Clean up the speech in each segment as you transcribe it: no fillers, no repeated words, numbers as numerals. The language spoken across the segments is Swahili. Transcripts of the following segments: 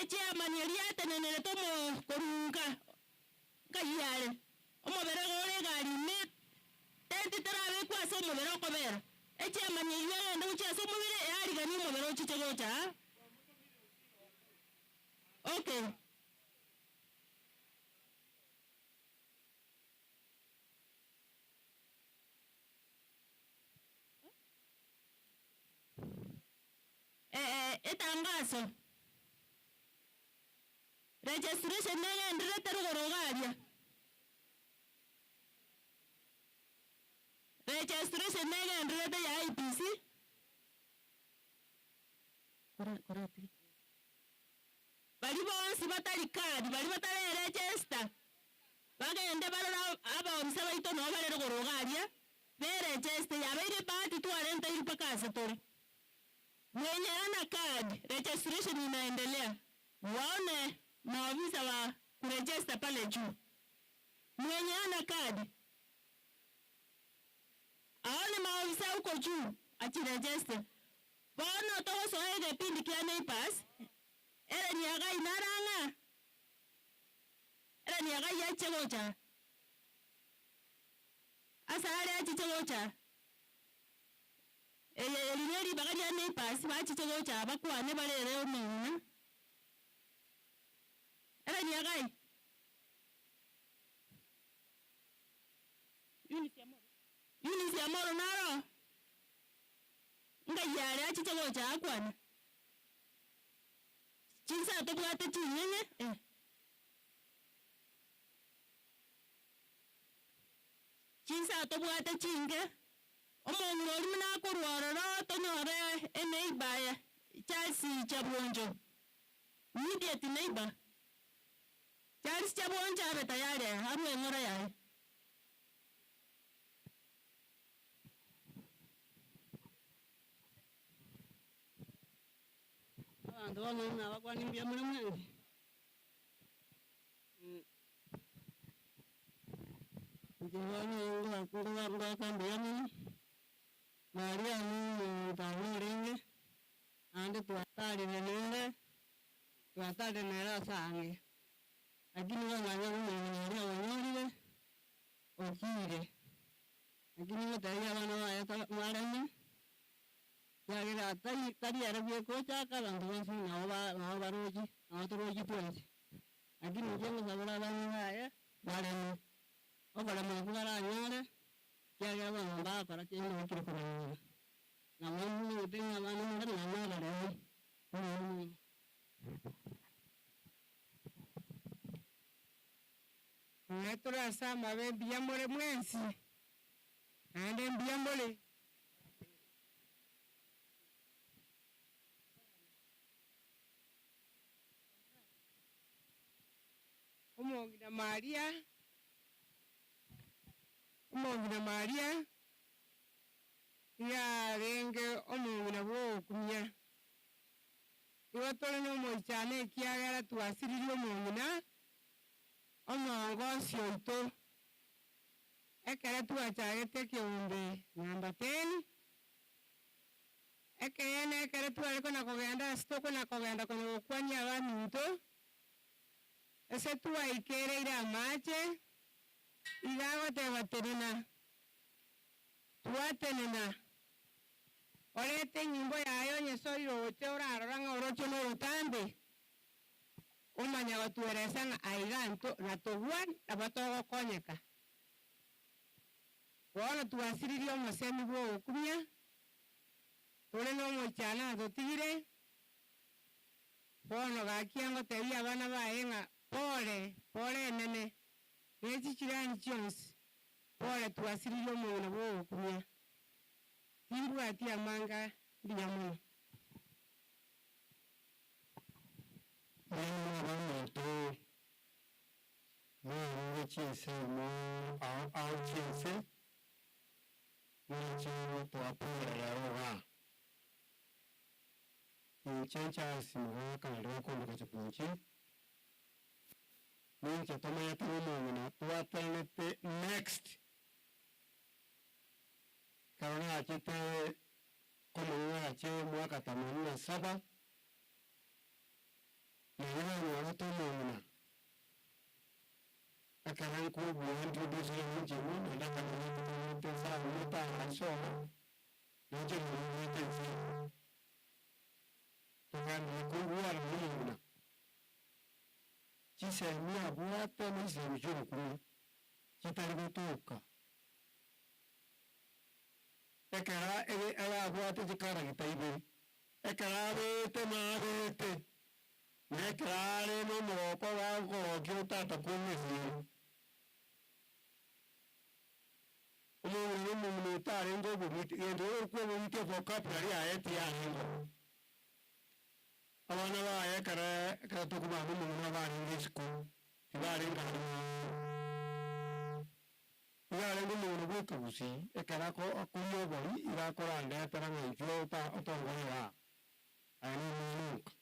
Echairman eriatenenere tomo korunga ngayare omobere gore gari ne tenti terabe kwase omobere okobera echairman yigende guchia ase omobere yarigani omobere ochiche gocha. Okay. Etangazo registration negenderete rugoro garia registration negenderete ya IPC kora bari bonsi batari kadi bari batare register bagende barora abaomisa baito no bare rugoro garia be register yabaire bahati twarenta iri paka ase tori. Mwenye ana card registration inaendelea, waone maafisa wa kuregister pale juu. Mwenye ana card aone maafisa huko juu achiregister. Bono togosoa egepindi kia neighbors ere niaga inaranga ere niaga yache gocha asa are achiche gocha erineri bagaria neighbors bachiche gocha bakwane barere omong'ina ere niagai Eunice Amoro naro ngayare achiche gocha akwane chinsa tobwate chinyene chinsa tobwate chinge omong'ina ori muna akorwarora tonyore eneighbor Charles Chabwonjo immediate neighbor Charles Chabwonjo abe tayari arwe eng'oro yaye. Abantu bamwe abakwana mbya muri mwangi njye ngo ngo Maria ni tawuringe ande twatari nenere twatari nera sange lakini wanganya ni wanyorire okire lakini batari abana baya marane yagira tari tari arabie kocha ka bantu bonsi nabo nabo baroji nabo toroji twensi lakini nje ngabura abana baya marane okora mukubara nyore yagira abana bakora kintu kiri kurangana na mwe utenga abana ngana na rero. Mwetura sama be mbiyamole mwensi ande mbiyamole Omongina Maria Omongina Maria yarenge omongina bwokumya iwe tole n'omoichane ekiagera twasiririe omongina omongosi oito ekere twachagete kiumbe namba 10 ekeyene ekere twareko na kogenda ase tokona kogenda konya gokwania abaminto ase twaikereire amache igagoteba tenena twatenena orete enyimbo yayo nyesoire oche orarora ng'a oroche na orutambe omanya gotueresa ng'a aiga nto natogwa nabo togokonyeka bono twasiririe omosemi bwa ogokumia tore na omoichana atotigire bono gakia ngotebia abana baye ng'a pole pole enene nechichirani chionsi pole twasiririe omong'ina bwa ogokumia timbwati amanga mbuya mono. Mwana mwana mo au chinse mwana twapura yaoga inchencha simuka loko ndikachipunchi ninche tomaya tumo twatenete next karona achete como ache mwaka 87 Naye tomona akaranko buandi buzirungi ndakana so nje mwete tugambye kuwara muna chisemia bwate n'isemi cy'ubukuru kitari gutuka ekera ebe abwate kikaragita ibere ekera abete n'abete nekera are n'omugoko bagokio otata kumesire omuntu n'omuntu otarenga obumiti gento orikwa obumiti vocabulary yaye tiyarenga abana baye kara kara tukubana omuntu abarenga esukuru tibarenga igarenga omuntu bwekagusi ekera akuria obori igakora ndetera ng'a otongorera aye nomunuka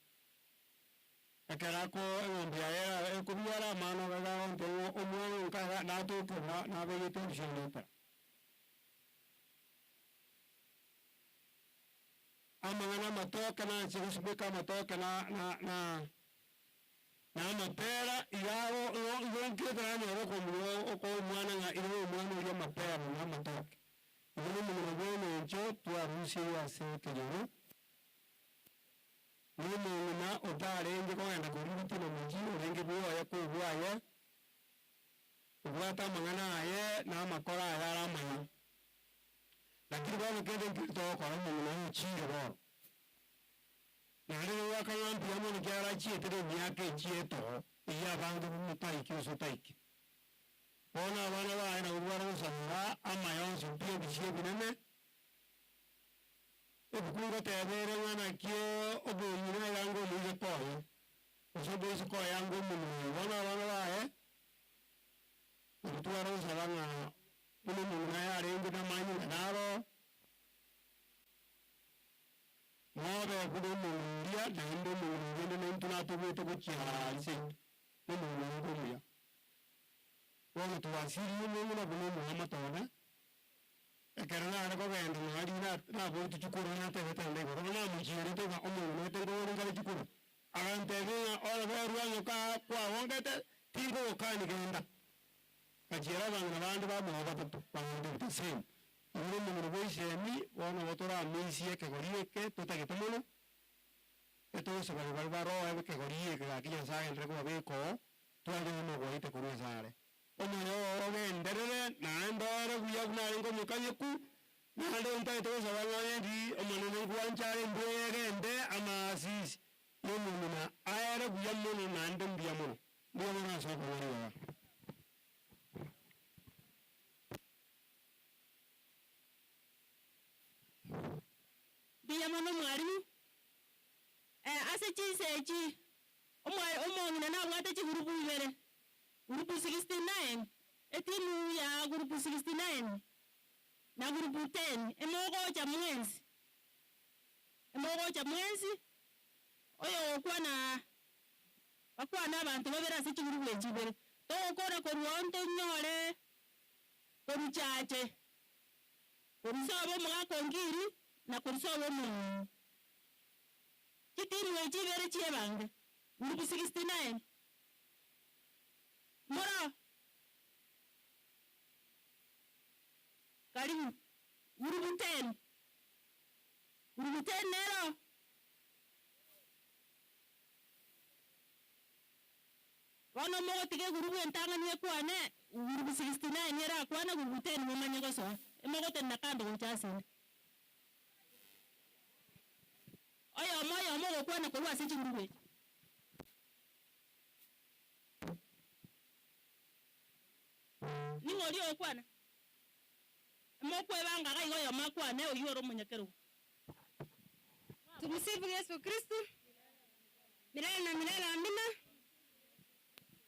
ekera ko eng'ombe yaye ekubiara amano gagonte omwana nka natuka nabegete ebishendetera amang'ana amatoke nanche gosibeka amatoke na amapera igabo igonketera nero okomuo oko omwana ng'a ire omwana oria amapera na amatoke igo nomong'ina bwa enencho twarusirie ase ekenyoro nomong'ina otarenge kogenda koruruti na mochi orenge bwoye kobwaye obwate amang'ana aye na amakora aye ara amaya lakini bono kende nkiri togokora omong'ina ochire bono naende gwakang'ambia mono kiarachietire emiaka echieto eywo abange bamutaiki gose otaiki bono abana baye nabo baragosanga amaya onsi pi ebisio ebinene ebuku ngotebere ng'a nakio obong'ina iga omoise koye gose oboise koye anga omonwe bono abana baye nabo twaragosaba ng'a buna omong'ina yarenge namanyinga naro ngobe buna omonguria naende omong'ina naintwe natobwete gochiara ase nomong'ina omuya bono twasirie omong'ina buna omuya matone ekero nare kogenda nari nabotu chikuru natebete nde igoro namochierete ng'a omong'ina oete ngore nkare chikuru agantebia ng'a orobe rwanyoka kwabongete tingogokani genda kachiera abang'ina bande bamoa batato bagende the same igo omong'ina bwa isemi bono gotoramisia ekegori eke totagete mono etogosaba bari baroe ekegori eke gaki Nyasaye agendere kobabeka oo tware nogoete korwa ase are omwana ogenderere naende ore buya buna arenge omokanyeku naende ntagete gosaba ng'onye ndi omonene nkwanchare mbuya egende amasisi nomong'ina aere buya mono naende mbuya mono mbuya mono ase okobori baba. Mbuya mono mwarimu ase chinse echi omong'ina nabwate chigurupu ibere gurupu 69 etimu ya gurupu 69 na gurupu 10 emogocha mwenzi oyo okwana bakwana abantu babere ase chigurupu echi ibere togokora korwa onto nyore koruchache korusobo omogaka ongiri na korusobo omong'ina chitimu echi ibere chiebange gurupu 69 moro karibu gurupu 10 gurupu 10 nero bono mogotige gurupu entang'ani ekwane gurupu 69 era akwana gurupu 10 momanye gosoa emogotenena kando gocha asende oyomo oyomo ogokwana korwa ase chigurupu echi ning'ori ogokwana mokwebanga iga igo oyomo akwane oywo ore omonyakerogo. Tumsifu Yesu Kristo milele na milele, amina.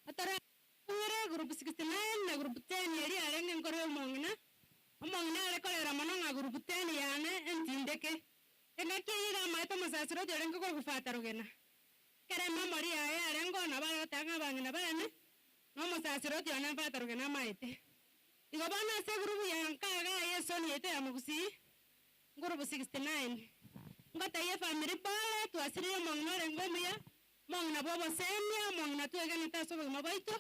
Atara group 69 na group 10 eri arenge nkore omong'ina omong'ina are korera mono ng'a group 10 yane entindeke engaki eywo amaete omosasiro orenge korogofata rogena kere ememori yaye arenge ona baragoteba ng'a abang'ina bane na omosasiro one mfata rogena amaete igo bono ase egroup ya nkaga esoni yaito ya mogusii group 69 ngotebia efamiri pole twasirire omong'ina orenge omuya Mong'ina bwa obosemia, mong'ina twegenete ase obogima bwaito,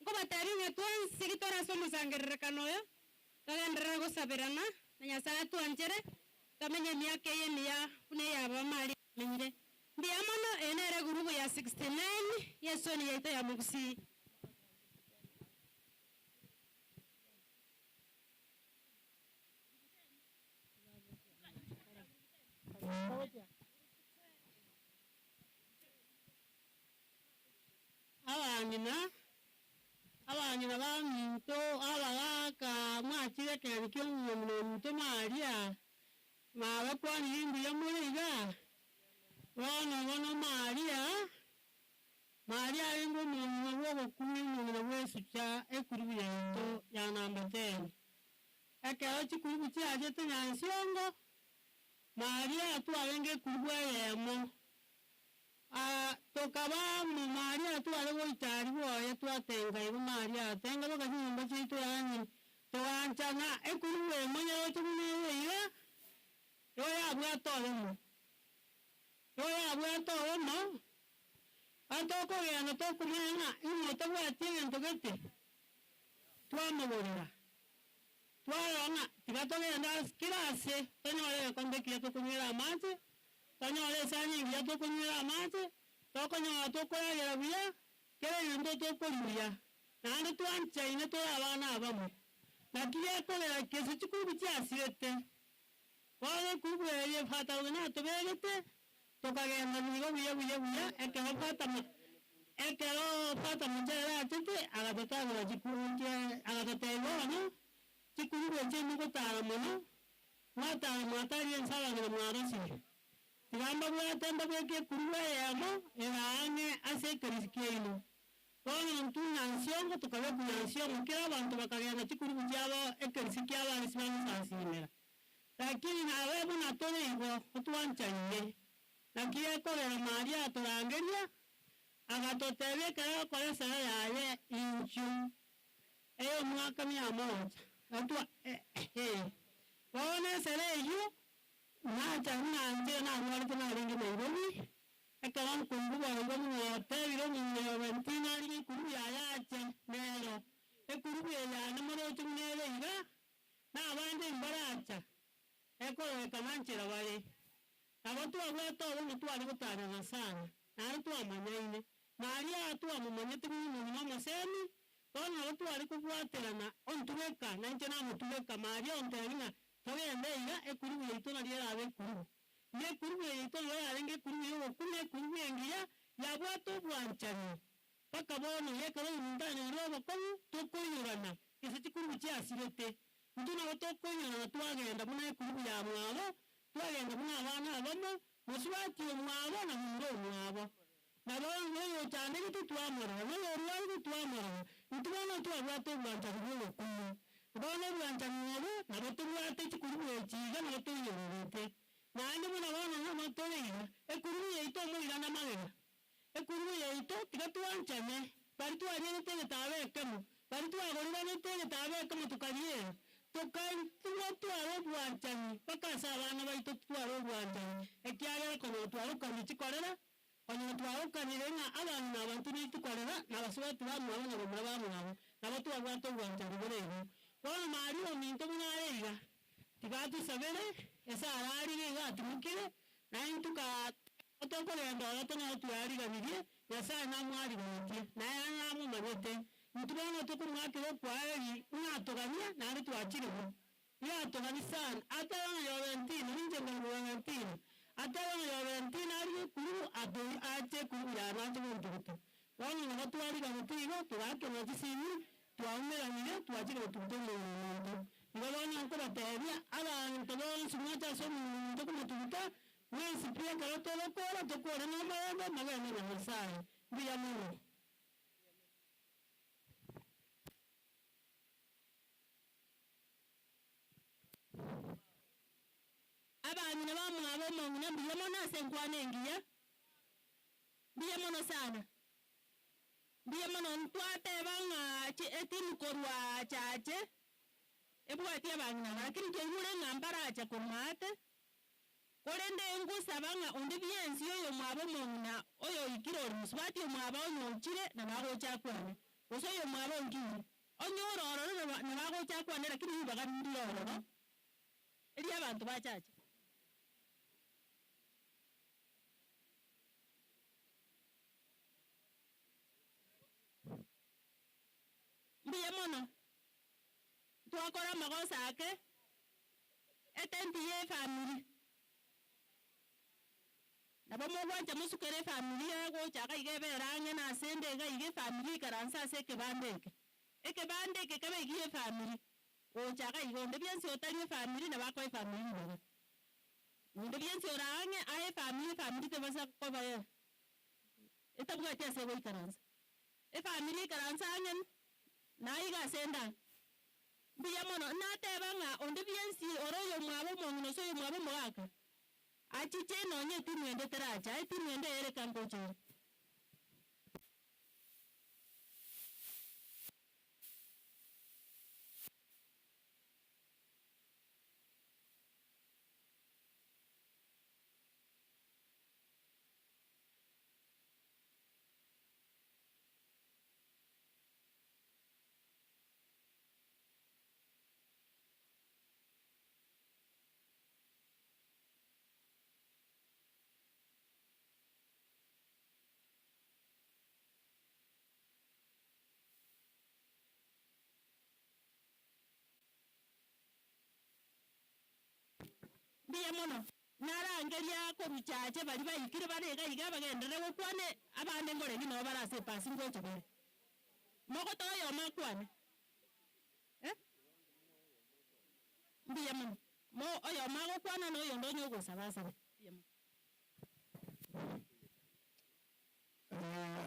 nkobatebi ng'a twensi tore ase omosangererekano oyo, togenderere gosaberana, na Nyasaye atwanchere, tomenye emiaka eye emiya buna eyabo amari amenyire. Mbuya mono, eye nere egurubu ya 69 y'esoni yaito ya Mugusii. Abang'ina, abang'ina baminto, abagaka, mwachire ekero kia omong'ina ominto mwaria, mwabakwanire mbuya more iga, bono bono mwaria, mwaria arenge omong'ina bwa obokumia omong'ina bwa esucha ekurubu yaito ya namba 10. Ekero chikurubu chiachete Nyansiongo, mwaria twarenge ekurubu eyemo. Tokaba mwaria tware goitari bwoye twatenga igo mwaria atenga boka chinyomba chiaito yaani toganchana ekurubu emo nyaroche buna ere iga, igo yabwate obomo. Igo yabwate obomo, atokogenda tokomanya ng'a ing'o tabwati egento gete, twamogorera. Twarora ng'a tiga togenda ase kera ase, tonyore egekombe ekiya tokonywera amache, tonyore esani engiya tokonywera amache, tokonyora tokoragera buya, kera egento tokori buya. Naende twanchaine tore abana abamo. Naki gekorera kese chikurubu chiasirete. Bono ekurubu eye fata rogena atobegete, tokagenda nigo buya buya buya, ekero fata ekero fata mochere achete, agatotagora chikurubu chie, agatotebia bono, chikurubu echi mogotara mono, mwatara mwatarie ensabang'ina mwarosire. Tiga mbabwate mbabeke ekurubu eyemo, eraang'e ase ekerisi kiaino. Bono intwe Nyansiongo tukabeka Nyansiongo, kera abanto bakagenda chikurubu chiabo ekerisi kiabo ase bagosasimera. Lakini nabe buna tore igo, otwanchaine. Naki ekorera Maria atorangeria, agatotebia ekero agokora esara yaye inchu, eyo omwaka mia moja. Atwa, bono esara eywo, nacha buna inche narwarete narenge Nairobi, ekero nkungu bwango buna otebire omong'ina Valentine arige ekurubu yaye ache nero. Ekurubu eye yane moroche buna ere iga, na abande mbaracha, ekororekana nchera bare. Nabo twabwate obomo tware gotarana sana, naende twamanyaine. Maria twamomanyete buna omong'ina omosemi, bono nabo tware kobwaterana ontubeka, nainche namotubeka. Maria ontebia ng'a togende iga ekurubu yaito nario erabe ekurubu. Nigo ekurubu yaito nigo yarenge ekurubu ya obokumia, ekurubu engiya, yabwate obwanchani. Mpaka bono iga ekero omonto anyore obokongu, tokoiyorana, gese chikurubu chiasirete. Intwe nabo tokoiyorana twagenda buna ekurubu ya mwabo, twagenda buna abana abamo, mosubati omwabo na momura omwabo. Nabo oyo ochandegete twamorora, noyo orwarire twamorora. Intwe bono twabwate obwanchani bwa obokumia. Bono obwanchani obo, nabo tobwate chikurubu echi iga nabo toiyororete. Naende buna bono nabo tore iga, ekurubu yaito omoirana magega. Ekurubu yaito tiga twanchane, bari twarierete egetabo ekemo, bari twagoriranete egetabo ekemo tukariera. Tukaigwa tware obwanchani, mpaka ase abana baito tware obwanchani. Ekiagera konya twarokani chikorera, konya twarokanire ng'a abang'ina abanto nitukorera, na abasubati bamwabo na bamura bamwabo, nabo twabwate obwanchani bore igo. Bono Maria ominto buna are iga, tiga tusabere, ase ararire iga atimokire, naintwe tokogenda oro tonyare twariganirie, Nyasaye namwariganetie, naye namomanyete. Intwe bono tokomwakera okwaeri, ng'atogania, naende twachire bo. Yatogani sana, ata bono Juventino, ninche nkorwa Juventino. Ata bono Juventino arie ekurubu, ache ekurubu yane ache gontuguta. Bono nabo twariganete igo, togakena chisimi, twaumeranire, twachire gotuguta omong'ina omonto. Igo bono nkobatebia, abanto bonsi mwacha ase omong'ina omonto komotuguta, mwensi pi ekero togokora, tokore na omorembe, mogende na Nyasaye. Mbuya mono. Abang'ina bamwabo omong'ina mbuya mono ase enkwana engiya. Mbuya mono sana. Mbuya mono ntwateba ng'a etimu korwa chache, ebwati abang'ina, lakini twaigure ng'a mbaracha korwa maate. Korende ngusaba ng'a onde biensi oyo mwabo mong'ina oyo oikire ori mosubati omwabo onyochire nabagocha akwane. Gose oyo mwabo onkire. Onyore ororo nabagocha akwane lakini ribaga ndire ororo. Eri abanto bachache. Mbuya mono. Twakora amagosa ake etenti ye efamily. Nabo mogwancha mosukere efamily egochaka iga ebere ang'e na ase ende iga iga efamily ikaranse ase ekebanda eke. Ekebanda eke kebe iga efamily. Gochaka iga onde biensi otari efamily nabo akoa efamily ribaga. Onde biensi ore ang'e ae efamily efamily tebasa koba etabwati ase goikaransa. Efamily ikaranse ang'e naiga ase enda. Mbuya mono nateba ng'a onde biensi ore oyo mwabo omong'ina ase oyo mwabo omogaka. Achiche nonye etimu ende teracha, etimu ende ereka ngocha. Mbuya mono narangeria koruchache bari baikire barega iga bagendere gokwane abande ngoregi nabo barase pasi ngocha bare. Mogoto oyo makwane. Mbuya mono. Mo oyo magokwana no oyo ndonyo gosabasaba. Mbuya mono.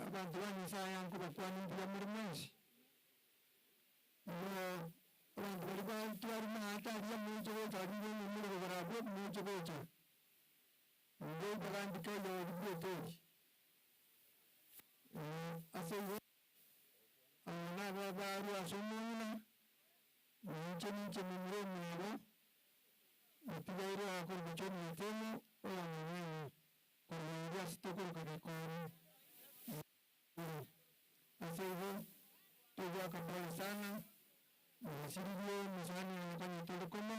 Abantu ba Nyasaye nkubakwana mbuya muri mwensi. Abantu bari bantwari mahataria munje gocha ari muri rugarabu munje gocha. Ngo bagandika yo bigotori. Ase ana babaru asomuna munje ninche mumure mwabo mutigaire akorwa cyo mwetemo oya mwenye korwa sitokoro kakoro. Ase tugwa pole sana. Nasiriyo musani anakanya tulukoma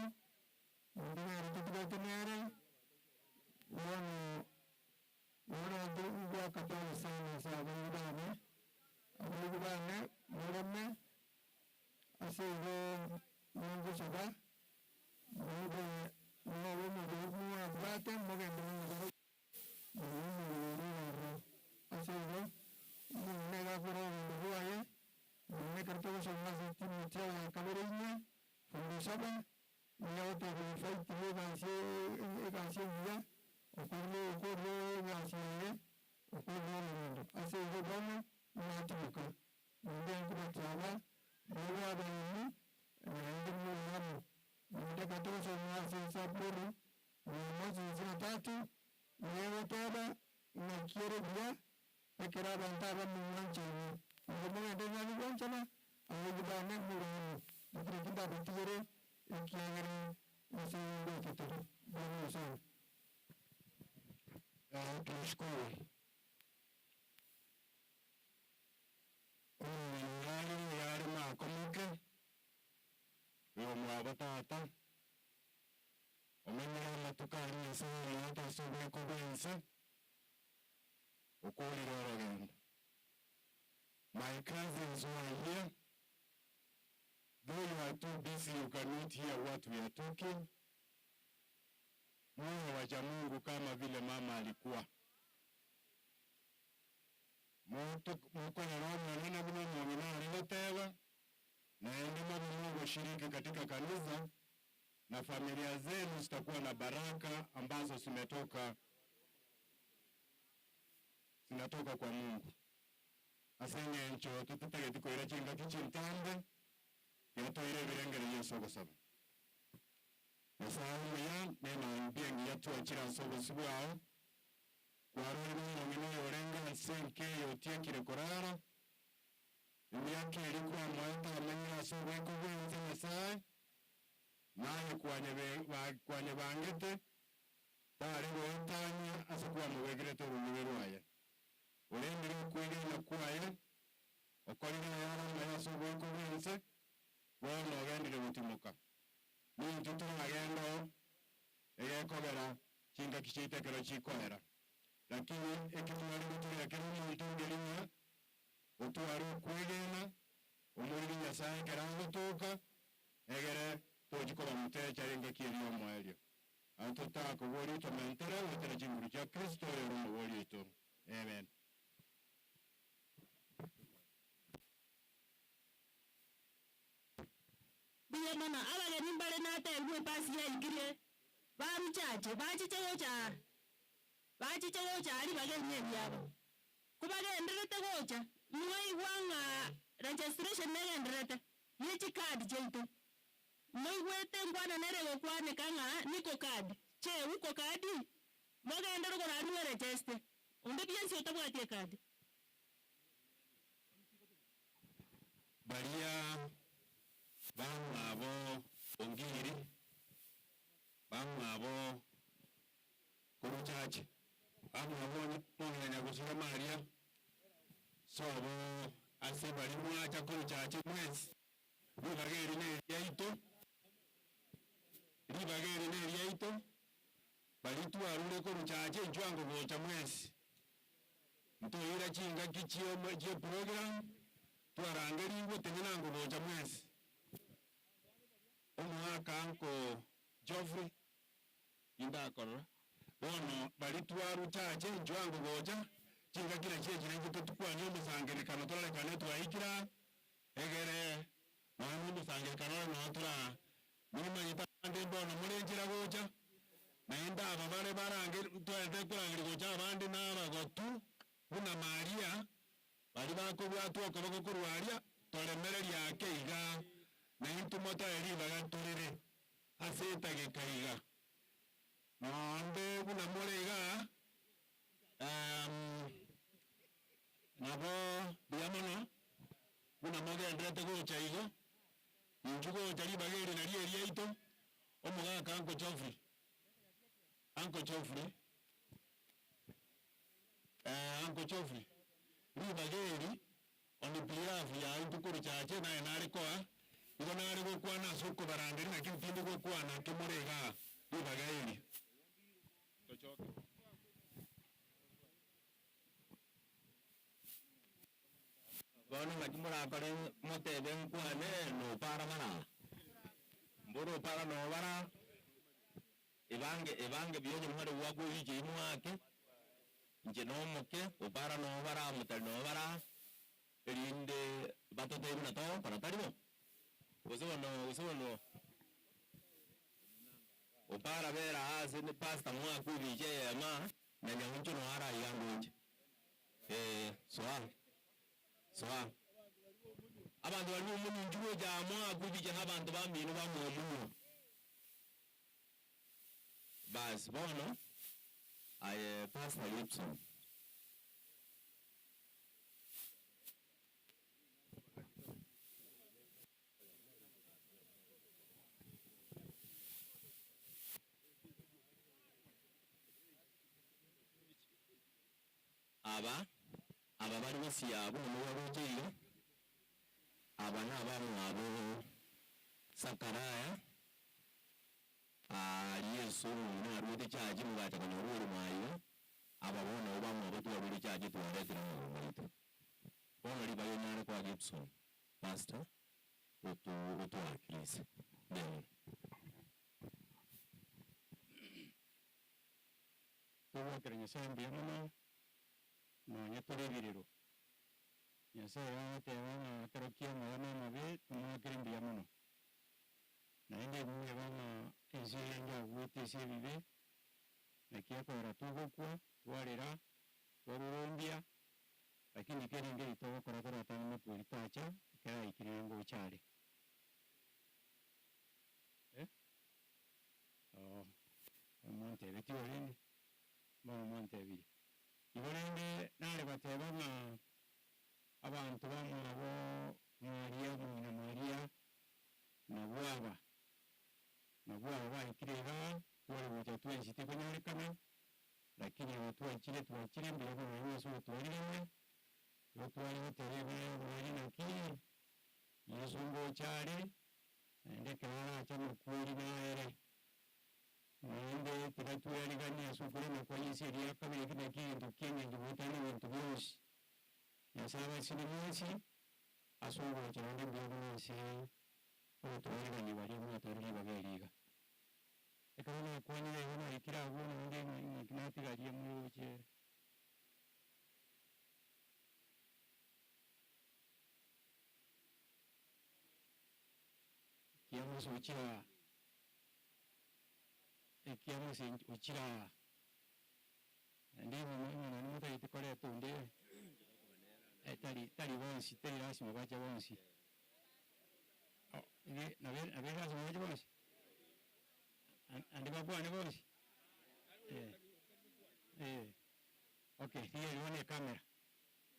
ndina rituka tenere wono wona dugwa kapole sana sa bangane abugane mureme asego mungu saba mungu no mungu abate mugende mungu mungu asego munega kuro mungu aye Nekartogo son Timoteo Cabereña, Fundosaba, Niato Faiti Gansie, Ocurre Gansie, Ocurre Hace Gobano, Natibuca, Mundial Cubataba, Nueva Benini, Namo, Nekartogo son Sapuru, Namo Nueva Taba, Naquiere Via, Nekerabantaba Munanchani. Tunashukuru yale makomuke uyo mwabo tata omenyera amatuka nyasaye yatasobwe kubense ukulira orugendo. My cousins who are here, though you are too busy, you cannot hear what we are talking. Muwe wacha Mungu kama vile mama alikuwa. Na Mungu shiriki katika kanisa na familia zenu zitakuwa na baraka ambazo zinatoka kwa Mungu. Asenge ncho tutegeti koira chinga kichintambe yatoire birengere Yesu gosaba. Nasamu ya neno mbiengi yatuachira nsogo sibwao kwaruri mung'ino yorenga nsenke yotiekire korara imyaka erikwa mwata amanyira sobweko bwenze Nyasaye naye kwanye bangete Tari goetania ase kwamobekirete orombe rwaye. Orendire okwegena kwaye, okorire ayare amaya ase obweko bwense, bono ogendire gotimoka. Nintwe toragenda oo, egekogera chingaki chiaito ekero chikoera. Lakini eki tware goturia kera omonto ngeri ng'a otware okwegena, omoriri Nyasaye ekero agotoka, egere tochi koba mutecha engaki eria omoerio. Anto totakobori tomentere goetera chinguru chia Kristo oyo ore omobori oito. Amen. Mbuya mono, abageni mbare natebiwe epasi yaikirie, baruchache, bachiche gocha aa, bachiche gocha aria bagenie ebiabo. Kobagendererete gocha, mwaigwa ng'a registration negendererete, ye chicard chiaito. Moigwete nkwana nere egokwaneka ng'a niko card, che uko card? Mogende rogoro aria mweregeste, onde bwensi otabwati ecard. Baria bamwabo Ongiri, bamwabo Koruchache, bamwabo Mong'ina Nyagusura Maria, sobo ase bari mwacha Koruchache mwensi, ribaga eri ne eriaito, ribaga eri ne eriaito, bari twarure Koruchache inchwe ango gocha mwensi. Ntoira chingaki chie program, twarangerigwe tenena ango gocha mwensi. Omwaka anko Geoffrey, indakorora. Bono bari twaruchache inchwe ango gocha, chingaki na chiechire intwe totukwanie omosangerekano torarekane twaikira, egere nonya na omosangerekano ore nonya tora nimanyete abande mbono more nchera gocha, naende aba bare barange twaete korangeria gocha abande na abagotu, buna Maria, bari bakobwatwa okoboko korwa aria, toremereria ake iga, naintwe motoe ribaga torere ase etageka iga. Nonde buna more iga, nabo buya mono, buna mogenderete gocha igo, inchu gocha ribaga eri nario eriaito, omogaka Uncle Geoffrey. Uncle Geoffrey. Uncle Geoffrey. Ribaga eri, on behalf ya intwe koruchache, naye nare koa, igo nare gokwana ase okobarangeri, lakini tindi gokwana ake more iga ribaga eri. Bono ng'aki morakore motebe nkwane nopara bara. Mboro opara nobara, ebange, ebange bionye mware gwakwa ewichi eywo mwake, inche nomoke, opara nobara, motari nobara, erinde batotebi buna togokora tari bo? Gose bono, gose bono opara bera ase ne pastor mwakwa ewichi eyemo na nyauncho noyo araiga ngoche. Soa. Soa. Abanto bari bomonunchu gocha amo akwa ebicha na abanto bamino bamomunwa. Bas, bono, aye Pastor Gibson. Aba, aba bari gosia buna mobaroche iga, aba na abamwabo Sakaraya, Yesu omong'ina arwete chachi mogacha konyora orimo aiga, aba bono nabo bamwabo twarure chachi twaretire amagoro maito. Bono ribaga onyare kwa Gibson, pastor, otu otwakirise. Amen. Togwakera Nyasaye mbuya mono, nonye tore ebirero. Nyasaye agoteba ng'a ekero kia amaya na amabe, tomwakere mbuya mono. Naende ebimweba ng'a ense eyende agwete ase ebibe, naki ekogera togokwa, twarera, twarurumbia, lakini kere eri togokora toratanga motweri tacha, ekero aikire ngocha are. Oh, omwantebe ti orende, bono mwantebire. Igo rende nare bateba ng'a abantu bamwabo Maria, omong'ina Maria, nabwo aba. Nabwo aba baikire iga, Twale gocha twensi tikonyorekana lakini twachire twachire mbuya mono ase otwarire otware goterebe mweri naki Yesu ngochare naende ekero arache amakweri naere naende tiga tweriganie ase okorema kwa Yesu eria kabere ki naki egento kia eng'encho goetania ebinto bionsi. Nyasaye abasini mwensi ase ogocha naende mbuya mono ase ogotwarigania baria mwatwarire ribaga eriga. Ekero nakwanyire igo naikire abwo naende ng'aki natigarie moroche. Kiamusi uchira ekiamusi uchira ndi mwana mutagete koreta onde tari tari bonsi tari lazima bache bonsi nabe lazima bache bonsi andi babwane bonsi okay hiyo ni kamera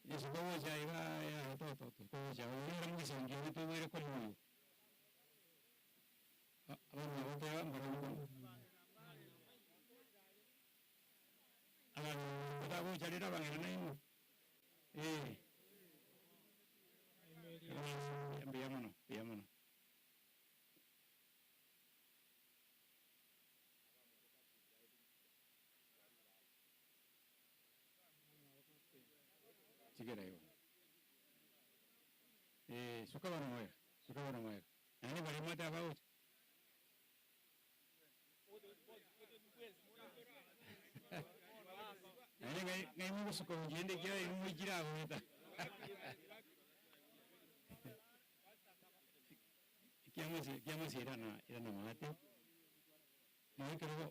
Yesu kogocha iga ya to to to kogocha ora mugisangio tubere ko muyo abana batera mbara abana batagocha bangena naimo mbuya mono mbuya mono. Chigera igo suka bana moya suka bana moya nani bari mata bagocha nani ngai ngai mugusuka ugende kya imugira abeta kiamusi kiamusi irana irana mate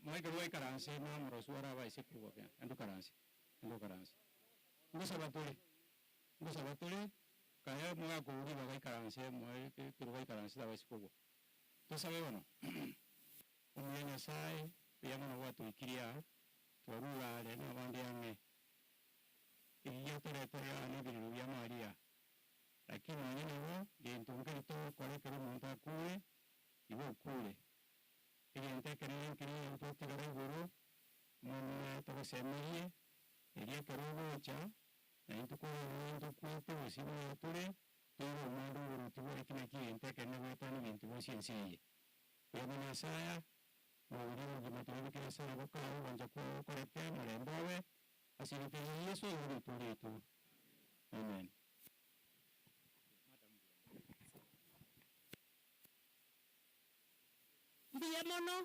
moikero ikaranse na morosu araba ise kuwa kya andu karanse ngusaba tore kaya moga kuri baga ikaranse moe kero ikaranse da ise kuwa tusabe bono omuya Nyasaye buya mono gwatwikiria twarurare na abandi ang'e iria toretore ane ebirero bia Maria lakini nonye nigo gento nkeri togokora ekero omonto akure igo okure egento ekenene nkeri egento otigara igoro mono togosemerie eria ekero ogocha naintwe tokorora egento okwete gose buya tore toire omwando oboruti bore ki naki egento ekenene goetania ebinto bionsi ense eye. Buya mono Nyasaye mobiri omogima torebekere ase amaboko ago gwancha kwago omorembe obe ase ebinto Yesu igoro toretwe. Amen. Mbuya mono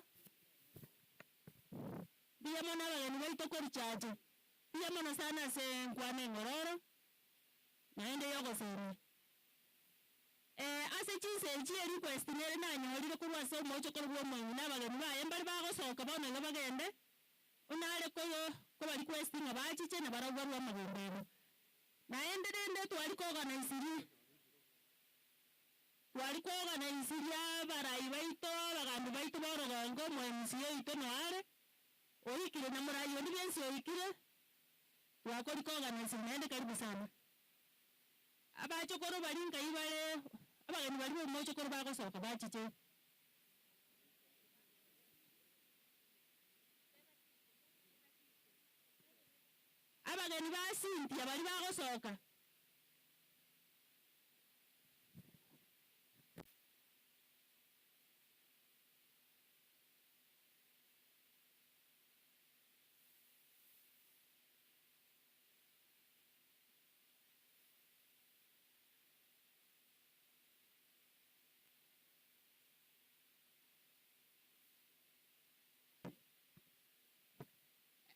abageni baito korichache mbuya mono sana ase nkwana eng'ororo naende yogosemia ase chinse echi request nere nanyorire korwa ase omochokoro bwa omoini na abageni baye mbari bagosoka bono igo bagende onare koba request ng'a bachiche na barabwo barwa amagomba ebo naende rende twari koorganisiria abarai baito abagambi baito borogongo omoMCA oito noare oikire na morai ondi bwensi oikire twakori koorganisiria naende karibu sana abachokoro bari nkai bare abageni bari omochokoro bagosoka bachiche. Abageni ba Cynthia bari bagosoka.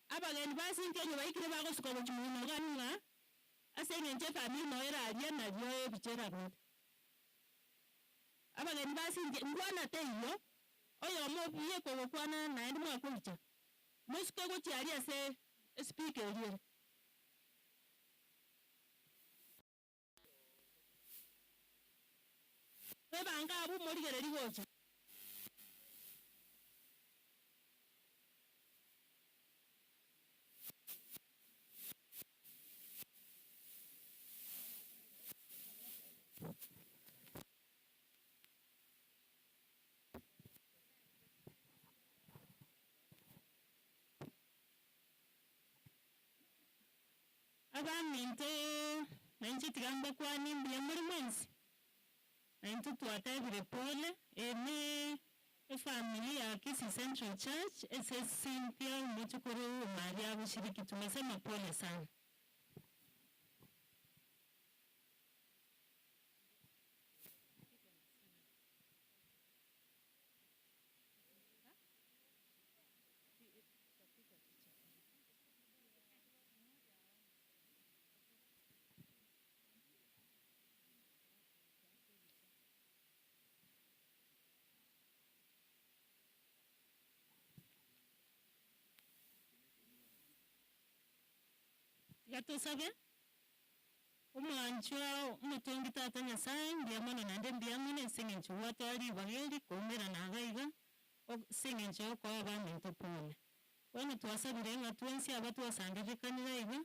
Abageni ba Cynthia nyobaikire bagosuka gochimuna gang'a ase eng'encho efamiri noyo eraria nario ebichera bote. Abageni ba Cynthia ngwana teiyo oyomo obuye kogokwana naende mwakoricha mosuke gochiaria ase espeaker eriere. Ebanga abu morigereri gocha. Abaminto nainche tigamba kwani mbuya muri mwensi. Nainto twatebire pole ene efamily ya Kisii Central Church ese Cynthia Muchukuru Maria bushiriki tumesema pole sana. Gatusabe umwanchwa umutungi tata Nyasaye mbiamono nande mbiamono eseng'encho gwatwari ibageri koumera nagaiga eseng'encho yokoa baminto pole. Bono twasabire ng'a twensi aba twasangererekanire iga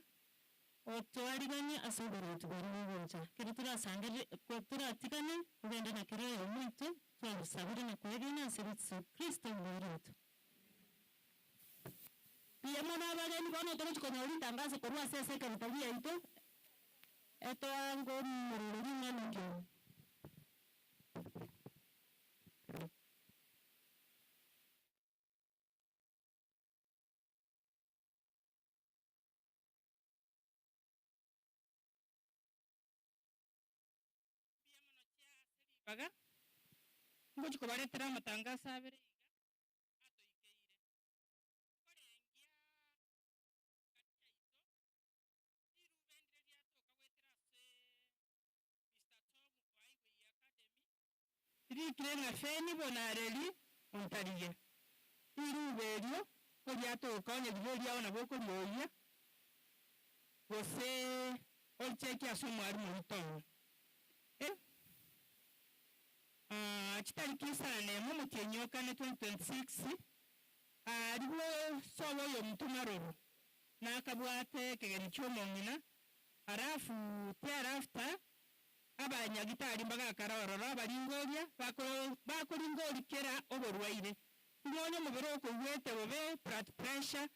otwariganie ase oboroti bori bogocha kero turasangerere turatigane kogenda na kero oyomoito twagusabire na kwegena ase Yesu Kristo omworoto. Pia mwana abageni bono togochikonyora ritangazo korwa ase esekretari yaito etoango mororo ring'ana ngio. Baga ngochikobaretera amatangazo abere rikire ng'a feni bonareri ontariye iruberio oriatoka onye riria ona bokorioria gose oricheki ase omwarimu oitogo chitariki isano emo omotienyi okane 2026 aribo sobo oyo omutumaroro nakabwate ekegeni kia omong'ina alafu thereafter abanyagitari mbagakarorora abaringoria bakoringorikera oborwaire ng'onye omobere okoigwete bobe blood pressure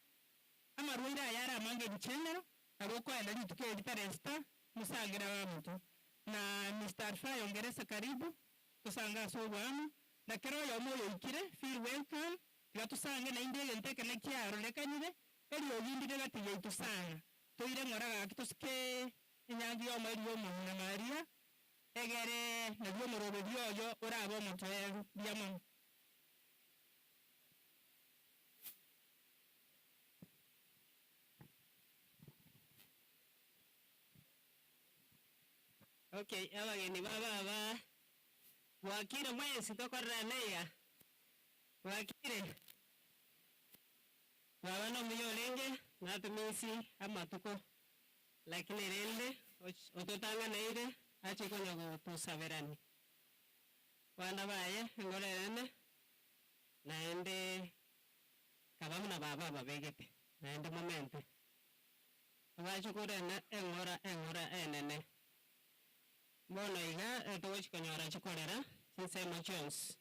amarwaire aya ara amange ebichengero nabo okoenda rituko eri tarehe sita musangira bamutu na Mr. Alfayo Ngeresa karibu tusanga ase obwamu na kero oyomo oyoikire feel welcome tiga tusange nainde egento eke nekiarorekanire eriogindire gati yaitu sana toire ng'ora gaki tosike enyangi yomo eri omong'ina Maria egere nabio omoroberi oyo orabe omotoeru mbuya mono. Okay, abageni baba bwakire mwensi tokorera bwakire baba no muyorenge natumisi amatuko lakini rende ototang'aneire achikonya gotusaberani bana baye engorerene naende kabamuna baba babegete naende momente abachukurena eng'ora eng'ora enene bono iga togochikonyora chikorera chinsemo chionsi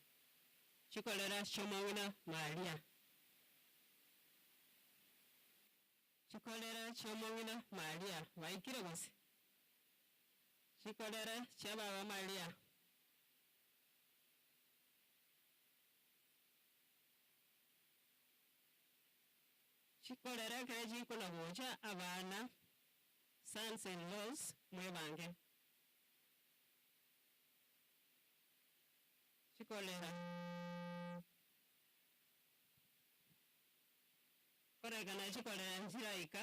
chikorera chiomong'ina Maria chikorera chiomong'ina Maria baikire gose chikorera chia baba Maria chikorera kere chikona gocha abana sons and laws mwebange chikolera korekana chikolera nchiraika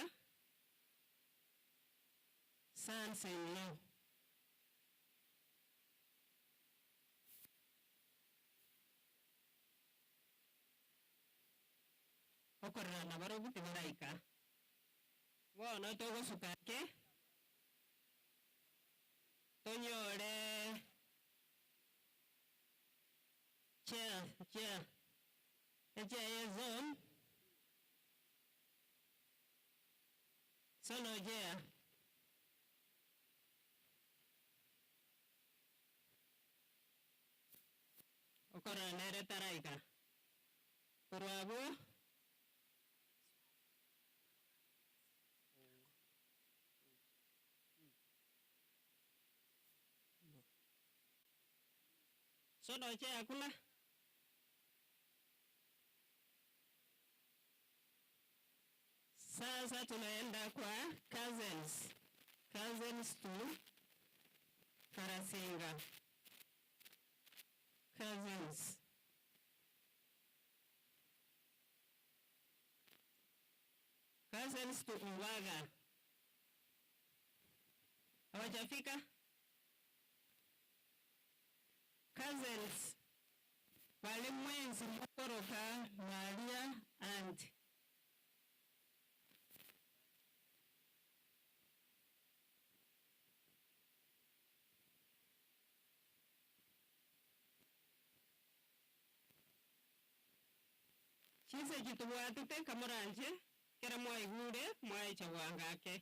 sons in law okorerana barobwo tibaraika bono togosukake tonyore chair chair chair zone sono chair okorerana ere taraika korwa abwo Soda wa chai hakuna? Sasa tunaenda kwa cousins. Cousins to Karasinga. Cousins. Cousins to Uwaga. Hawajafika? Cousins. Wale mwenzi mukoroka Maria and Chise chitubwatite kamuranje kera mwaigure mwaicha wangake.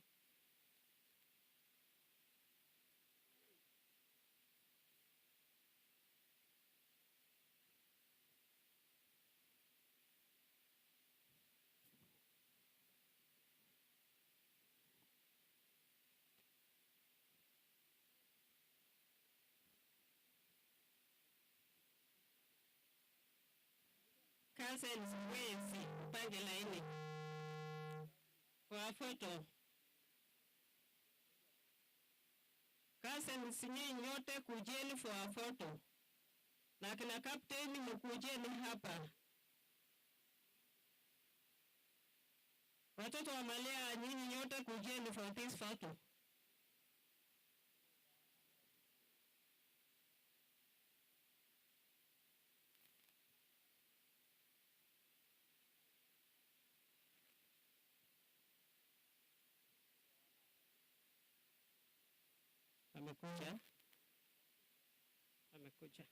Cousins wezi pange laini kwa foto. Cousins nyinyi nyote kujeni for a photo. Na kina captain mkujeni hapa. Watoto wa Malea nyinyi nyote kujeni for this photo. Amekuja. Amekuja.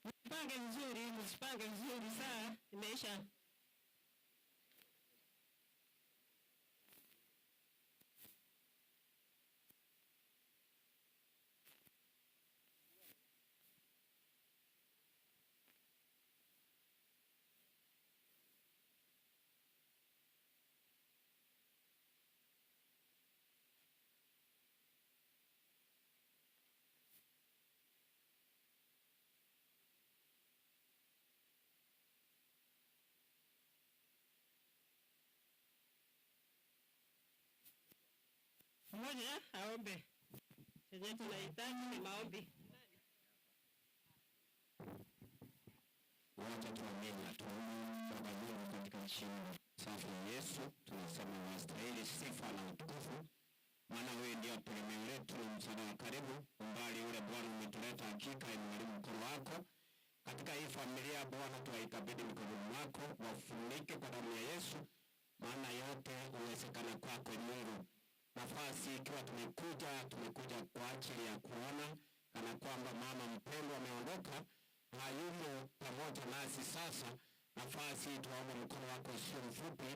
Msipange vizuri, msipange vizuri, saa imeisha. Mmoja aombe. Chenye tunahitaji ni maombi. Wacha tuamini na tuombe. Baba Mungu, katika jina safi la Yesu tunasema unastahili sifa na utukufu, maana wewe ndio tegemeo letu na msaada wa karibu. Umbali ule Bwana umetuleta, hakika imegharimu mkono wako. Katika hii familia Bwana, tuwaikabidhi mikononi mwako, wafunike kwa damu ya Yesu, maana yote huwezekana kwako Mungu. Nafasi ikiwa tumekuja kwa ajili ya kuona kana kwamba mama mpendwa ameondoka, hayumo pamoja nasi sasa. Nafasi tuombe mkono wako usio mfupi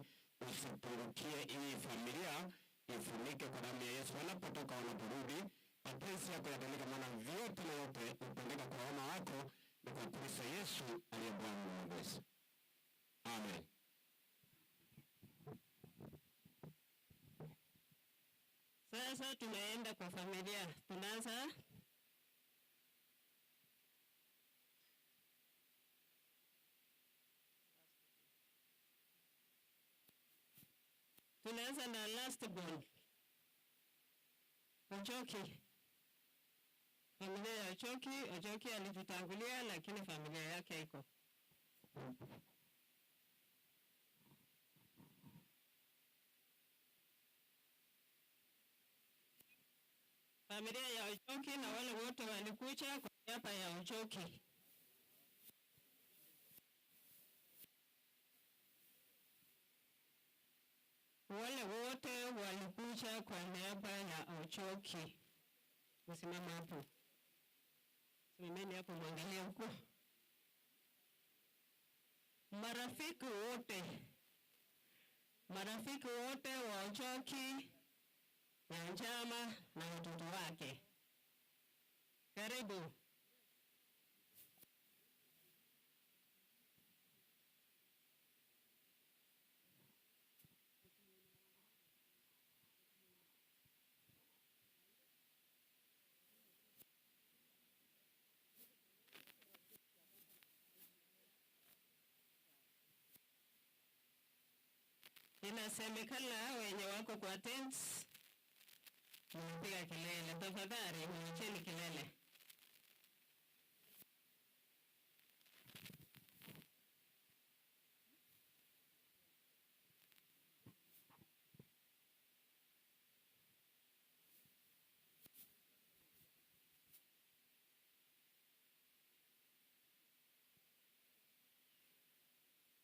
usipungukie hii familia, ifunike kwa damu ya Yesu wanapotoka, wanaporudi. Mapenzi yako yatendeka, maana vyote na yote hutendeka kwa wema wako, ni kwa Kristo Yesu aliye Bwana na Mwokozi. Amen. Sasa tunaenda kwa familia. Tunaanza na last born Ochoki. Familia ya Ochoki. Ochoki alitutangulia, lakini familia yake iko. Familia ya Ochoki na wale wote walikuja kwa niaba ya Ochoki. Wale wote walikuja kwa niaba ya Ochoki. Msimame hapo. Simameni hapo mwangalie huko. Marafiki wote. Marafiki wote wa Ochoki, Nyanchama na watoto wake. Karibu. Inasemekana wenye wako kwa tents mnapiga kelele, tafadhali mwacheni kelele.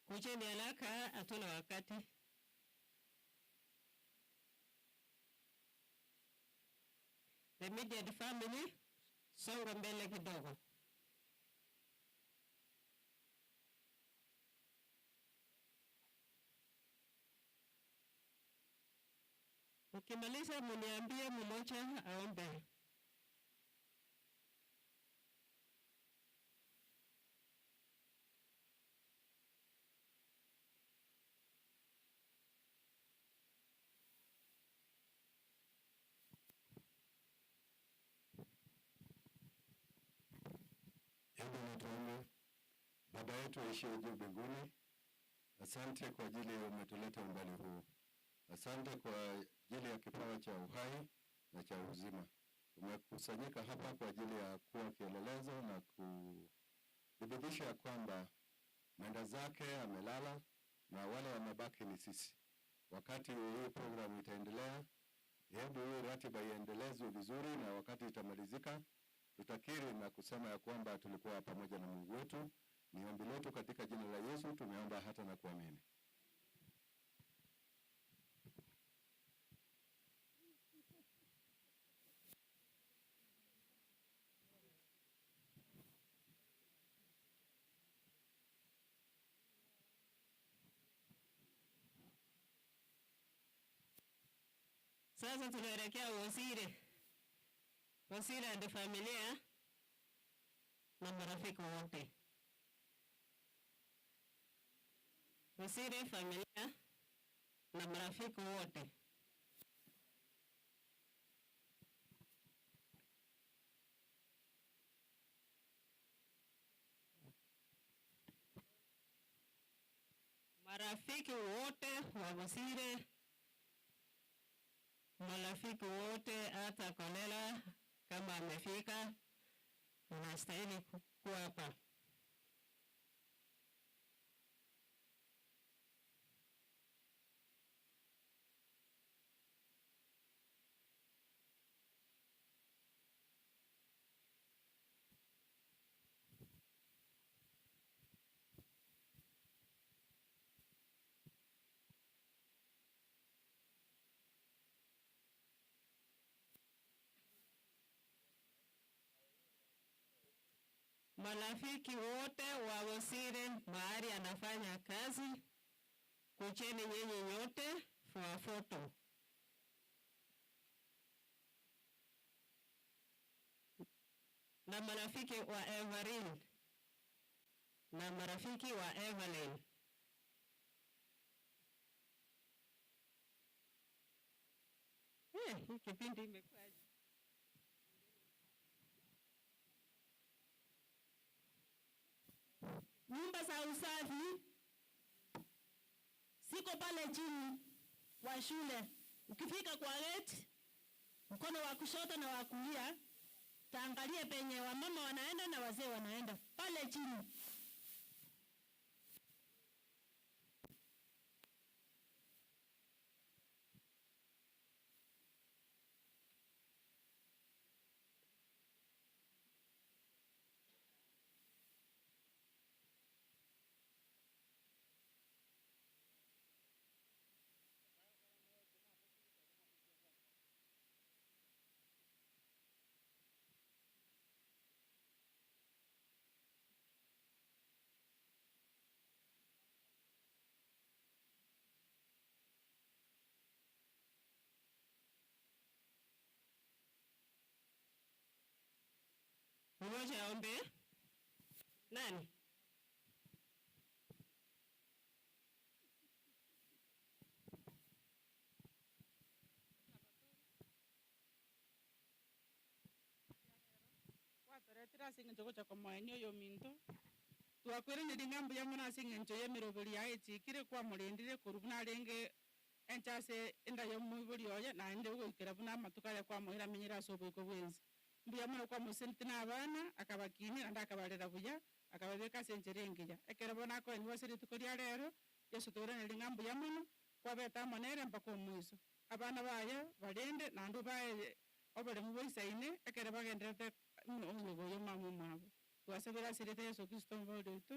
Kujeni haraka, hatuna wakati. The immediate family, songa mbele kidogo. Ukimaliza muniambie mmoja aombe. Hebu na tuombe. Baba yetu aishiye juu mbinguni, asante kwa ajili umetuleta umbali huu. Asante kwa ajili ya kipawa cha uhai na cha uzima. Tumekusanyika hapa kwa ajili ya kuwa kielelezo na kudhibitisha ya kwamba mwenda zake amelala na wale wamebaki ni sisi. Wakati hii programu itaendelea, hebu hii ratiba iendelezwe vizuri, na wakati itamalizika tutakiri na kusema ya kwamba tulikuwa pamoja na Mungu wetu. Ni ombi letu katika jina la Yesu tumeomba hata na kuamini. Sasa tunaelekea Wosire. Wosire and familia na marafiki wote. Wosire, familia na marafiki wote. Marafiki wote wa Wosire, marafiki wote, hata Kolela kama amefika anastahili kuwa hapa. Marafiki wote wa Wosire mahali anafanya kazi, kucheni nyinyi nyote for a photo. Na marafiki wa Evelyn, na marafiki wa Evelyn. Hii kipindi imekuwa nyumba za usafi siko pale chini wa shule. Ukifika kwa gate, mkono wa kushoto na wa kulia, taangalie penye wamama wanaenda na wazee wanaenda pale chini. mmoja aombe? Nani? Gwatoretire ase eng'encho gocha komoenia oyo ominto, twakweraneri ng'a mbuya mono ase eng'encho ya emeroberi yaye echikire kwamorendire korwa buna arenge enche ase enda ya omoibori oye, naende ogoikera buna amatuko aria kwamoira amenyere ase oboiko bwa ense. Mbuya mono kwamoseneti na abana, akabakinia naende akabarera buya, akababeka ase enchera engiya. Ekero bono akoeniwa ase rituko ria rero, Yeso toiraneri ng'a mbuya mono, kwabete amo nere mpaka omoiso. Abana baye barende naende obae oboremu bwa isaine, ekero bagenderete omoigo oyo mama omwabo. Twasabire ase erieta Yeso Kristo omobori oito.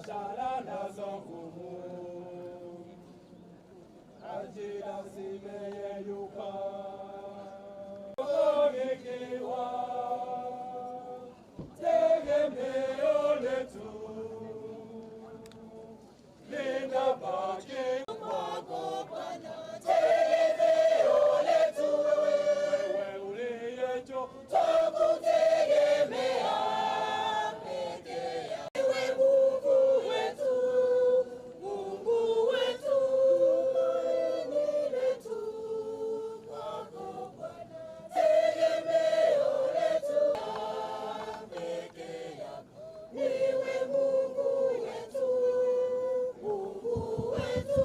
Biashara nazo ngumu, ajira zimeyeyuka, ikiwa tegemeo letu linabaki kwako Bwana, tegemeo letu wewe uliye juu, twakutegemea peke yako. Wewe Mungu wetu, Mungu wetu, tumaini letu kwako Bwana, tegemeo letu peke yako. Niwe Mungu wetu, Mungu wetu.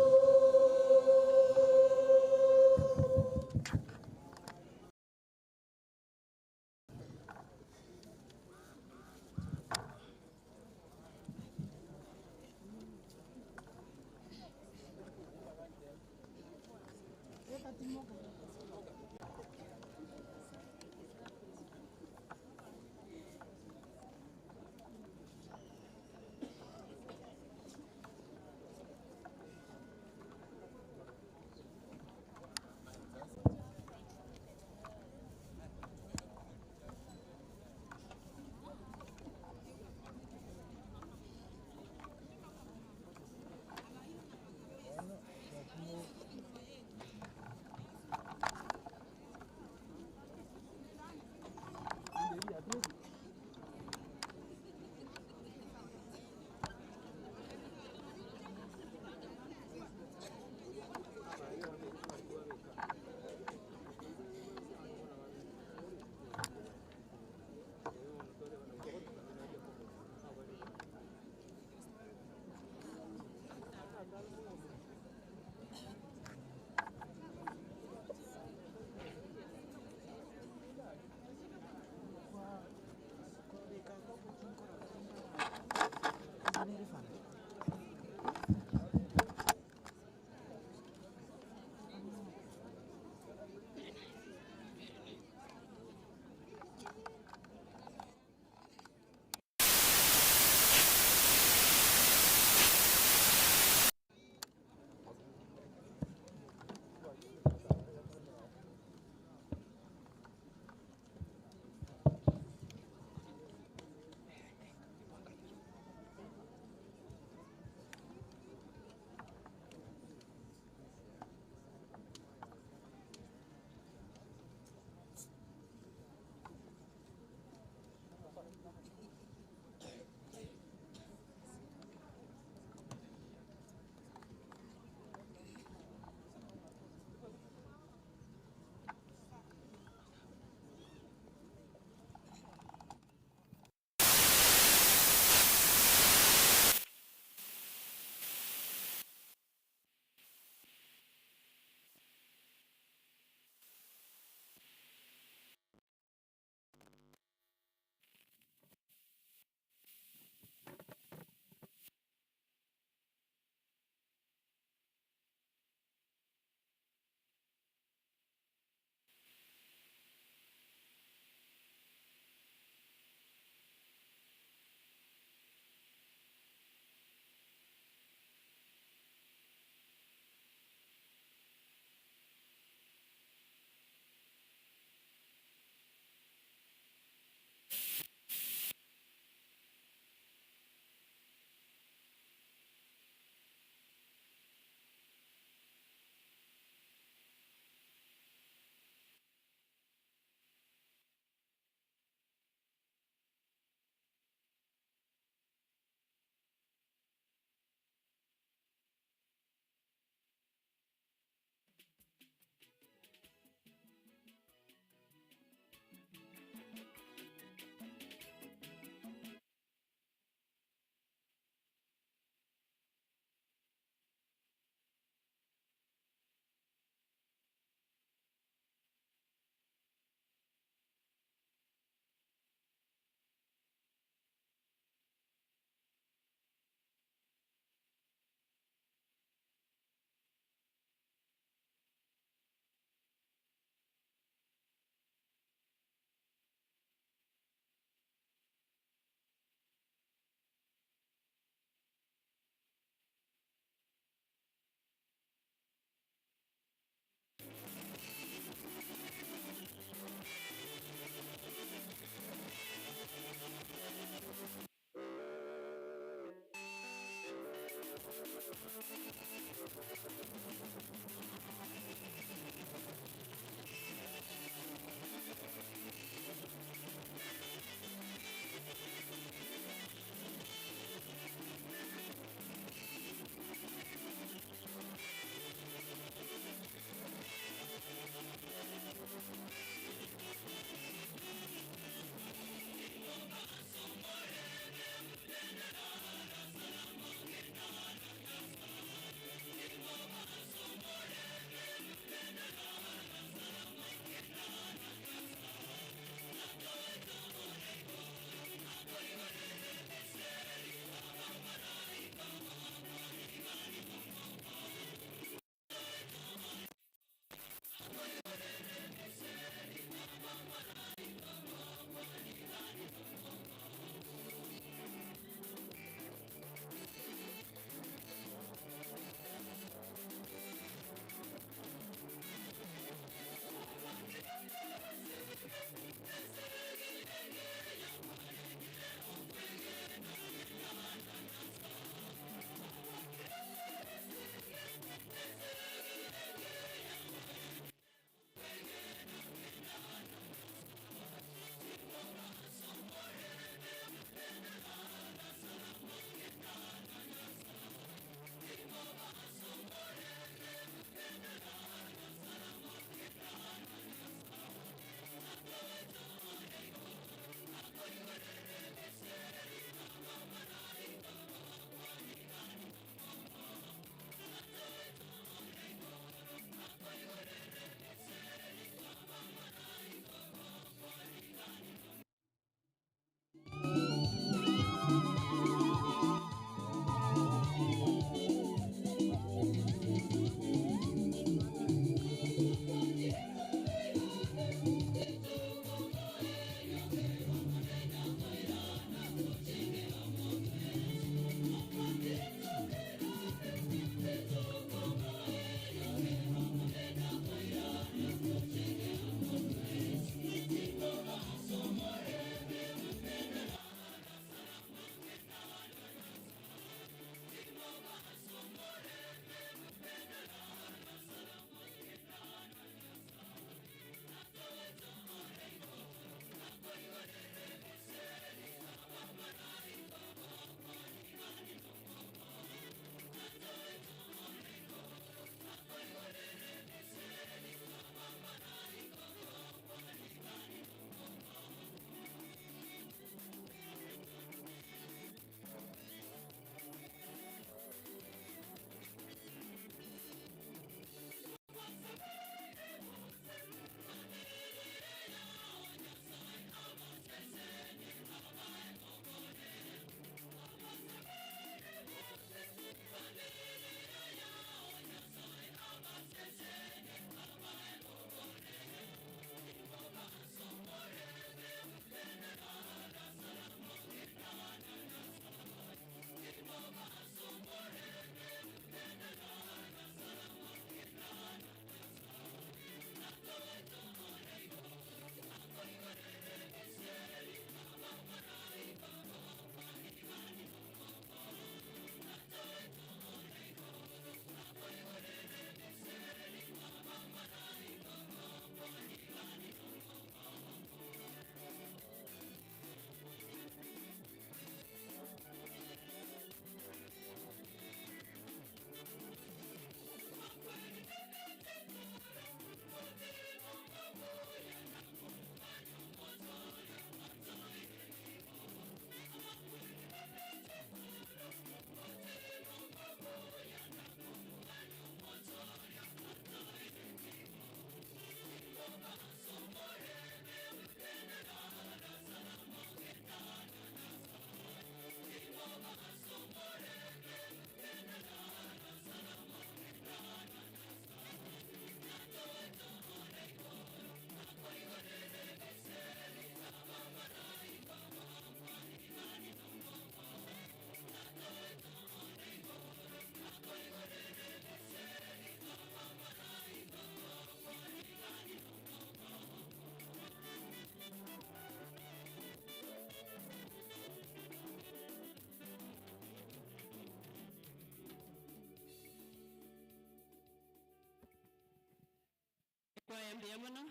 mbuya mono,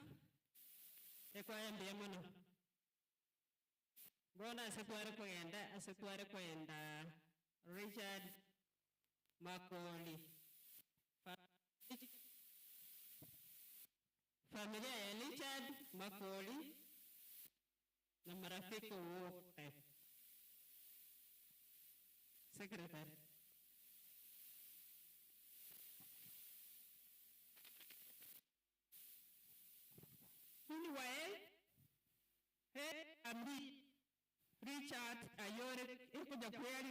ekwaya mbuya mono. Mbona ase tware kogenda, ase tware kwenda Richard Makoli. Familia ya Richard Makoli na marafiki wote. Secretary. Mimi wae he ambi Richard Ayore ekuja kweli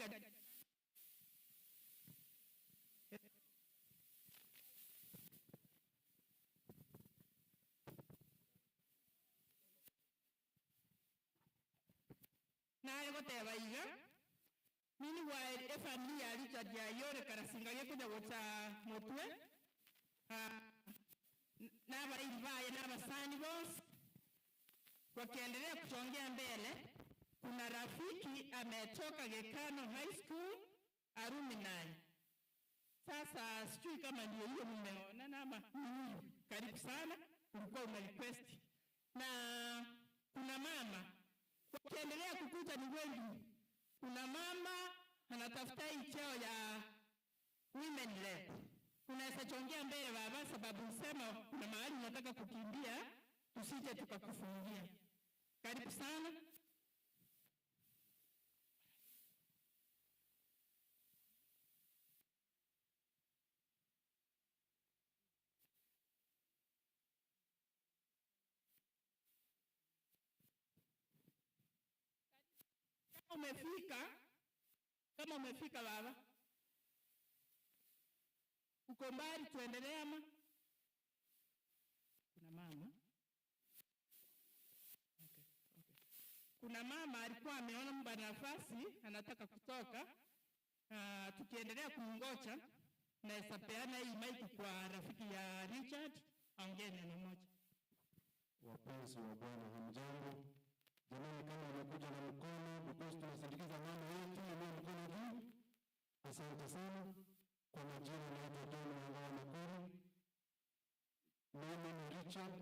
naye goteba iga mini wae efamili ya Richard Ayore karasinga yekuja gocha motwe n'abairi baye n'abasani bose wakiendelea kusongea mbele. Kuna rafiki ametoka Gekano High School Alumni. Sasa sijui kama ndio hiyo mmeonana ama ni huyu. Karibu sana, ulikuwa una request. Na kuna mama wakiendelea kukuta ni wengi. Kuna mama anatafuta hii cheo ya women rep. Unaweza chongea mbele baba, sababu usema kuna mahali unataka kukimbia, tusije tukakufungia. Karibu sana. Kama umefika baba, uko mbali, tuendelee ama? Kuna mama. Okay. Kuna mama alikuwa ameona mba nafasi, anataka kutoka. Tukiendelea kumngoja, naweza peana hii mic kwa rafiki ya Richard, aongee neno moja. Wapenzi wa Bwana, hamjambo? Jamani, kama umekuja na mkono, because tunasindikiza mama yetu, inua mkono juu. Asante sana. Kwa majina naitwa John Wangawa Makori. Mimi ni Richard,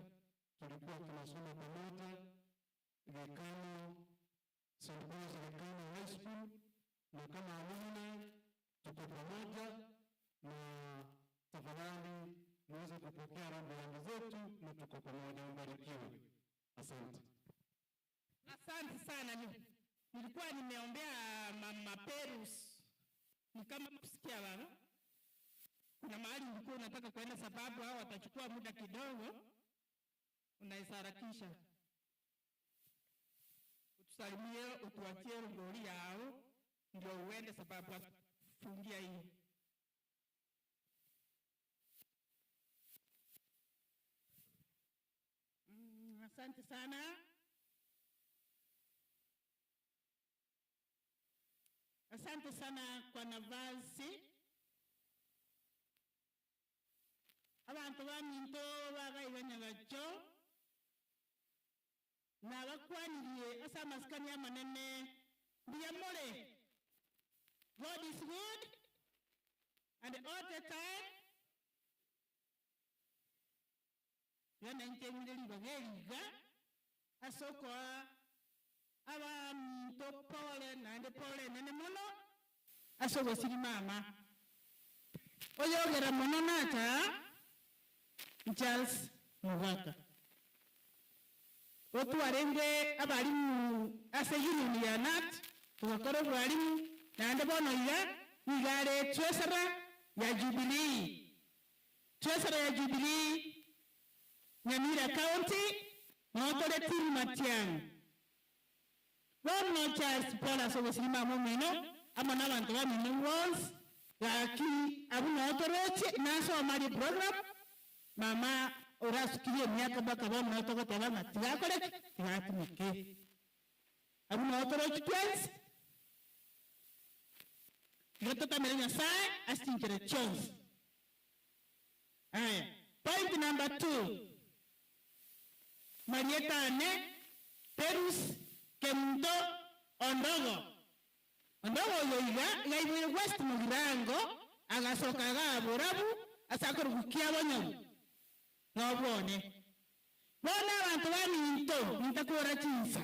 tulikuwa tunasoma pamoja Gekano, St. Paul's Gekano High School, na kama alumni tuko pamoja, na tafadhali muweze kupokea rambirambi zetu, na tuko pamoja. Mbarikiwe. Asante. Asante sana. Nilikuwa nimeombea Mama Perus. Ni kama kusikia baba. Kuna mahali ulikuwa unataka kwenda, sababu hao watachukua muda kidogo, unaisarakisha. Utusalimie, utuachie ngoli yao ndio uende, sababu afungia hii. Asante sana. Asante sana kwa nafasi. Abantu baminto bagaibanyagacho nabakwanirie asa masikani amanene mbiyamore. God is good and all the time. Yana nchengire libageriga asokoa abaminto pole nande pole nene muno asogosiri mama oyogera muno nata Charles Mugaka otwarenge abalimu ase union ya NAT tugakora obwalimu nande bono iga igare treasurer ya Jubilee, treasurer ya Jubilee Nyamira County nokore Tim Matiang'i. Bono Charles Paul asogosiri mama omino ama n'abantu bamino bonsi gaki abu notoroche nasoma ri program mama orasukirie miaka mpaka bono notogoteba ng'a tigakoreki tigatumike abu notoroche twensi iga totamere Nyasaye asinchere chonsi. Aya, point number 2. Marieta ane Perus Kemto Ondogo. Ondogo oyo iga igaibwire West Mugirango agasoka ga Burabu asakora gukia bonyobu nobwone. Bona abantu baminto ntakora chinsa.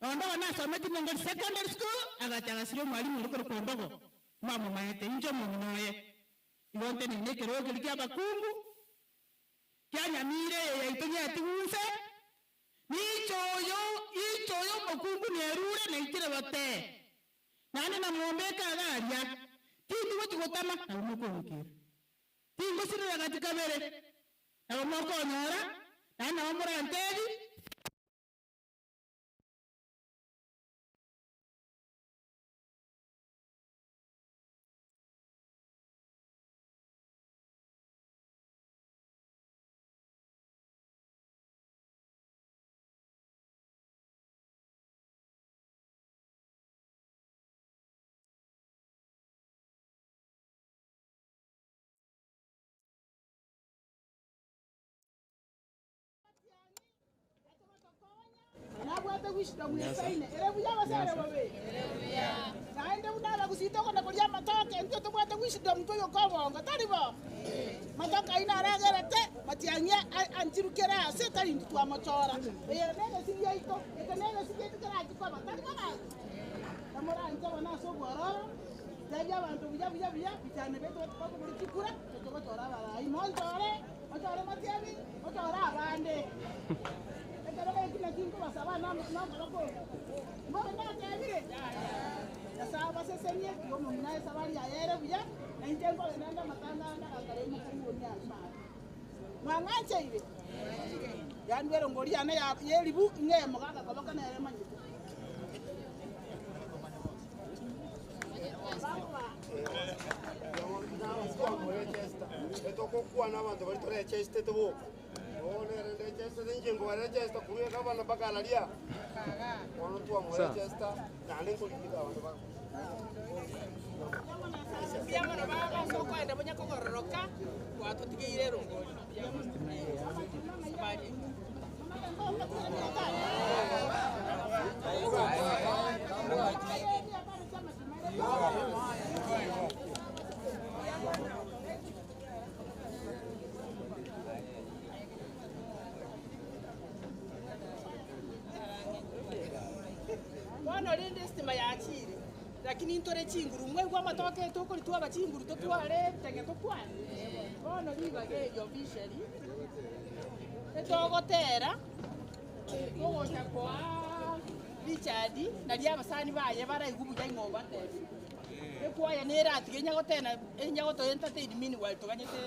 Ondogo nasomete Nengori Secondary School agachagasira mwalimu urikoro kondogo. Mama maete injo munoye. Igonte ni nekero kiri abakungu. Kyanyamire yaitonya atigunse. Nichoyo ichoyo mukungu nerure naitire bate. Nane na muombeka agaria. Tindu gochigotama namuko. Tingo sirira katika bere. Na moko nyora na na omuranteri. Naende unala kusitoko na kulia matoke ndio tubwate wisdom mtoyo kobongo taribo matoke aina aragerete matiang'ia antirukera ase tari ndu twamochora eye nene sigia iko ekenene sigia tukera chikoma taribo namora nje wana sogororo tebya abantu buya buya buya bitane betu bakuburi chikura tutogochora barai monchore ochore matiangi ochora abande Lakini ntore chinguru mwe gwa matoke tokori twaba chinguru totware tenge tokwane bono ribage yo officially etogotera togocha kwa Richard na ria abasani baye baraigubuya ing'omba tebi ekwaya neratige nyagotena enyagoto entertain mini while toganyete.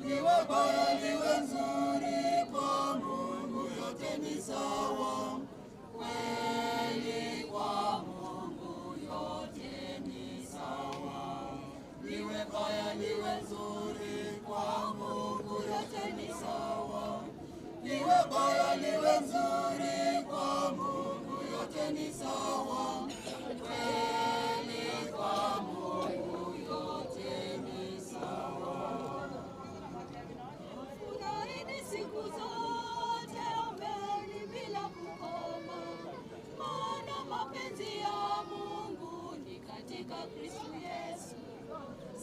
Liwe baya liwe nzuri, kwa Mungu yote ni sawa. Kweli kwa Mungu yote ni sawa. Liwe baya liwe nzuri, kwa Mungu yote ni sawa. Liwe baya liwe nzuri, kwa Mungu yote ni sawa. Kweli kwa Mungu yote ni sawa. Furahini siku zote, ombeni bila kukoma, maana mapenzi ya Mungu ni katika Kristo Yesu.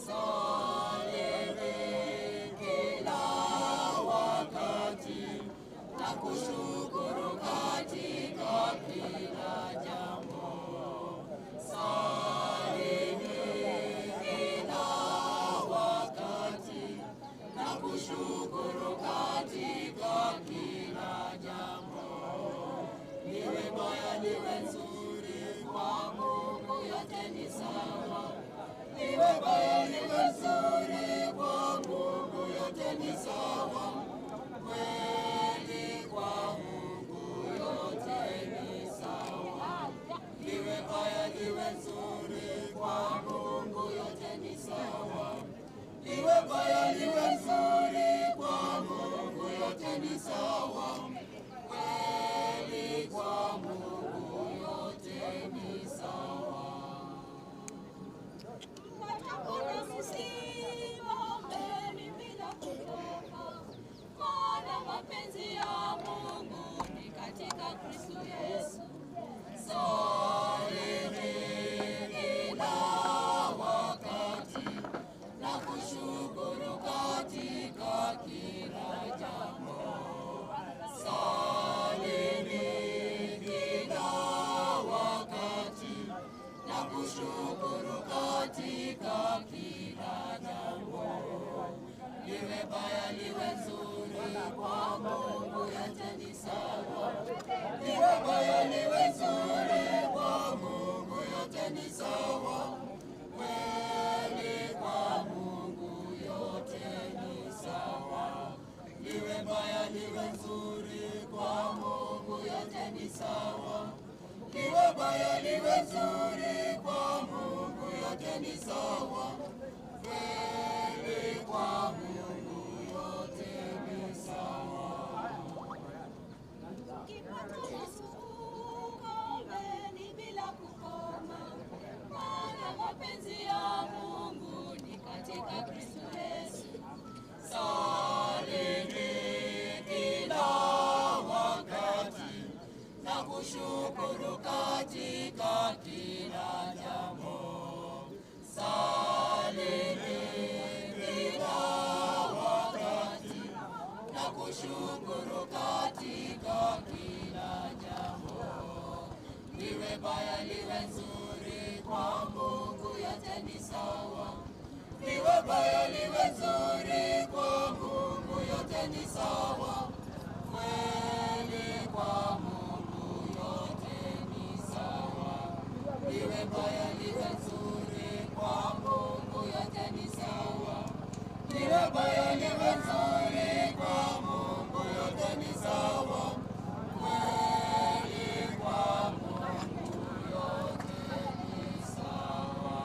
Salini kila wakati na kushukuru katika kila jambo. Salini kila wakati na kushukuru katika kila jambo. Liwe baya liwe nzuri, kwa Mungu yote ni sawa. Liwe baya liwe nzuri, kwa Mungu yote ni sawa. Kweli kwa Mungu yote ni sawa. Liwe baya liwe nzuri, kwa Mungu yote ni sawa. Liwe baya liwe nzuri, kwa Mungu yote ni sawa. Kweli kwa Mungu yote ni sawa. Hakuna msiba, ombeni bila kukoma, maana mapenzi ya Mungu ni katika Kristo Yesu. Salini kila wakati na kushukuru katika kila jambo. Salini kila wakati na kushukuru katika kila jambo. Liwe baya liwe nzuri, kwa Mungu yote ni sawa. Liwe baya liwe nzuri, kwa Mungu yote ni sawa. Kweli kwa Mungu yote ni sawa. Liwe baya liwe nzuri, kwa Mungu yote ni sawa. Liwe baya liwe nzuri, kwa Mungu yote ni sawa. Kweli kwa Mungu yote ni sawa. Ukipata misuko, ombeni bila kukoma, maana mapenzi ya Mungu ni katika Kristo Yesu. Salini kila wakati na kushukuru katika kila jambo. Salini kila wakati na kushukuru katika kila jambo. Liwe baya liwe nzuri, kwa Mungu yote ni sawa. Liwe baya liwe nzuri, kwa Mungu yote ni sawa. Kweli kwa Mungu yote ni sawa. Liwe baya liwe nzuri, kwa Mungu yote ni sawa. Liwe baya liwe nzuri, kwa Mungu yote ni sawa. Kweli kwa Mungu yote ni sawa.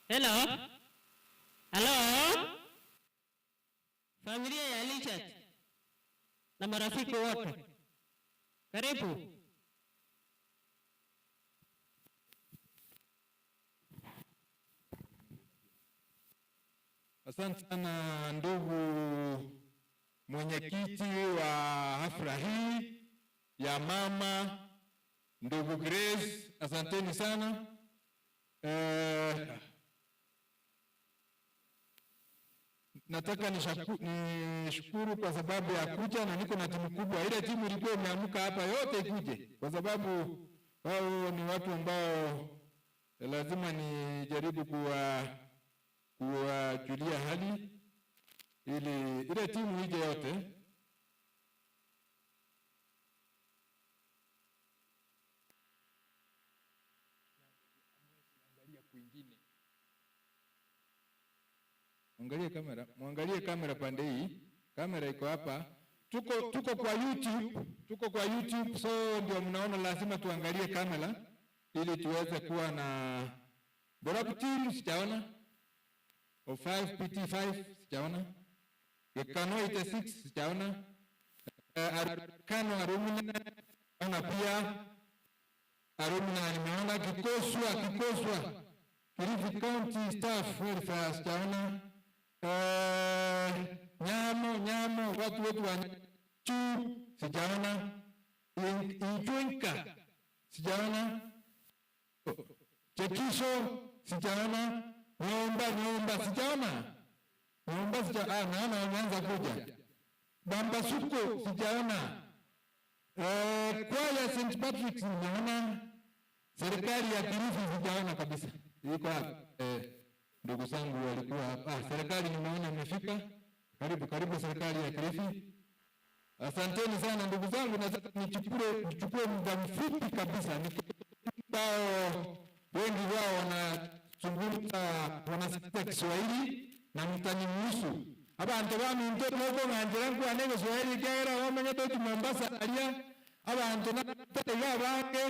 Hello? Hello? Familia ya Richard na marafiki wote, karibu. Asante sana ndugu mwenyekiti wa hafla hii ya mama, ndugu Grace, asanteni sana. Nataka nishukuru kwa sababu ya kuja, na niko na timu kubwa. Ile timu ilikuwa imeamka hapa yote ikuje, kwa sababu wao ni watu ambao lazima nijaribu kuwajulia hali ili ile timu ije yote. Angalie kamera, muangalie kamera pande hii. Kamera iko hapa. Tuko kwa YouTube, tuko kwa YouTube, so ndio mnaona lazima tuangalie kamera ili tuweze kuwa na Borabu team sijaona. O5 PT5 sijaona. Gekano 86 sijaona. Arkano Arumina naona pia. Arumina nimeona. Kikoswa Kilifi County Staff Welfare sijaona. Nyamo watu wetu wa Chu sijaona. Inchwinka sijaona. Chekisho sijaona. Nyomba sijaona. Nyomba sijaona. Naona wameanza kuja. Bambasuko sijaona. Kwaya St. Patrick's nimeona. Serikali ya Kilifi sijaona kabisa. Iko hapa. Ndugu zangu walikuwa hapa. Serikali nimeona imefika. Karibu serikali ya Kilifi. Asanteni sana ndugu zangu, na sasa nichukue muda mfupi kabisa. Ambao wengi wao wanazungumza, wanasikia Kiswahili na mtaniruhusu. Abantu baminto noko nganjira nkwane Kiswahili kera bamenyete ki Mombasa aria abantu natega bange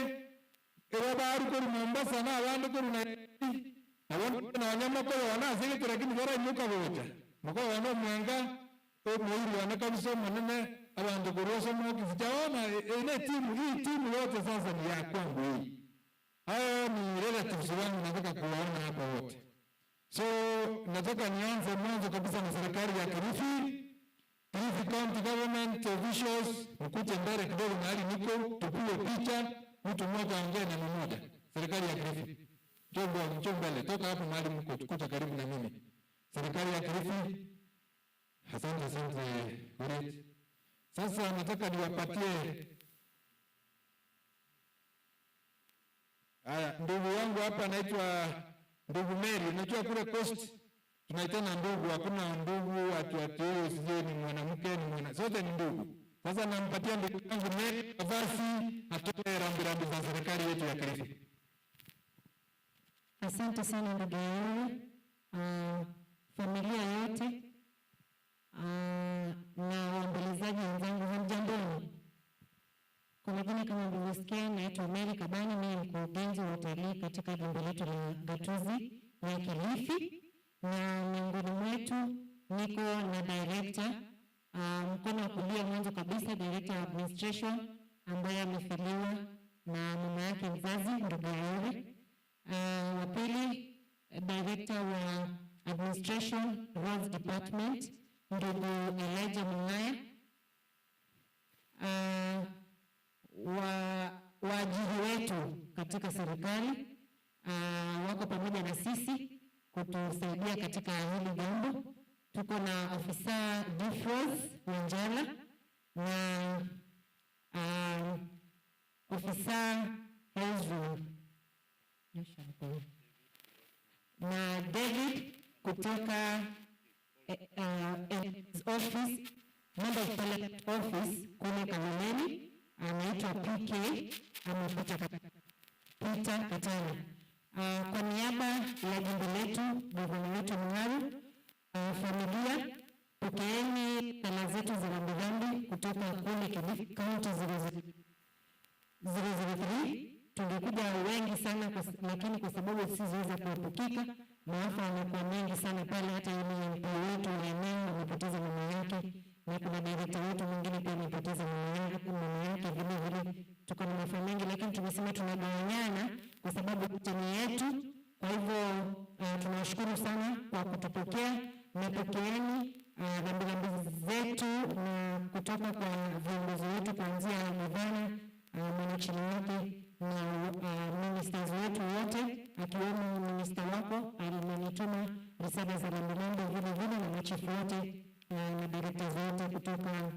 eba baru kuri Mombasa na abandi kuri Nairobi. Nabona na wanyama ko wanazigitira lakini bora nyuka bocha. Mko wana mwenga omuiri wana kabisa manene abantu kuroso mwa sijaona ile timu hii, timu yote sasa ni ya kwangu hii. Hao ni relatives wangu, nataka kuwaona hapa wote. So nataka nianze mwanzo kabisa na serikali ya Kilifi. Kilifi County Government officials, mkuje mbele kidogo mahali niko, tupige picha, mtu mmoja aongee neno moja. Serikali ya Kilifi. Njoo mbele, toka hapo mahali mko, kuja karibu na mimi. Serikali ya Kilifi. Asante Urit. Sasa nataka niwapatie haya, ndugu yangu hapa anaitwa ndugu Mary. Unajua kule Coast tunaitana ndugu, hakuna ndugu ati sijui ni mwanamke ni mwana, sote ni ndugu. Sasa nampatia ndugu yangu Mary nafasi atoe rambirambi za serikali yetu ya Kilifi. Asante sana ndugu yangu, familia yote, na waombolezaji wenzangu, hamjamboni. Kwa majina kama mlivyosikia, naitwa Mary Kabani, mimi ni mkurugenzi wa utalii katika jimbo letu la Gatuzi ya Kilifi, na miongoni mwetu niko na director, mkono wa kulia mwanzo kabisa, director wa administration ambaye amefiliwa na mama yake mzazi ndugu Yore. Wa pili, director wa administration roads department ndugu Elijah Mungaya. Waajiri wetu katika serikali wako pamoja na sisi kutusaidia katika hili jambo. Tuko na ofisa Dufros Wanjala na ofisa Hezron na David kutoka office, member of parliament office kule Kaloleni, anaitwa PK ama Peter Katana. Kwa niaba ya jimbo letu, gavana wetu Mung'aru, familia, pokeeni sala zetu za rambirambi kutoka kule Kilifi County 003. Tungekuja wengi sana lakini kwa sababu sisiweza kuepukika, maafa yamekuwa mengi sana pale. Hata yule MP wetu wa eneo amepoteza mama yake, na kuna director wetu mwingine pia amepoteza mama yake vile vile. Tuko na maafa mengi, lakini tumesema tunagawanyana kwa sababu ni yetu. Kwa hivyo tunawashukuru sana kwa kutupokea. na pokeeni rambirambi zetu na kutoka kwa viongozi wetu kuanzia gavana, mwanachini wake na ministers wetu wote, akiwemo minister wako alinituma risala za rambirambi vile vile na machifu wote na directors wote kutoka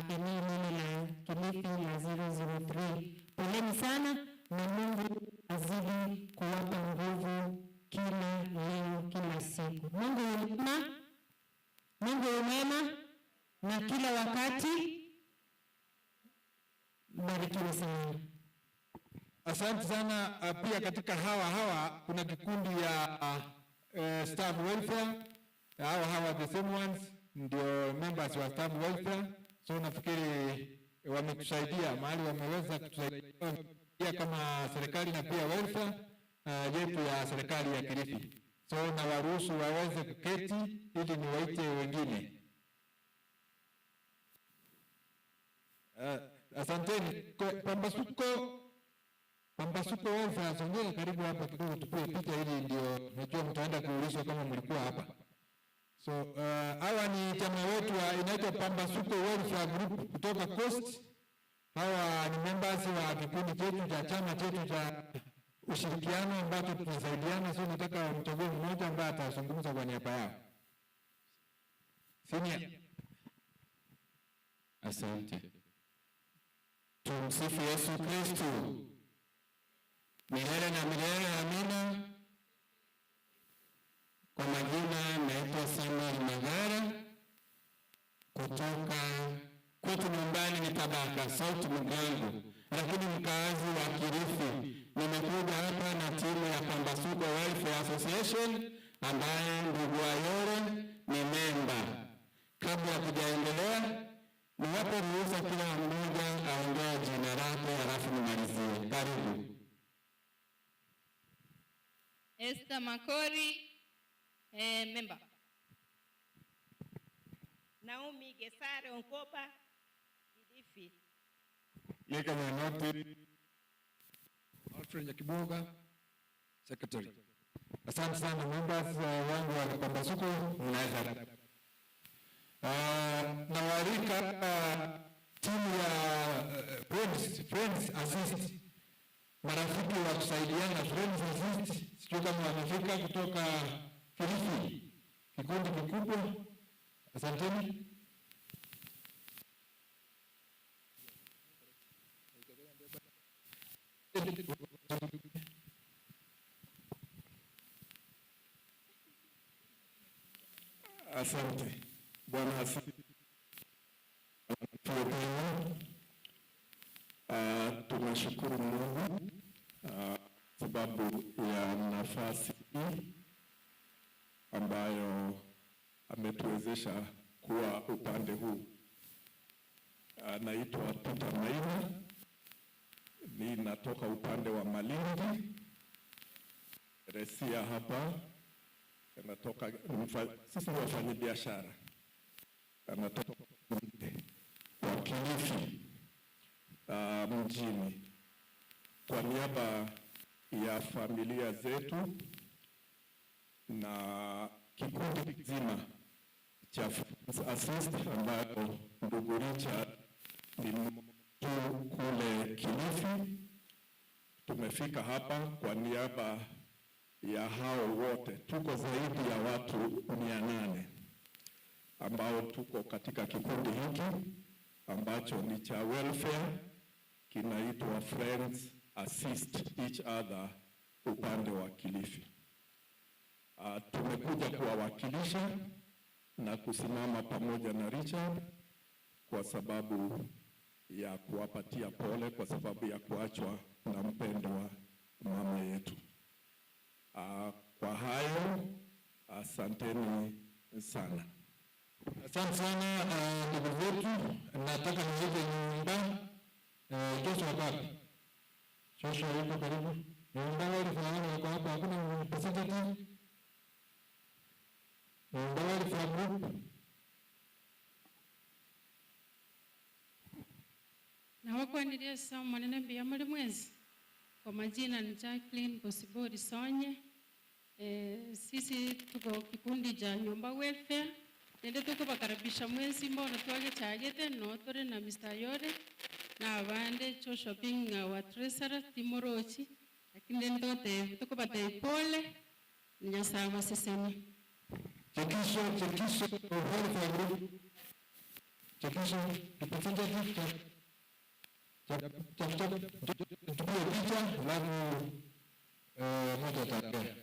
eneo lile la Kilifi la 003. Poleni sana na Mungu azidi kuwapa nguvu kila leo, kila siku. Mungu mwema, Mungu mwema na kila wakati. Barikiwe sana. Asante sana. Pia katika hawa kuna kikundi ya staff welfare. Hawa the same ones ndio members wa staff welfare. So nafikiri wametusaidia mahali wameweza kutusaidia kama serikali na pia welfare yetu ya serikali ya Kilifi. So na waruhusu waweze kuketi ili niwaite wengine. Asanteni. Pambasuko welfare, songea karibu hapa kidogo tupige picha ili ndio najua mtaenda kuulizwa kama mlikuwa hapa. So hawa ni chama wetu inaitwa Pambasuko Welfare Group kutoka Coast. Hawa ni members wa kikundi chetu cha chama chetu cha ushirikiano ambacho tunasaidiana. So nataka mchague mmoja ambaye atazungumza kwa niaba yao. Senior. Asante. Tumsifu Yesu Kristo. Milele na milele, amina. Kwa majina naitwa Samuel Magara, kutoka kwetu nyumbani ni Tabaka, South Mugango, lakini mkazi wa Kilifi. Nimekuja hapa na timu ya Pambasuko Welfare Association ambaye ndugu Ayore ni memba. Kabla ya kujaendelea, niwape ruhusa kila mmoja aongee jina lake halafu nimalizie. Karibu. Esther Makori, member. Naomi Gesare Onkoba, Kilifi. Mika Nyanoti. Alfred Nyakiboga, secretary. Asante sana members wangu wa Pambasuko, mnaweza. Nawaalika timu ya Friends Assist, marafiki wa kusaidiana, Friends Assist, sijui kama wamefika kutoka Kilifi, kikundi kikubwa. Asanteni. Asante Bwana asifiwe. Tunashukuru Mungu sababu ya nafasi hii ambayo ametuwezesha kuwa upande huu. Naitwa Peter Maina, ninatoka upande wa Malindi, Resia hapa. Anatoka, sisi ni wafanyabiashara, anatoka wa Kilifi mjini. Kwa niaba ya familia zetu na kikundi kizima cha Friends Assist ambayo ndugu Richard ni mtu kule Kilifi, tumefika hapa kwa niaba ya hao wote. Tuko zaidi ya watu 800 ambao tuko katika kikundi hiki ambacho ni cha welfare, kinaitwa Friends Assist Each Other upande wa Kilifi. Tumekuja kuwawakilisha na kusimama pamoja na Richard kwa sababu ya kuwapatia pole kwa sababu ya kuachwa na mpendwa mama yetu. Kwa hayo, asanteni sana. Asante sana ndugu zetu. Nataka niweze nyumba Joshua wapi? Joshua yuko karibu. Nyumba wale fulani wako hapa, hakuna representative. Nyumba wale from group. Na wakwandiria sana mwanene mbia muri mwezi. Kwa majina ni Jacqueline Bosibori Sonye, Sisi tuko kikundi cha Nyumba Welfare. Nende tukubakaribisha mwezi mbona twage chagete no tore na Mr. Yore na abande Joshua Bing wa treasurer Timorochi, lakini ndote tukubate pole Nyasaye waseseni. Chekisho Chekisho Welfare Group. Chekisho representative cha tupige picha alafu moja ataongea.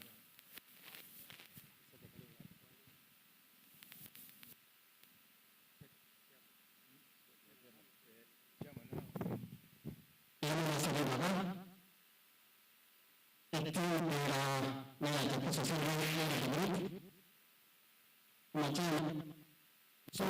So,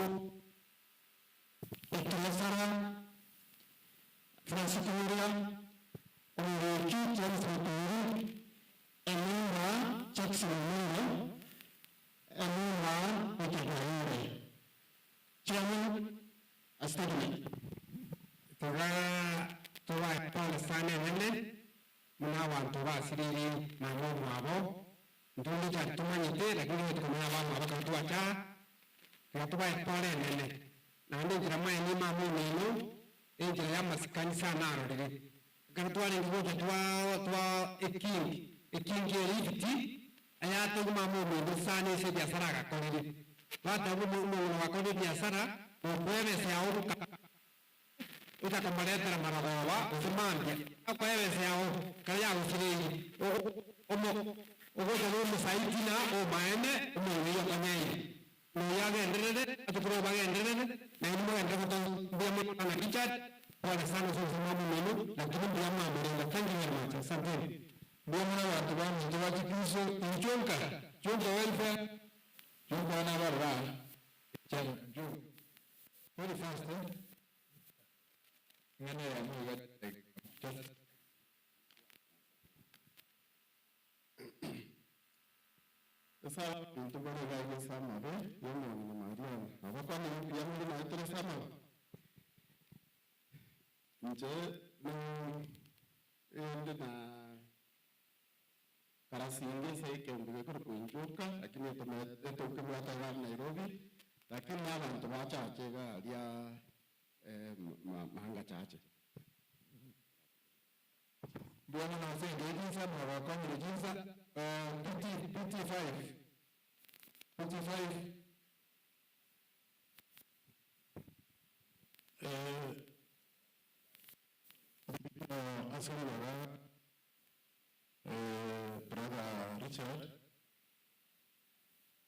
Brother Richard,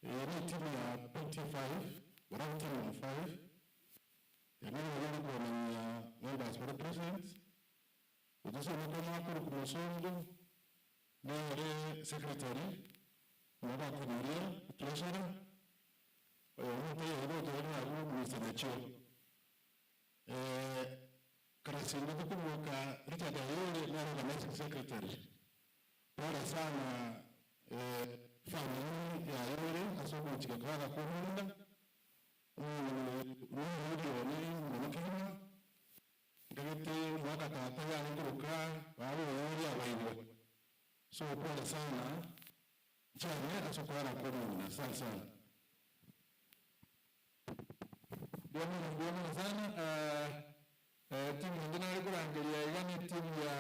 ni timu ya PT5, wala timu ya 5. Yanini wali kuonania members for the president. Ujuzi mkono wako kumusongo nere secretary mwaba kunuria treasurer. Oyo mtu yeye ndio ndio mwisanacho. Karasindi kumwoka Richard Ayole na organizing secretary. Pole sana familia ya Ayole asomo chikakara kumunda. Mwili mwanakima. Ngagete mwaka tata ya nguruka wao yori abaibwa. So pole sana. Chana asokora kumunda sana sana. Ndio sana timu nyingine alikuangalia igani timu ya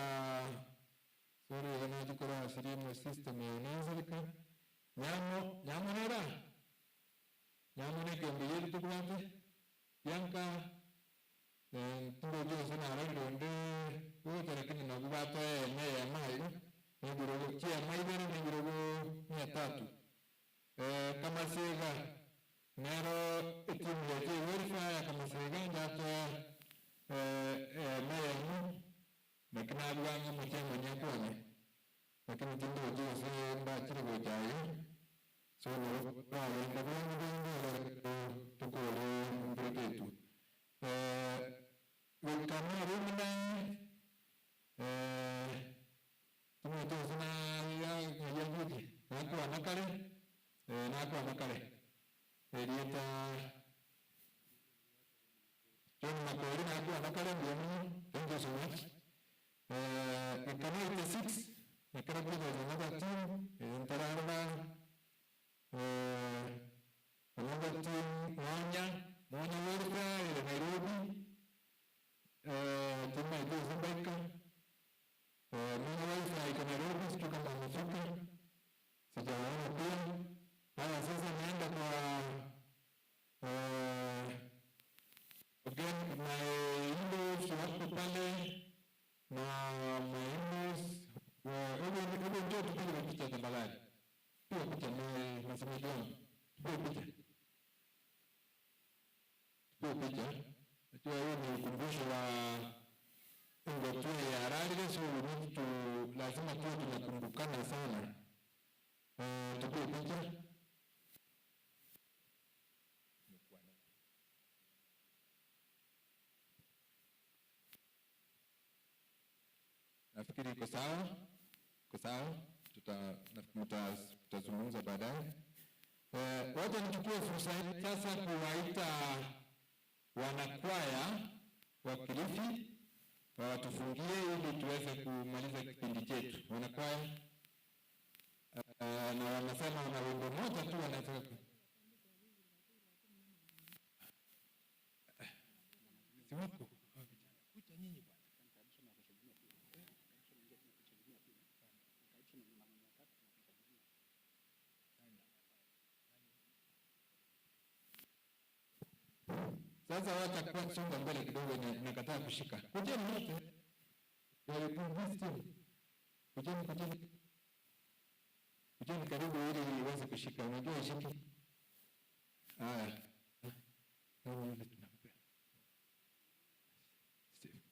sorry igani jikora sirimu system ya unazalika nyamo nyamo nera nyamo ne kembele tukulante yanka tumbo jo sana rando nde wote lakini nagubata ne ya mai ne birogo kia mai bere ne birogo 300 kama sega nero timu ya welfare kama sega ndato mayanu nakinabwanga muchengo nyakwane lakini tindo jose mbachiri gochayo so no ndabwanga tukole mpretetu wekamera rumina tumoto sana ya yajuki nakwa nakare nakwa nakare erieta John Makori nakwa nakare ndio. Thank you so much. Ikana 86 Nakarabu there's another team, Ntaramba, another team, Mwanya, Mwanya Welfare, ile Nairobi, timu ya Zimbaika, Mwanya Welfare iko Nairobi, sijui kama wamefika, sijawaona pia. Haya, sasa naenda kwa again my in-laws wako pale na my in-laws. Hebu njoo tupige picha tafadhali. Piga picha na msemaji wangu. Tupige picha. Tupige picha. Najua hiyo ni ukumbusho wa Ngotue ya Harare, so we need to, lazima tuwe tunakumbukana sana. Tupige picha. Nafikiri iko sawa. Iko sawa. Tutazungumza baadaye. Wacha nichukue fursa hii sasa kuwaita wanakwaya wa Kilifi watufungie ili tuweze kumaliza kipindi chetu. Wanakwaya na wanasema wana wimbo moja tu wanataka. Si wako kuja nyinyi bwana. Sasa wacha kwa songa mbele kidogo, nakataa kushika. Kujeni wote. Kujeni, kujeni. Kujeni karibu ili iweze kushika. Unajua ishike. Haya.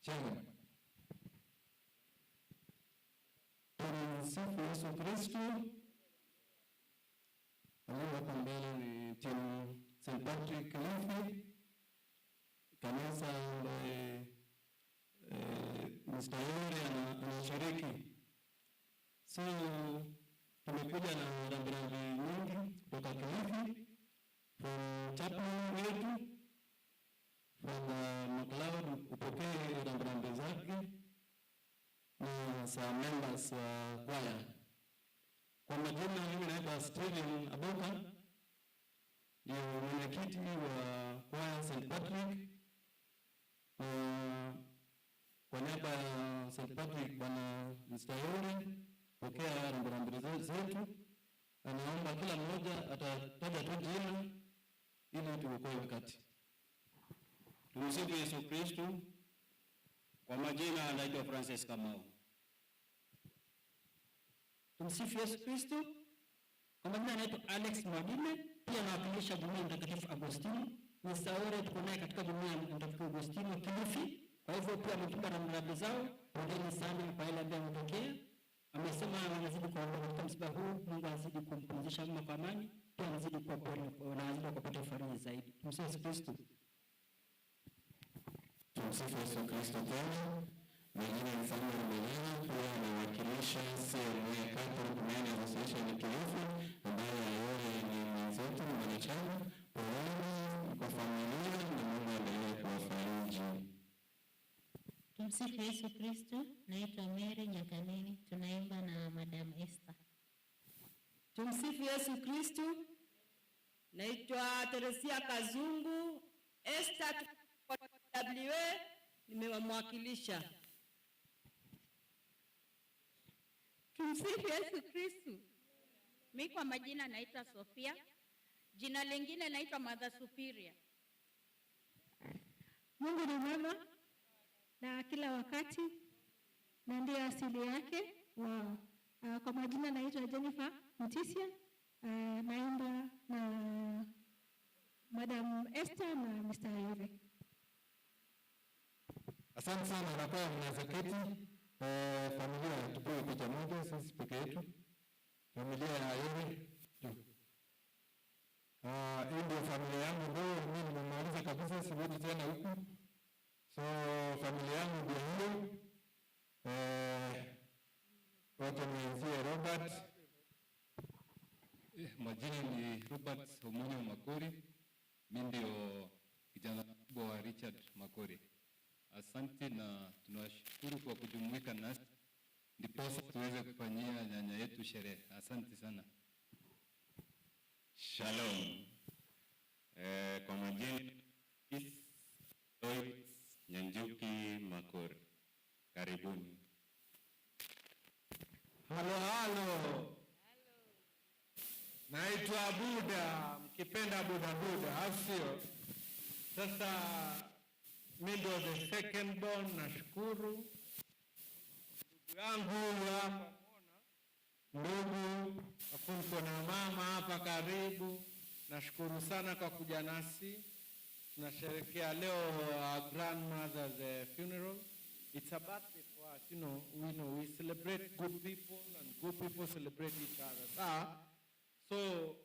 Chairman. Tumsifu Yesu Kristo. Walio hapa mbele ni timu St. Patrick Kilifi, kanisa ambaye Mr. Yore anashiriki. So tumekuja na rambirambi nyingi kutoka Kilifi, from chaplain wetu Father McLeod, upokee rambirambi zake na sa members wa kwaya. Kwa majina mimi naitwa Steven Aboka, ndio mwenyekiti wa kwaya St. Patrick. Kwa niaba ya St. Patrick, Bwana Mr. Yore, pokea rambirambi zetu. Anaomba kila mmoja atataja tu jina ili tuokoe wakati. Tumsifu Yesu Kristo. Kwa majina anaitwa Francis Kamau. Tumsifu Yesu Kristo. Kwa majina anaitwa Alex Mwadime, pia nawakilisha jumuiya Mtakatifu Agostino. Mr. Yore tuko naye katika jumuiya Mtakatifu Agostino Kilifi. Kwa hivyo pia ametupa rambirambi zao. Poleni sana kwa yale ambayo yametokea. Amesema wanazidi kuomba katika msiba huu, Mungu azidi kumpumzisha mama kwa amani, pia anazidi kuwa pole na azidi kupata faraja zaidi. Tumsifu Yesu Kristo. Tumsifu Yesu Kristo tena. Majina ni Samuel Melina, pia anawakilisha CMA Catholic Men Association Kilifi, ambaye Ayore ni mwenzetu, ni mwanachama. Poleni kwa familia na Mungu aendelee kuwafariji. Tumsifu Yesu Kristo. Naitwa Mary Nyakanini, tunaimba na Madam Esther. Tumsifu Yesu Kristo. Naitwa Teresia Kazungu, Esther WA, nimemwakilisha. Tumsifu Yesu Kristo. Mimi kwa majina naitwa Sofia, jina lingine naitwa Mother Superior. Mungu ni mwema na kila wakati, na ndiyo asili yake. Wow. Kwa majina naitwa Jennifer Mutisia, naimba na Madam Esther na Mr. Ayure. Asante sana wanakwaya, mnaweza keti. Familia tupige picha moja sisi peke yetu. Familia ya Ayure. Hii ndio familia yangu ndio mimi nimemaliza kabisa, sirudi tena huku. So familia yangu ndio hiyo. Wacha nianzie Robert. Majina ni Robert Omonyo Makori. Mimi ndio kijana mkubwa wa Richard Makori. Asante na tunawashukuru kwa kujumuika nasi. ndiposa tuweze kufanyia nyanya yetu sherehe. Asante sana. Shalom. Kwa majina Lois Nyanjuki Makori. Karibuni. Halo halo. Naitwa Buda, mkipenda Buda Buda, au sio? Sasa mimi ndio the second born, nashukuru. Ndugu yangu huyu hapa, ndugu, afu na mama hapa karibu. Nashukuru sana kwa kuja nasi. Tunasherehekea leo our grandmother's funeral. It's a birthday for us, you know, we know we celebrate good people and good people celebrate each other. Sawa? So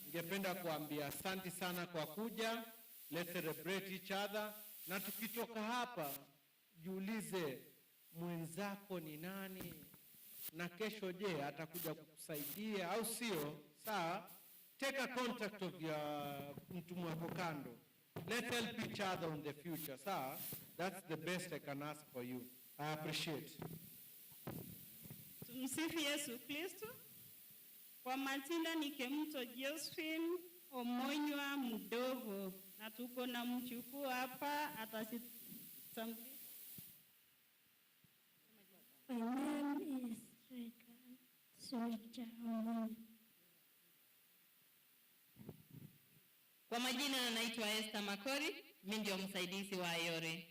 ningependa kuambia asante sana kwa kuja. Let's celebrate each other. Na tukitoka hapa jiulize mwenzako ni nani, na kesho je atakuja kukusaidia au sio? Sawa? Take a contact of your mtu mwako kando. Let's help each other on the future. Sawa? That's the best I can ask for you. I appreciate. Tumsifu Yesu Kristo. Kwa majina ni Kemuto Josephine Omonywa mdogo, na tuko na mjukuu hapa atajitambulisha. My name is Reka Soja Omonywa. Kwa majina naitwa Esther Makori, mimi ndio msaidizi wa Ayore.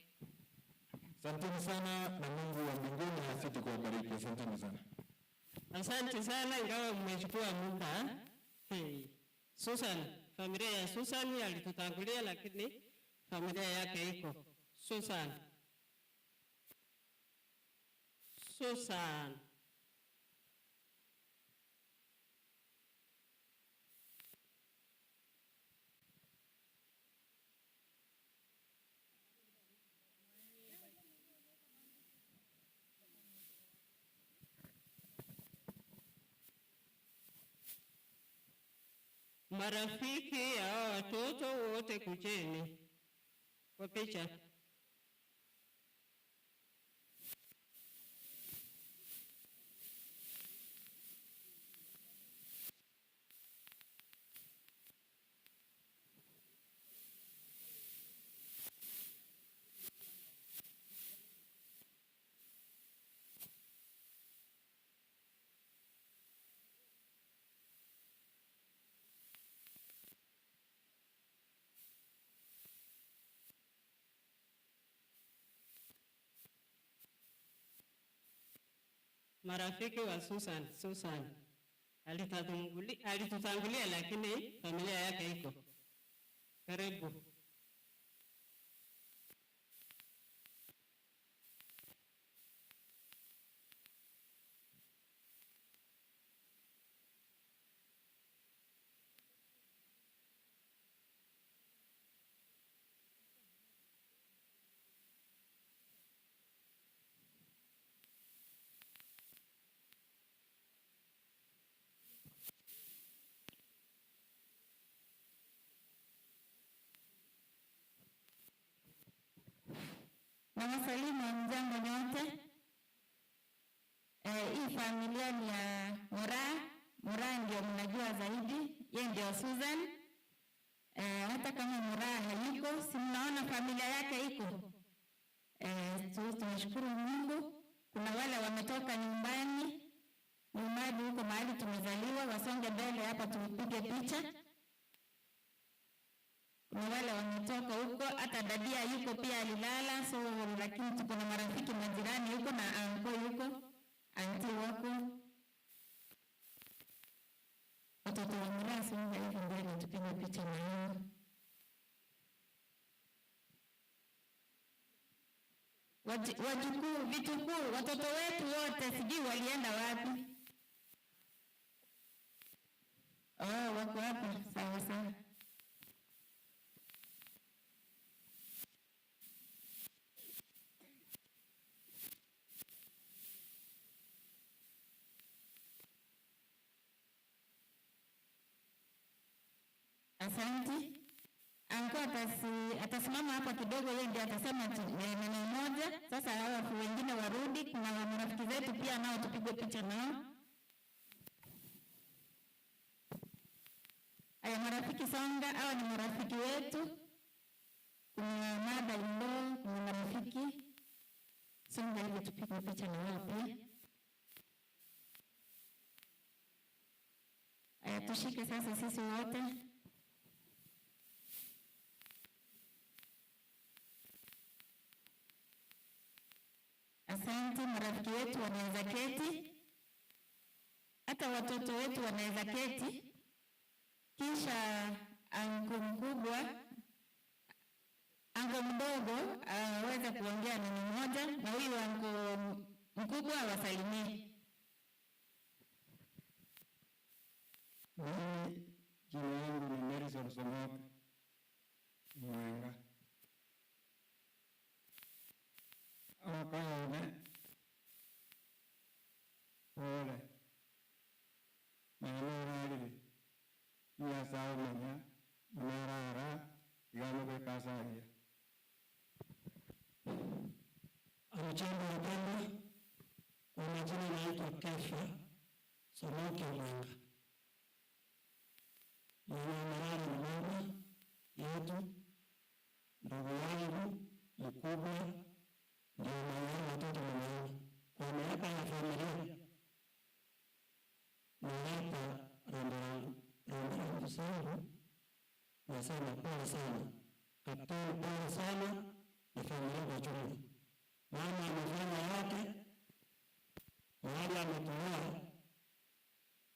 Asanteni sana na Mungu wa mbinguni azidi kuwabariki. Asanteni sana. Asante sana ingawa mmechukua muda. Hey. Susan, familia ya Susan alitutangulia lakini familia yake iko. Susan. Susan. Marafiki ya watoto wote kujeni kwa picha. Marafiki wa Susan, Susan alitutangulia lakini familia yake iko. Karibu. Nawasalimu hamjambo nyote. Hii familia ni ya Moraa. Moraa ndio mnajua zaidi, yeye ndio Susan. Hata kama Moraa hayuko, si mnaona familia yake iko. Tunashukuru Mungu. Kuna wale wametoka nyumbani huko mahali tumezaliwa, wasonge mbele hapa tupige picha. Kuna wale wametoka huko, hata dadia yuko pia alilala, so lakini tuko na marafiki majirani huko na anko yuko, anti wako. Watoto wa Moraa songa hivi mbele tupige picha na yao. Wajukuu, vitukuu, watoto wetu wote sijui walienda wapi. Oh, wako hapa, sawa sawa. Asante. Anko atasimama hapa kidogo, yeye ndiye atasema neno moja. Sasa hao wengine warudi, kuna marafiki zetu pia nao tupige picha nao. Aya, marafiki songa, hao ni marafiki wetu. Kuna mother in law, kuna marafiki. Songa ili tupige picha na wao pia. Aya, tushike sasa sisi wote. Asante, marafiki wetu wanaweza keti. Hata watoto wetu wanaweza keti. Kisha anko mkubwa, anko mdogo aweze kuongea neno moja, na huyu anko mkubwa awasalimie. Mimi jina langu ni Nelson Somoka Mwenga. Awakayone pole maana nyasaye manya marara igano kwekasaria. Hamjambo wapendwa, kwa majina naitwa Kefa Somoki Mwenga. Mwana Marara ni mama yetu, ndugu yangu mkubwa, ndio mama watoto mwanangu. Kwa niaba ya familia naleta rambirambi zangu, nasema pole sana Kapteni, pole sana na familia kwa jumla. Mama amefanya yake, mahali ametoa,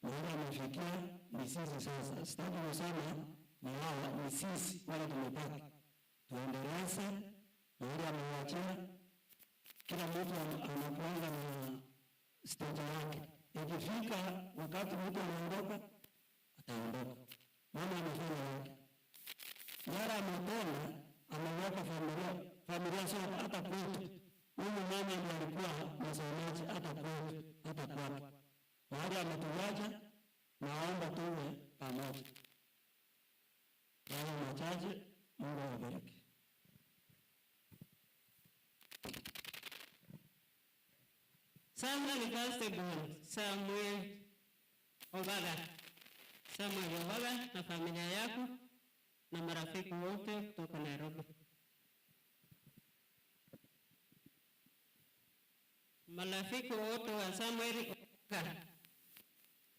mahali amefikia ni sisi sasa. Sitaki kusema ni wao, ni sisi wale tumebaki. Tuendeleze mahali amewachia. Kila mtu anakuanga na stage yake. Ikifika wakati mtu anaondoka, ataondoka. Mama amefanya yake. Yara ametenda, ameweka familia sio hata kwetu. Huyu mama ndiye alikuwa msemaji hata kwetu, hata kwake. Mahali ametuacha, naomba tuwe pamoja. Hayo machache, Mungu awabariki. Samuel Constable Samuel Obaga. Samuel Obaga na familia yako na marafiki wote kutoka Nairobi. Marafiki wote wa Samuel Obaga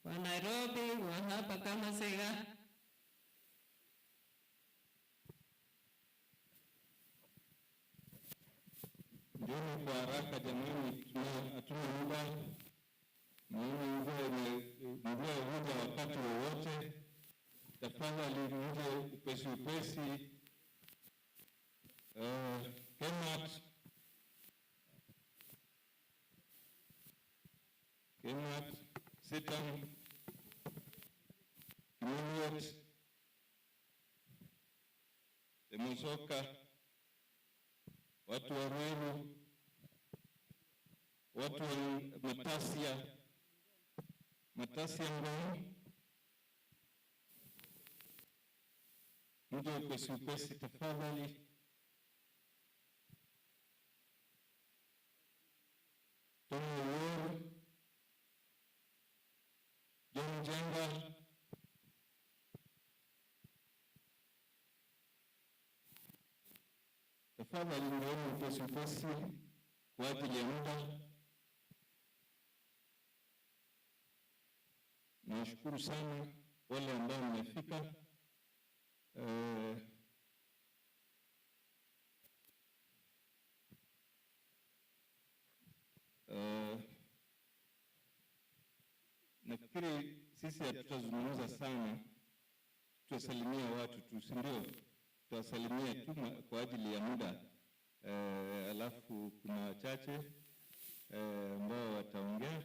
wa Nairobi, wa hapa Kamasega. Njooni kwa haraka jamani, hatuna muda. Naona mvua huja wakati wowote. Tafadhali mje upesi upesi. Kemat, Sitam, Kimoliet, Temusoka, watu wa Ruiru, watu wa Matasia Ngong, mje upesi upesi tafadhali. Tony Owuor, John Jenga, tafadhali njooni upesi upesi kwa ajili ya muda. Nashukuru sana wale ambao mmefika. Nafikiri sisi hatutazungumza sana, tutasalimia watu tu, si ndio? Tutasalimia tu kwa ajili ya muda. Alafu kuna wachache ambao wataongea.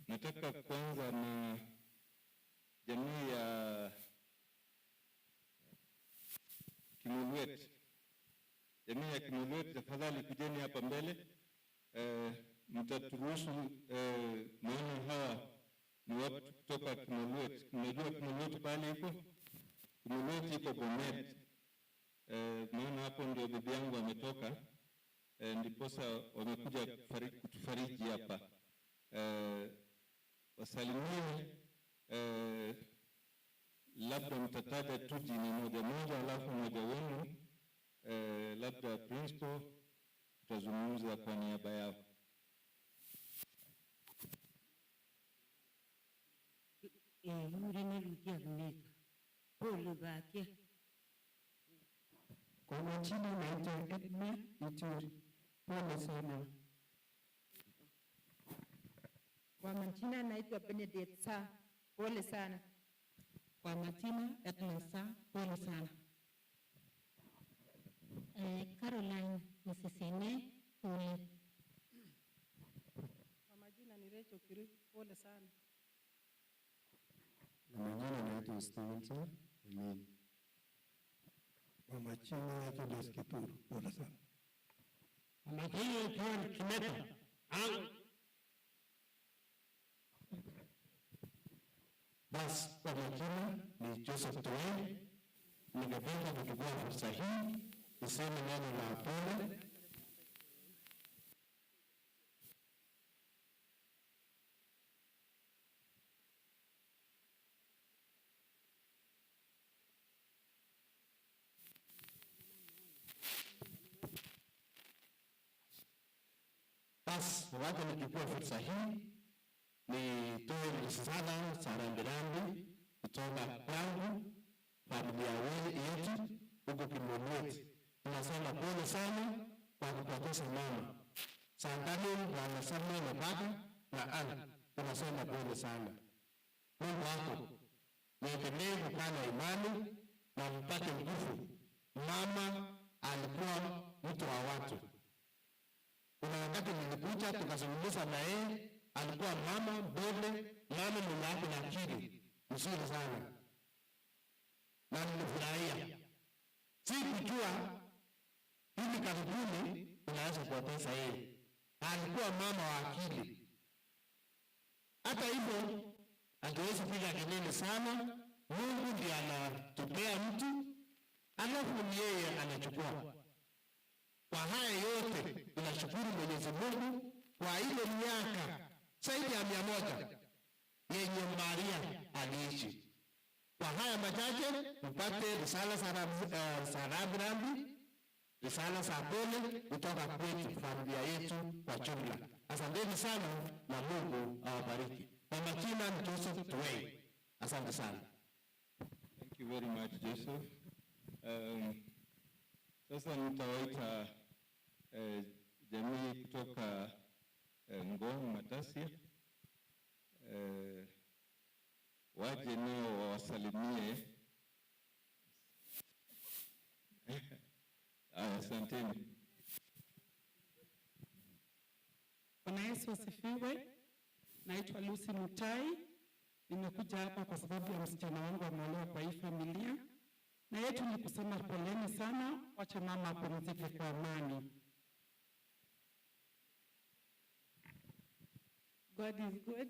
Nataka kwanza na jamii ya Kimoliet. Jamii ya Kimoliet, tafadhali kujeni hapa mbele. Mtaturuhusu, maana hawa ni watu kutoka Kimoliet. Mnajua Kimoliet pale iko? Kimoliet iko Bomet. Maana hapo ndio bibi yangu ametoka. Ndiposa wamekuja kutufariji hapa. Wasalimie, labda mtataja tu jina moja moja, alafu mmoja wenu, labda principal tutazungumza kwa niaba yao. Kwa majina naitwa Edna Ituri. Pole sana. Kwa majina naitwa Benedict Sa. Pole sana. Kwa majina Edna Sa. Pole sana. Caroline Msisine, pole. Kwa majina ni Rachel Kirui, pole sana. Kwa majina naitwa Stevenson Amin. Kwa majina naitwa Julius Kituru, pole sana. Kwa majina John Kimeta. Basi kwa majina ni Joseph Toel. Ningependa kuchukua fursa hii niseme neno la pole. Basi wacha nichukue fursa hii nitoe risala za rambirambi kutoka kwangu, familia yetu huko Kimoliet. Tunasema pole sana kwa kupoteza mama. Santani wanasema na baba na ana. Tunasema pole sana. Mungu wako muendelee kukaa na imani na mpate nguvu. Mama alikuwa mtu wa watu. Kuna wakati nilikuja tukazungumza na yeye, alikuwa mama mbele, mama mwenye ako na akili mzuri sana, na nilifurahia. Sikujua hivi karibuni unaweza kuwapesa yeye. Alikuwa mama wa akili. Hata hivyo hatuwezi piga kelele sana. Mungu ndiye anatupea mtu, alafu ni yeye anachukua. Kwa haya yote tunashukuru Mwenyezi Mungu kwa ile miaka zaidi ya 100 yenye Maria aliishi. Kwa haya machache mpate risala za rambirambi, risala za pole kutoka kwetu, familia yetu kwa jumla. Asanteni sana na Mungu awabariki. Kwa majina ni Joseph Tuwei. Asante sana. Thank you very much, Joseph. Sasa nitawaita jamii kutoka Ngong Matasia, waje nao wawasalimie. Asanteni. Bwana Yesu asifiwe. Naitwa Lucy Mutai. Nimekuja hapa kwa sababu ya msichana wangu ameolewa kwa hii familia. Na yetu ni kusema poleni sana, wacha mama apumzike kwa amani. God is good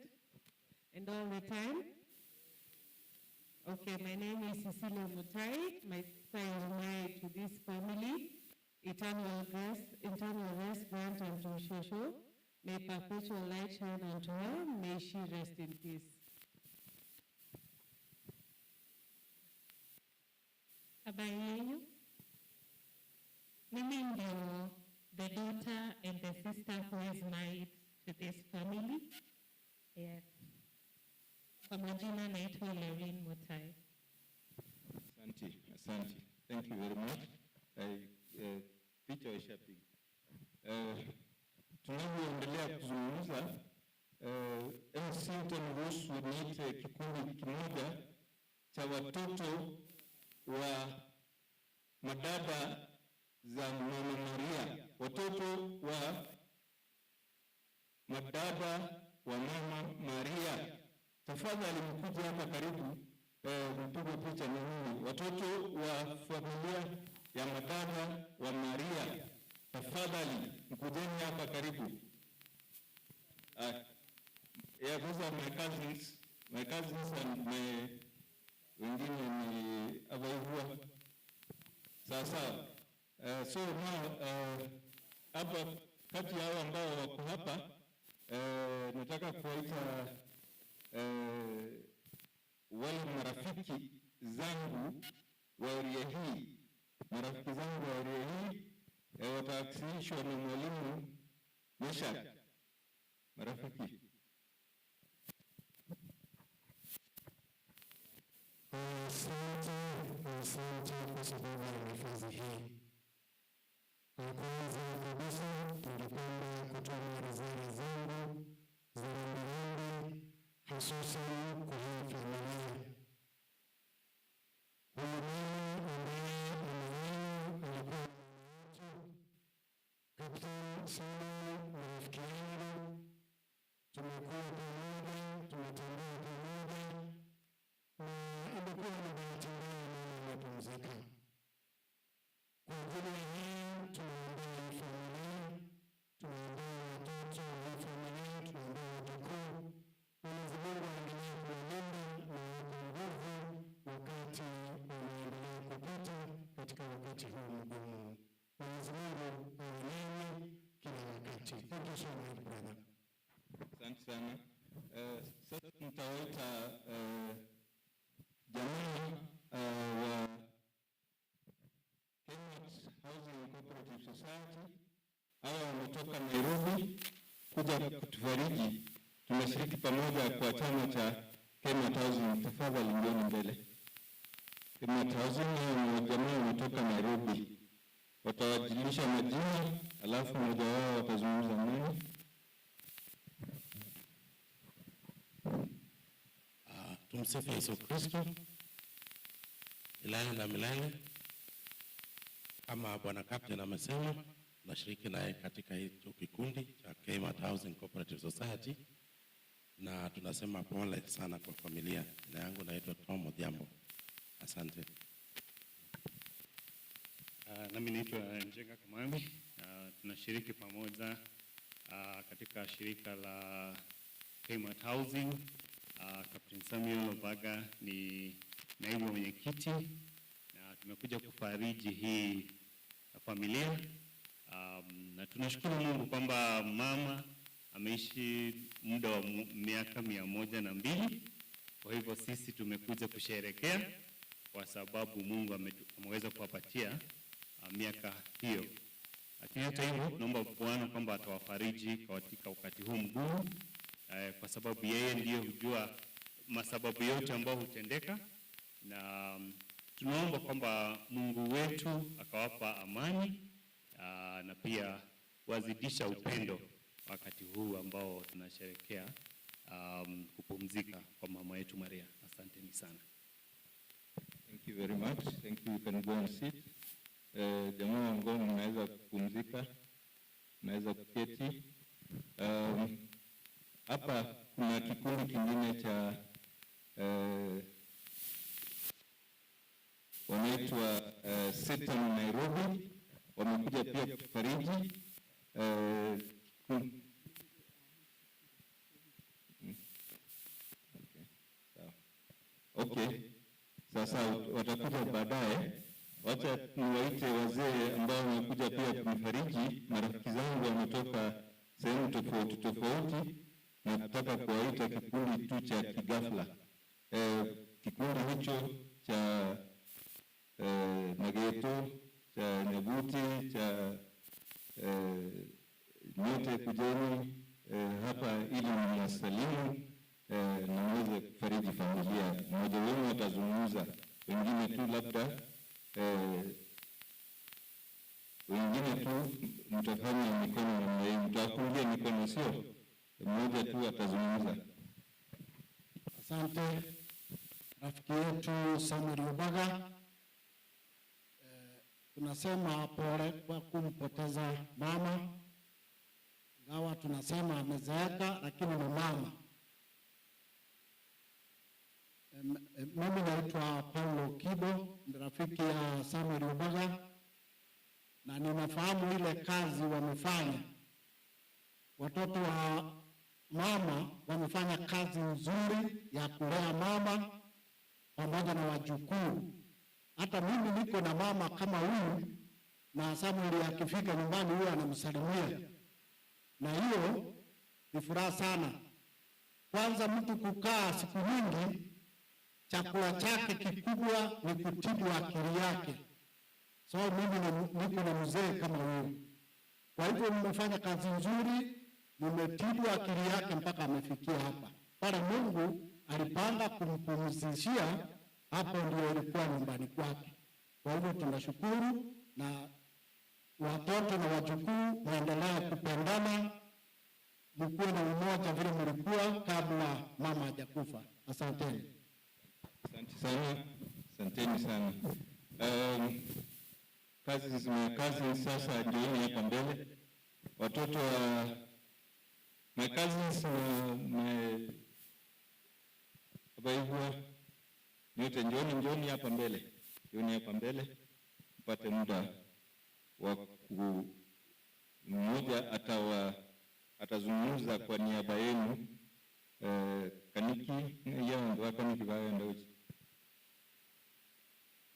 and all the time. Okay, my name is Cecilia Mutai. My sister is married to this family. Eternal rest, eternal rest grant unto Shosho. May perpetual light shine unto her. May she rest in peace. Habari yenu? Mimi ndio the daughter and the sister who is married to this family. Yes. Kwa majina naitwa Lorraine Mutai. Asante, asante. Thank you very much. Picha ishapiga. Tunavyoendelea kuzungumza, MC utaniruhusu niite kikundi kimoja cha watoto wa madada za Mama Maria, watoto wa madada wa Mama Maria. Tafadhali mkuje hapa karibu, mpige picha na mimi. Watoto wa familia ya madada wa Maria. Tafadhali mkujeni hapa karibu. Yeah, those are my cousins and my wengine ni abaihua. Sawa sawa. So now hapa kati ya hao ambao wako hapa nataka kuwaita wale marafiki zangu wa area hii. Marafiki zangu wa area hii watawakilishwa na mwalimu Meshak. Marafiki. Asante, asante kwa sababu ya nafasi hii. Kwanza kabisa ningependa kutoa ridhaa zangu za rambirambi hususan kwa hii familia. Huyu mama ambaye amelala alikuwa Kapteni Simon, rafiki yangu, tumekuwa pamoja, tumetembea pamoja na imekuwa ni bahati mbaya mama amepumzika. Kwa ajili ya hii tunaombea familia, tunaombea watoto wa familia, tunaombea wajukuu. Mwenyezi Mungu aendelee kuwalinda na kuwapa nguvu wakati wanaendelea kupita katika wakati huu mgumu. Mwenyezi Mungu awe nanyi kila wakati. Thank you so much, brother. Asante sana. Sasa nitawaita jamaa wa Kenya Housing Cooperative Society. Hawa wametoka Nairobi kuja kutufariji. Tumeshiriki pamoja kwa chama cha Kenya Housing. Tafadhali njooni mbele. Kenya Housing ni jamaa wametoka Nairobi. Watawajilisha majina, alafu mmoja wao watazungumza nini. Tumsifu Yesu Kristo milele na milele. Kama Bwana Captain amesema, tunashiriki naye katika hicho kikundi cha Kmart Housing Cooperative Society, na tunasema pole sana kwa familia. Jina yangu naitwa Tom Odhiambo. Asante. Nami naitwa Njenga Kamambi. Tunashiriki pamoja katika shirika la Kmart Housing. Captain Samuel Obaga ni naibu mwenyekiti, na tumekuja kufariji hii familia. Na tunashukuru Mungu kwamba mama ameishi muda wa miaka 102. Kwa hivyo sisi tumekuja kusherehekea kwa sababu Mungu ameweza kuwapatia miaka hiyo. Lakini hata hivyo naomba Bwana kwamba atawafariji katika wakati huu mgumu, kwa sababu yeye ndiye hujua masababu yote ambayo hutendeka, na tunaomba kwamba Mungu wetu akawapa amani na pia wazidisha upendo wakati huu ambao tunasherehekea kupumzika kwa mama yetu Maria. Asanteni sana. Thank you very much. Thank you. You can go and sit. Jamaa wa Ngong, mnaweza kupumzika, mnaweza kuketi. Hapa kuna kikundi kingine cha wanaitwa Setan Nairobi, wamekuja pia kufariji. Okay, sasa watakuja baadaye. Wacha niwaite wazee ambao wamekuja pia kunifariji. Marafiki zangu wametoka sehemu tofauti tofauti, na nataka kuwaita kikundi tu cha kigafla. Kikundi hicho cha Mageto, cha Nyabuti, cha nyote kujeni hapa ili niwasalimu na muweze kufariji familia. Mmoja wenu atazungumza, wengine tu labda wengine tu mtafanya mikono namna hii, mtawapungia mikono, sio mmoja tu atazungumza. Asante rafiki yetu Samuel Obaga. Tunasema pole kwa kumpoteza mama, ingawa tunasema amezeeka, lakini ni mama. Mimi naitwa Paulo Kibo, ni rafiki ya Samuel Obaga. na ninafahamu ile kazi wamefanya. Watoto wa mama wamefanya kazi nzuri ya kulea mama pamoja na wajukuu. Hata mimi niko na mama kama huyu, na Samuel akifika nyumbani huwa anamsalimia, na hiyo ni furaha sana. Kwanza mtu kukaa siku nyingi, chakula chake kikubwa ni kutibu akili yake. So mimi niko na mzee kama huyu. Kwa hivyo mmefanya kazi nzuri, mmetibu akili yake mpaka amefikia hapa. Pale Mungu alipanga kumpumzishia, hapo ndio ilikuwa nyumbani kwake. Kwa hivyo tunashukuru, na watoto na wajukuu muendelee kupendana, mkuwe na umoja vile mlikuwa kabla mama hajakufa. Asanteni. Asante sana, asanteni sana. Kazi sasa njooni hapa mbele. Watoto wa my cousins na my abaihwa nyote njooni hapa mbele. Njooni hapa mbele mpate muda wa mmoja atazungumza kwa niaba yenu. Kaniki ya wakaniki baenda uchi.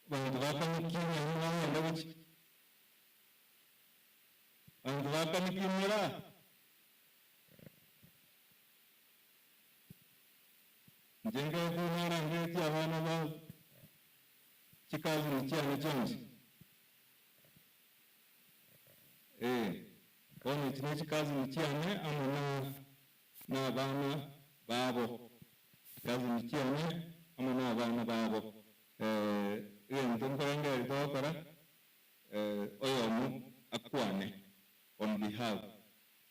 Bantu bakaniki baenda uchi. Bantu bakaniki mura. Njenga kunyara ngeti abana ba chikazi ni chana chonzi. Ono chine chikazi ni chane ama na abana babo. Chikazi ni chane ama na abana babo. Iyo ntonkoranga ritokora oyomu akwane on behalf.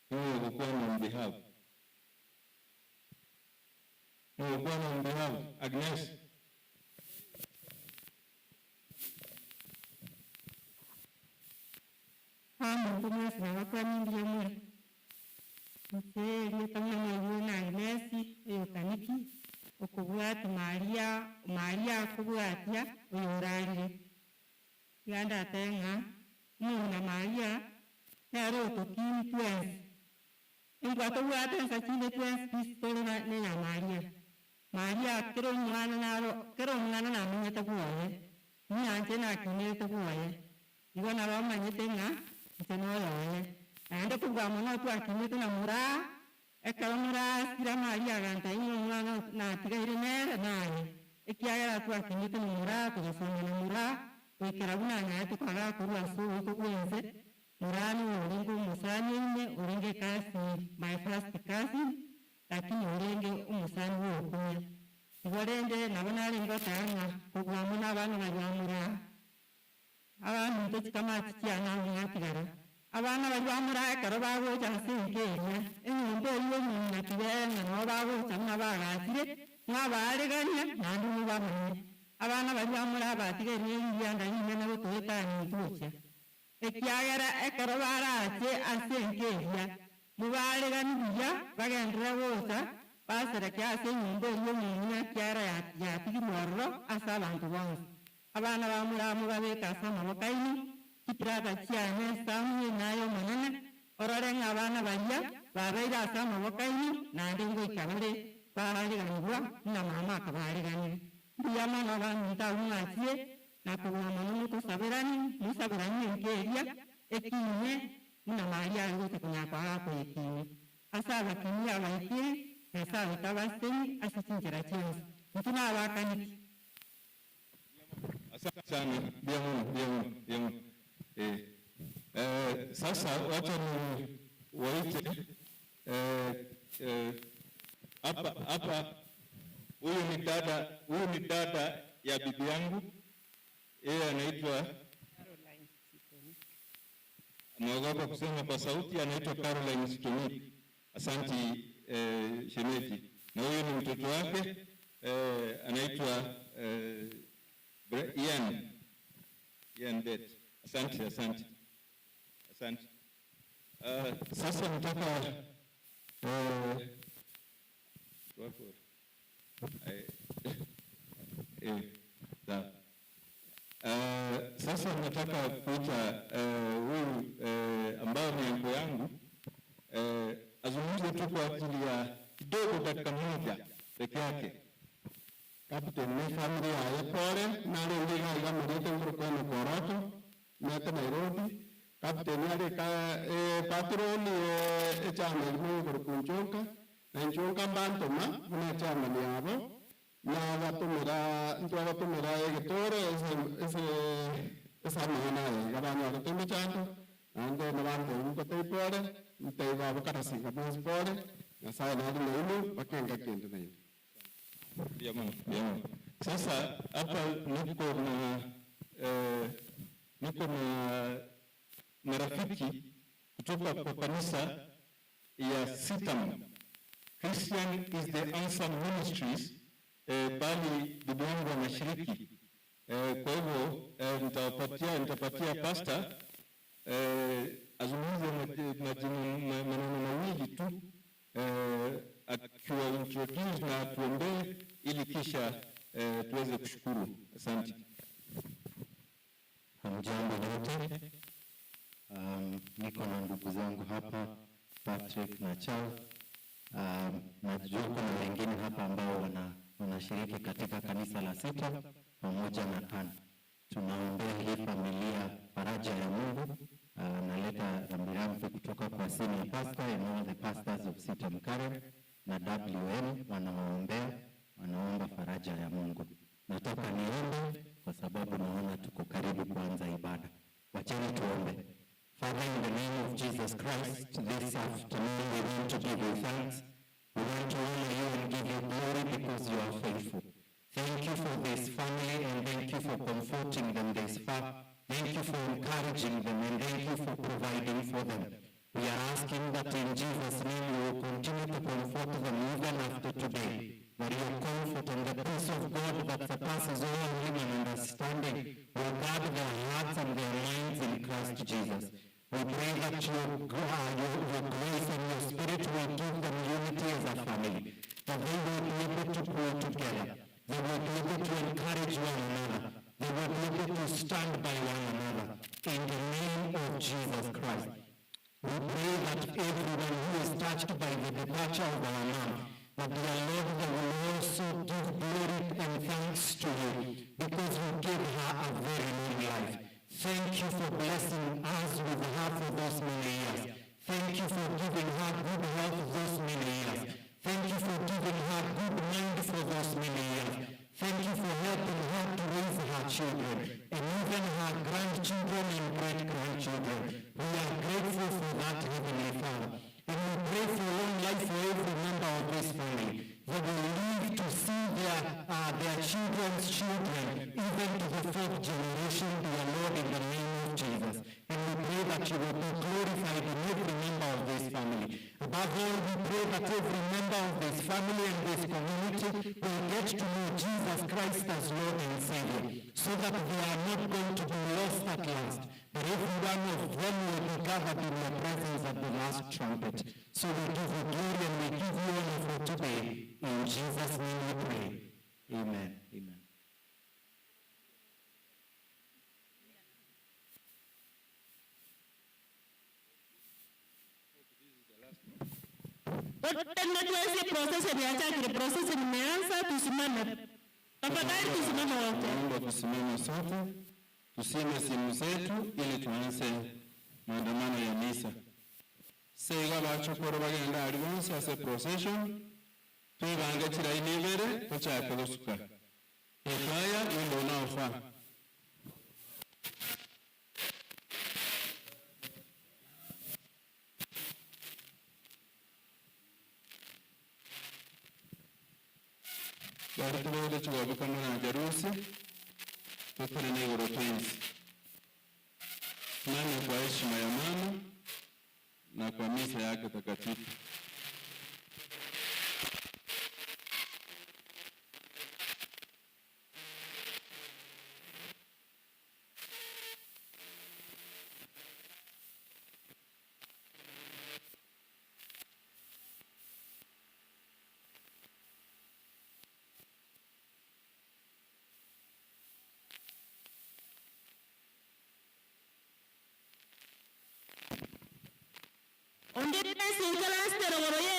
Niwe gukwana on behalf. Niwe gukwana on behalf. Agnes. Hamu mwesi na wakwa nyingi ya mwere. Mse kama na Agnes eyo kaniki okubwati Maria akubwatia oyorarire. Yanda atenga na Maria nero tokini twensi. Ingwa tobwate nsachinde twensi pistole na ya Maria. Maria kero mwana naro kero mwana namenyete bwoye. Ni anje nakinete bwoye. Igo nabo manyete ng'a nche noyoye. Naende kugwa mono twakinete na mura ekero mura sira Maria aganta inyo mwana natigaire nere naye. Ekiagera twakinete na mura tugasoma na mura goikera buna nyaete kwaga korwa ase oboiko bwense. Murani orenge omusani ine orenge kasi my first cousin, lakini orenge omusani wokunya. Igo rende nabo narenge otanga kogwa mono abana baria mura. Abana nto chikamati chiana ng'atigara. Abana baria mura ekero bagocha ase enka eria enyomba eywo omong'ina kibena nabo bagocha buna bagachire mwabaregania naende mobamanye. Abana baria mura batigaire erianda rinene gotoetania ntocha. Ekiagera ekero barache ase enka eria mubaregani buya bagenderera gocha baserekea ase enyomba eywo omong'ina kiara yatigirwe ororo ase abanto bonsi. Abana ba mura mubabeka ase amaboko aino chitrata chiane Samuel nayo monene orore ng'a abana baria babeire ase amaboko aino naende ngoika bare bareganigwa na mama akabareganire. Mbuya mono abanto abwo mwachire na kogwa mono motosaberani mosaberani enka eria ekinye buna Maria agocha konya kwaga koekinye. Ase abakinyi abaikire Nyasaye atabaseni ase chinchera chionsi. Intwe nabakaniki. Asante sana. Bien. Sasa wacha ni waite hapa huyu ni dada ya bibi yangu. Yeye anaitwa Caroline Sitonik. Naogopa kusema kwa sauti, anaitwa Caroline Sitonik. Asante shemeji. Na huyu ni mtoto wake anaitwa Ian Bet. Asante. Sasa nataka wako Sasa nataka kuita huyu ambao ni anko yangu azungumze tu kwa ajili ya kidogo, dakika moja peke yake. Captain ni family ya pore nale ndiga iga murete ngurukwana koroto mete Nairobi. Captain yale ka patroni echama nguru kunchonka na nchonka mbantoma muna chama ni abo na batumira ntwa batumira egitore ese esa mana gabana gatembe chanto ande nabantu ngote pore ntaiba bakarasiga pore na sawa na ndio bakenga kende na hiyo. Jamani. Sasa hapa niko na marafiki kutoka kwa kanisa ya CITAM, Christian is the Answer Ministries, bali bibi yangu anashiriki. Kwa hivyo nitapatia pastor azungumze maneno mawili tu akiwa introduce na tuombee ili kisha tuweze kushukuru. Asante. Hamjambo wote. Niko na ndugu zangu hapa Patrick na Charles. Najua kuna wengine hapa ambao wanashiriki katika kanisa la Sita pamoja na Ann. Tunaombea hii familia faraja ya Mungu. Naleta rambirambi kutoka kwa senior pastor and all the pastors of CITAM Karen na WM wanawaombea, wanaomba faraja ya Mungu. Nataka niombe kwa sababu naona tuko karibu kuanza ibada. Wacheni tuombe. Father, in the name of Jesus Christ, this afternoon we want to give you thanks. We want to honor you and give you glory because you are faithful. Thank you for this family and thank you for comforting them this far. Thank you for encouraging them and thank you for providing for them. We are asking that in Jesus' name you will continue to comfort them even after today. That your comfort and the peace of God that surpasses all human understanding will guard their hearts and their minds in Christ Jesus. We pray that your grace and your spirit will give them unity as a family, that they will be able to pull together, they will be able to encourage one another, they will be able to stand by one another. In the name of Jesus Christ. We pray that everyone who is touched by the departure of our mom, that dear Lord, they will also give glory and thanks to you, because you gave her a very long life. Thank you for blessing us with her for those many years. Thank you for giving her good health those many years. Thank you for giving her good mind for those many years. Thank you for helping her to raise her children, and even her grandchildren and great-grandchildren. We are grateful for that, Heavenly Father. And we pray for long life for every member of this family. They will live to see their children's children, even to the fourth generation, dear Lord, in the name of Jesus. And we pray that you will be glorified in every member of this family. Above all, we pray that every member of this family and this community will get to know Jesus Christ as Lord and Savior, so that they are not going to be lost at last, but every one of them will be gathered in your presence at the last trumpet. So we give you glory and we give you honor for today. In Jesus' name we pray. Amen. Amen. Process imeanza, tusimame. Tafadhali tusimame wote. Naomba tusimame sote, tusime simu zetu ili tuanze maandamano ya misa. Seiga bachokoro bagenda ali bonse ase procession, twebange chiraini ibere tochake gosuka. Ekwaya wimbo unaofaa. Bari tubere chigobuka na jarusi tutane n'igoro twinsi. Simame kwa heshima ya mama na kwa misa yake takatifu. Onde sinkalanstere goro ye.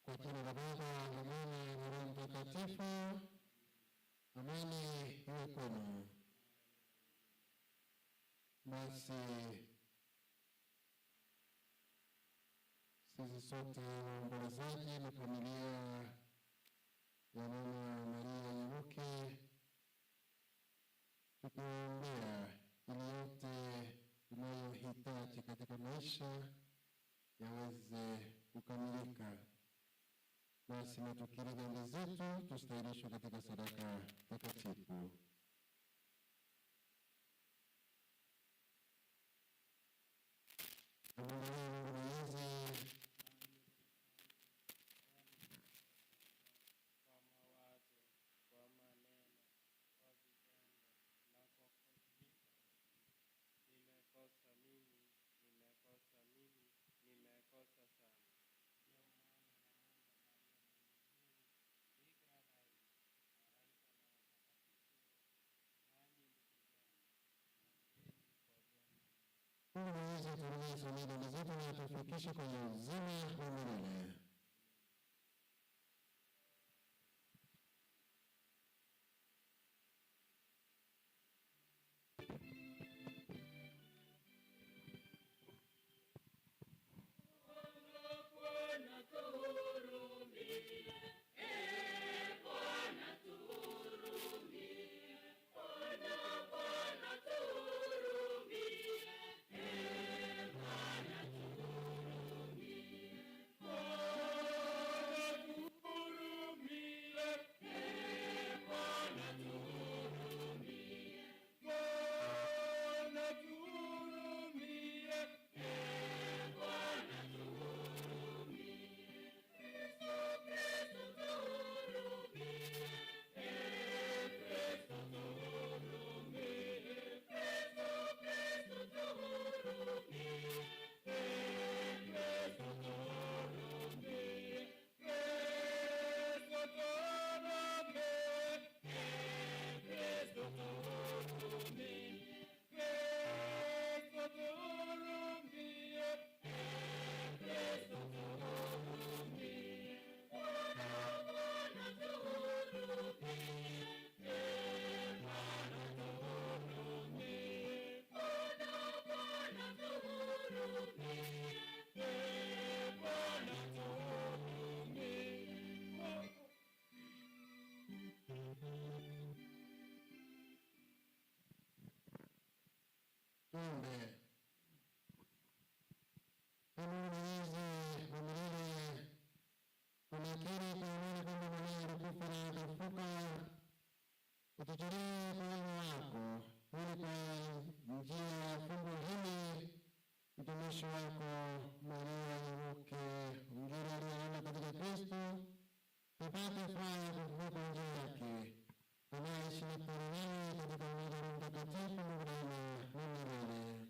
Kwa jina la Baba na Mwana na Roho Mtakatifu, amani iwe kwenu. Basi sisi sote waombolezaji na familia ya Mama Maria Nyamuke tukiwaombea ili yote tunayohitaji katika maisha yaweze kukamilika. Basi na tukiri dhambi zetu tustahilishwe katika sadaka takatifu. Mungu Mwenyezi, Mungu Mwenyezi atuhurumie, atusamehe dhambi zetu na atufikishe kwenye uzima wa milele. Tuombe. Ee Mungu Mwenyezi wa milele, tunakiri kwa imani kwamba mwanao alikufa na akafufuka, utujalie kwa wema wako, ili kwa njia ya fumbo hili mtumishi wako Maria Nyamuke ngiri aliyelala katika Kristo tupate furaha ya kufufuka kwa njia yake, anayeishi na kutawala nawe katika umoja wa Roho Mtakatifu, Mungu daima na milele.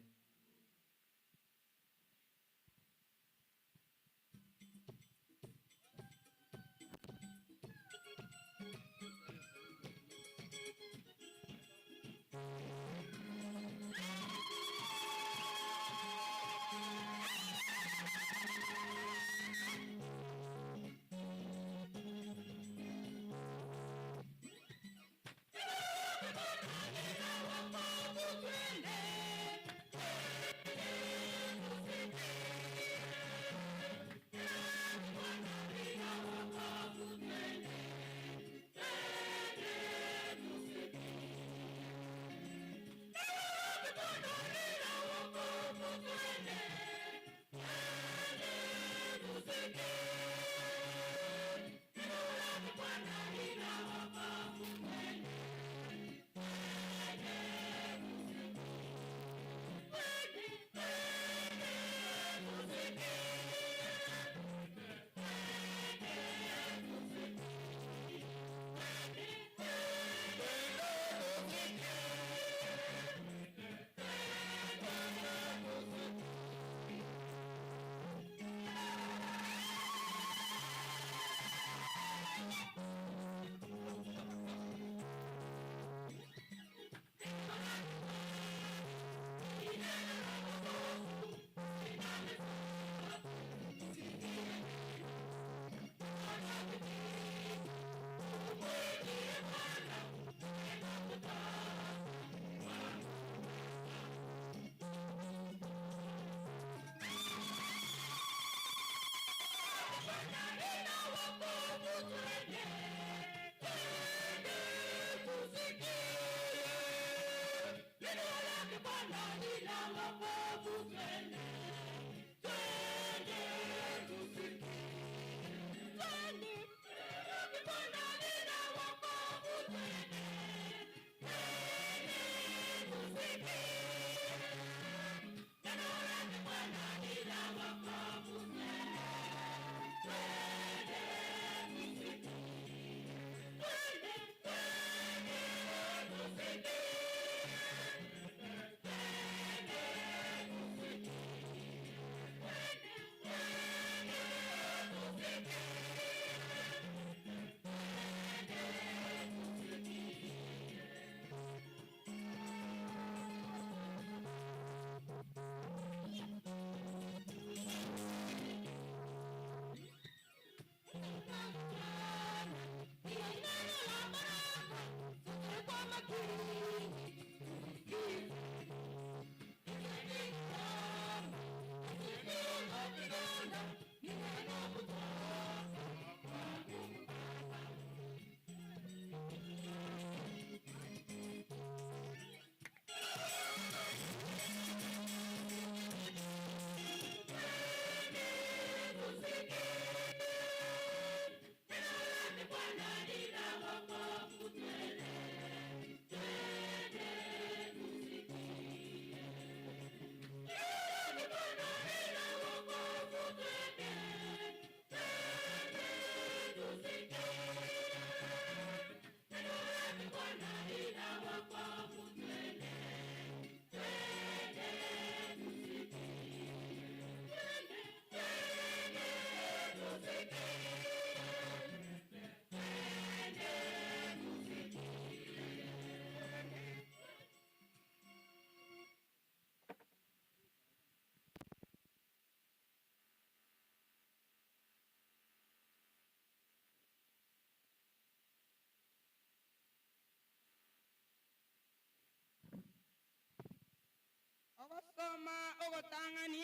Ogosoma ogotang'ani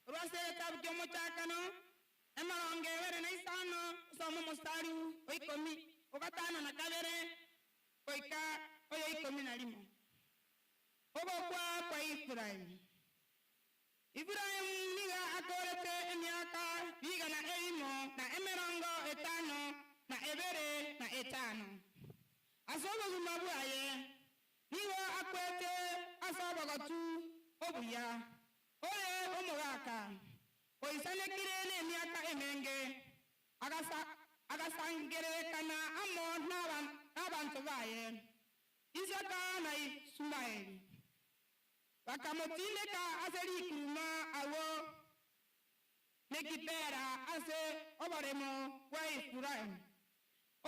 rwase gĩtabu kĩa mũchakano emarongo ĩbere na isano usome mustari wa ikumi ugatano na kabere goika oyo 11. Ogokwa kwa Ibrahimu. Ibrahimu niga akorete emiaka 105 na emirongo 5 na ebere na 5. Ase obogima bwaye nigo akwete ase obogotu obuya oye omogaka oisanekire n'emiaka emenge agasangerekana amo n'abantu baye Isaka na Ismaeli bakamotindeka ase rikuruma awo Mekipera ase oboremo bwa Efuraimu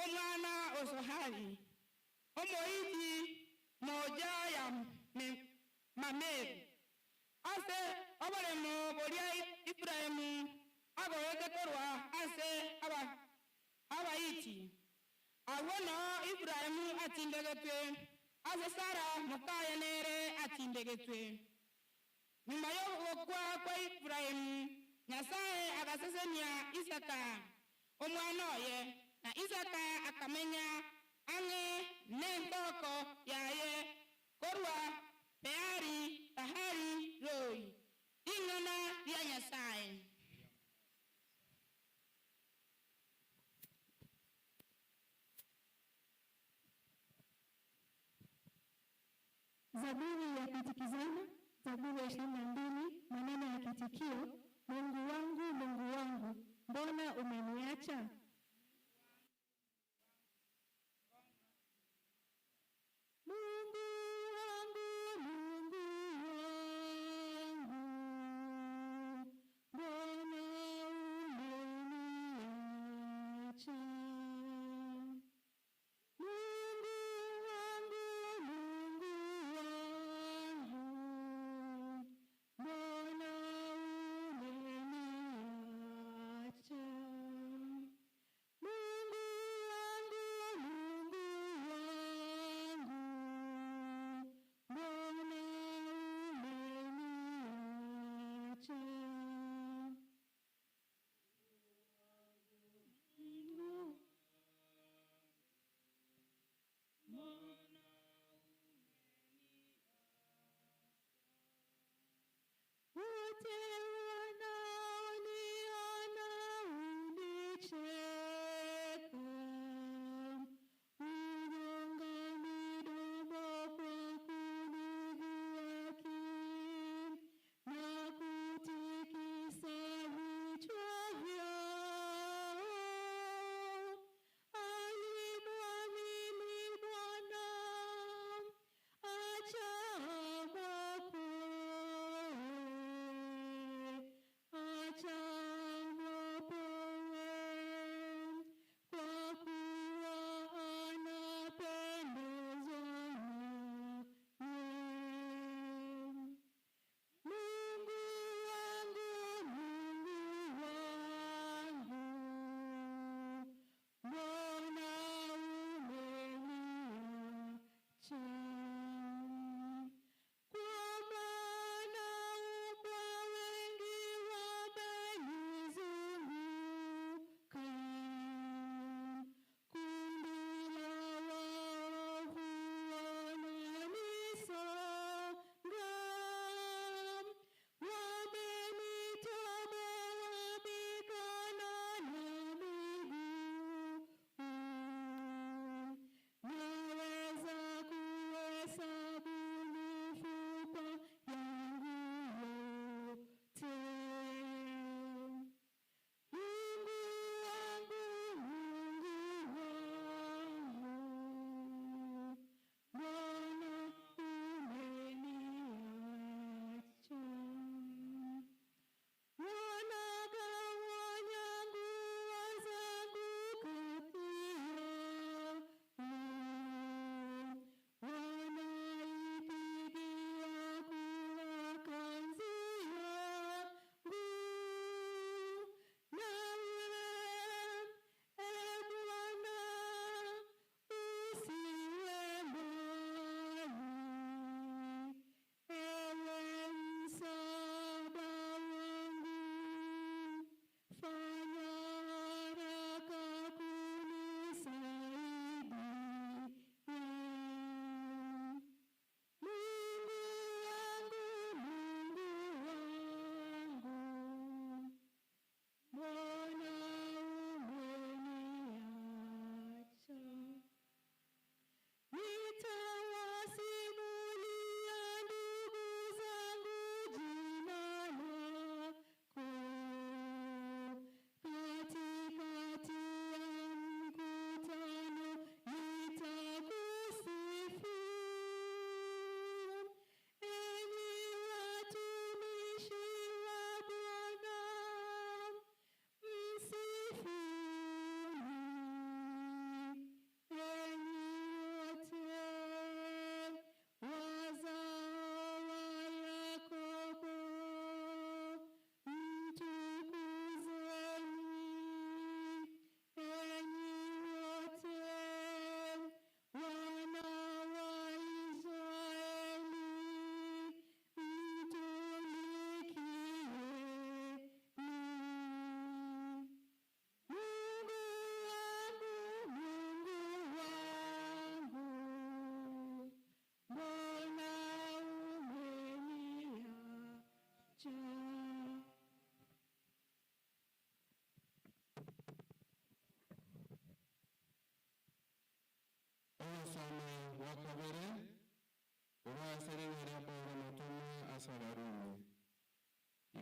omwana Osohari omoiti moja ya Mameri ase oboremo boria Ibrahimu agoete korwa ase abaiti awono Ibrahimu atindegetwe ase Sara mukaye nere atindegetwe. Nyuma y'ogokwa kwa Ibrahimu Nyasaye agasesenia Isaka omwana oye na Isaka akamenya ang'e n'entoko yaye korwa Beari Tahari Roi ing'ana ria Nyasaye. Zaburi ya kuitikizana, Zaburi ya 22, maneno ya kitikio: Mungu wangu, Mungu wangu, mbona umeniacha? Mungu wangu, Mungu wangu, mbona umeniacha? Mungu wangu, Mungu wangu, mbona umeniacha? Mungu wangu, Mungu wangu, mbona umeniacha? Mungu Wote wanaoniona hunicheka, hugonga midomo kwa kunidhihaki na kutikisa vichwa vyao. Alimwamini Bwana, acha amwokoe, acha amwokoe, kwa kuwa anapendezwa naye. Mungu wangu, Mungu wangu, mbona umeniacha? Kwa maana mbwa wengi wamenizunguka, kundi la waovu wananisonga, wamenitoboa mikono na miguu, naweza kuhesabu mifupa yangu yote. Mungu wangu, Mungu wangu, mbona umeniacha? Wanagawanya nguo zangu kati yao, wanaipigia kura kanzu yangu. Nawe, Ee Bwana, usiwe mbali, ewe msaada wangu, fanya haraka kunisaidia. Mungu wangu, Mungu wangu, mbona umeniacha? Nitawasimulia ndugu zangu jina lako, katikati ya mkutano nitakusifu. Enyi watumishi wa Bwana, msifuni. Enyi wote wazao wa Yakobo, mtukuzeni. Enyi wote wana wa Israeli, mtumikieni. Mungu wangu, Mungu wangu, mbona umeniacha? Ogosoma gwa kabere orwasereire Paulo mũtũmwa ase Abarumi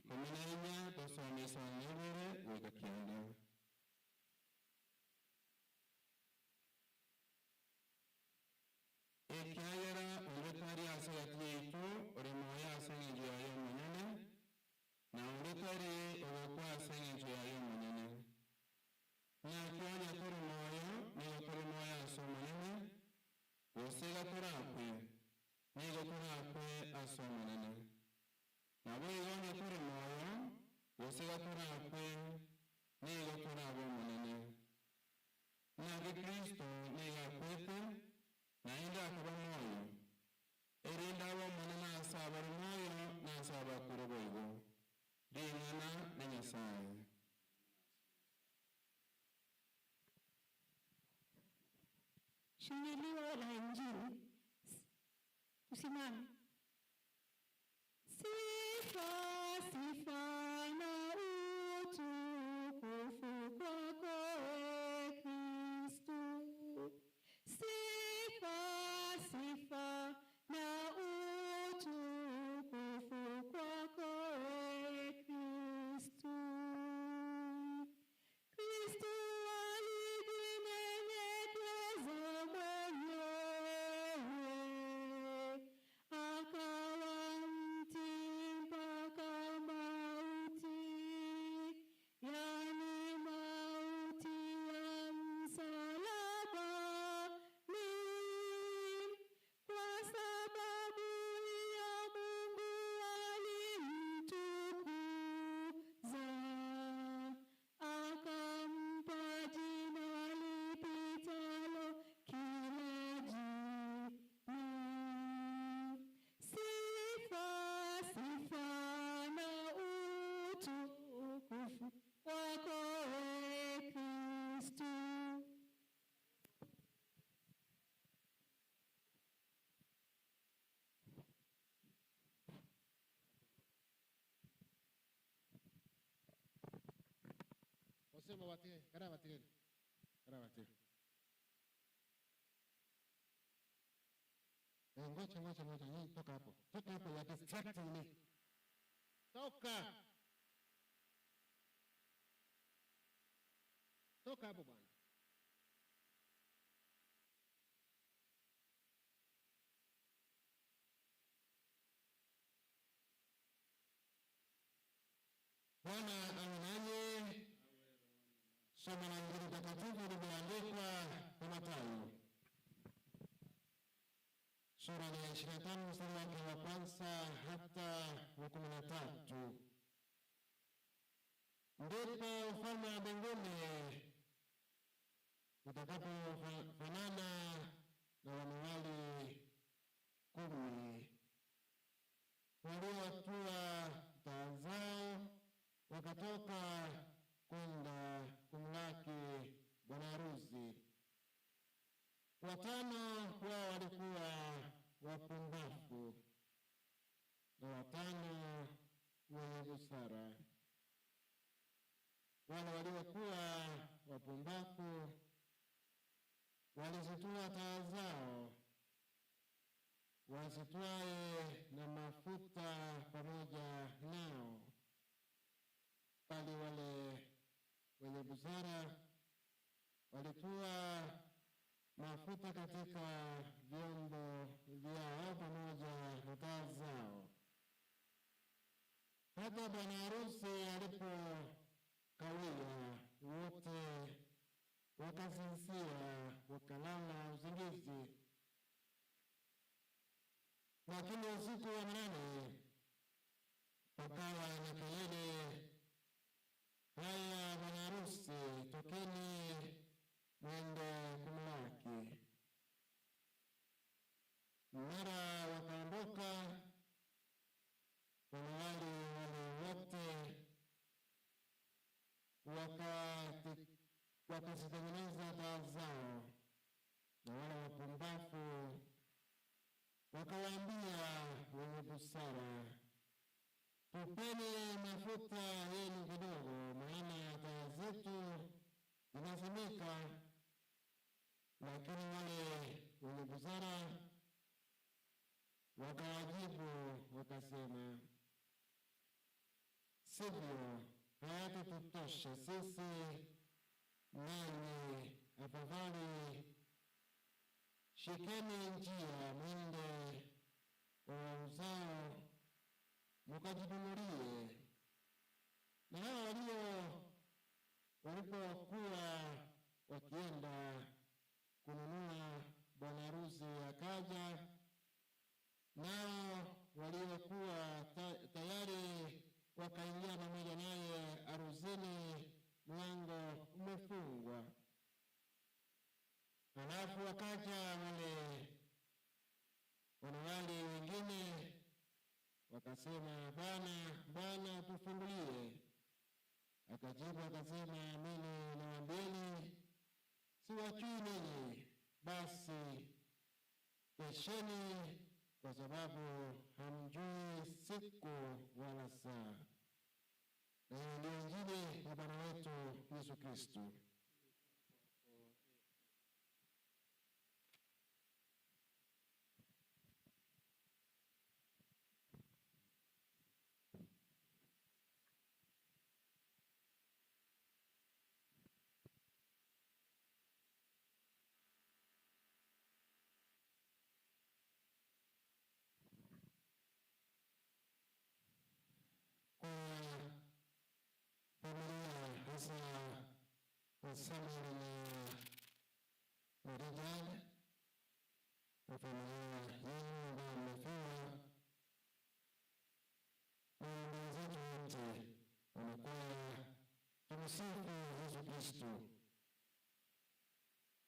14 gosoma 52 goika 9. Ekiagera onde tari ase gati yaitu ore moyo ase eng'encho yaye omonyene, na onde tari ogokwa ase eng'encho yaye omonyene. Naki onye tore moyo, nigo tore moyo ase omonene, gose iga torakwe, nigo torakwe ase omonene. Nabo igo onye tore moyo, gose iga torakwe, nigo torabe omonene. Naki Kristo nigo akwete, naende akaba moyo, erinde abe omonene ase abare moyo na ase abakure boigo. Ring'ana na Nyasaye. Shangilio la Injili. Tusimame. Sifa, sifa. Ensemo batige, karabatige. Karabatige. Ngoja ngoja ngoja, hii toka hapo. Toka hapo, ya distracting me. Toka. Toka hapo bwana. Bwana awe nanyi. Somo la Injili takatifu limeandikwa na Mathayo sura ya 25 mstari wake wa kwanza hata wa 13. Ndipo ufalme wa mbinguni utakapofanana na wanawali 10 waliotua taa zao wakatoka kwenda kumlaki bwana harusi. 5 wao walikuwa wapumbavu na 5 wenye busara. Wale waliokuwa wapumbavu walizitua taa zao, wasitwae na mafuta pamoja nao, bali wale wenye busara walitua mafuta katika vyombo vyao pamoja na taa zao. Hata bwana harusi alipokawia, wote wakasinzia wakalala usingizi. Lakini usiku wa manane pakawa na kelele, haya bwana harusi, tokeni mwende kumlaki. Mara wakaondoka wanawali wale wote, wakazitengeneza taa zao, na wale wapumbavu wakawaambia wenye busara, tupeni mafuta yenu kidogo, maana taa zetu zinazimika. Lakini wale wenye busara wakawajibu wakasema, sivyo, hayatatutosha sisi nanyi, afadhali shikeni njia mwende kwa wauzao mkajinunulie. Na hao walipokuwa wakienda kununua, bwana harusi akaja, nao waliokuwa tayari wakaingia pamoja naye harusini, mlango umefungwa. Halafu wakaja wale wanawali wengine wakasema, Bwana, Bwana, tufungulie. Akajibu akasema, amini nawaambieni, siwajui ninyi. Basi kesheni, kwa sababu hamjui siku wala saa. Na hiyo ndiyo Injili ya Bwana wetu Yesu Kristo. Familia hasa Samuel na Richard na familia yenu ambayo mmefiwa na wenzetu wote wanakwaya, tumsifu Yesu Kristo.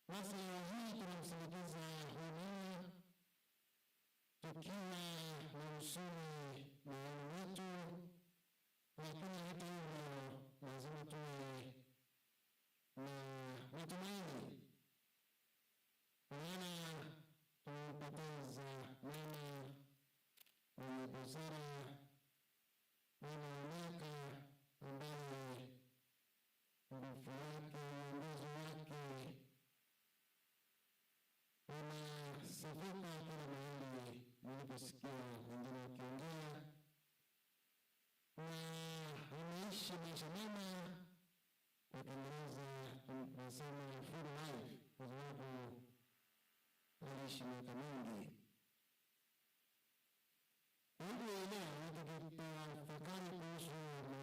Basi leo hii tunamsindikiza huyu mama tukiwa na huzuni moyoni mwetu, lakini hata hivyo lazima tuwe na matumaini, maana tumempoteza mama mwenye busara, mama wa miaka ambaye nguvu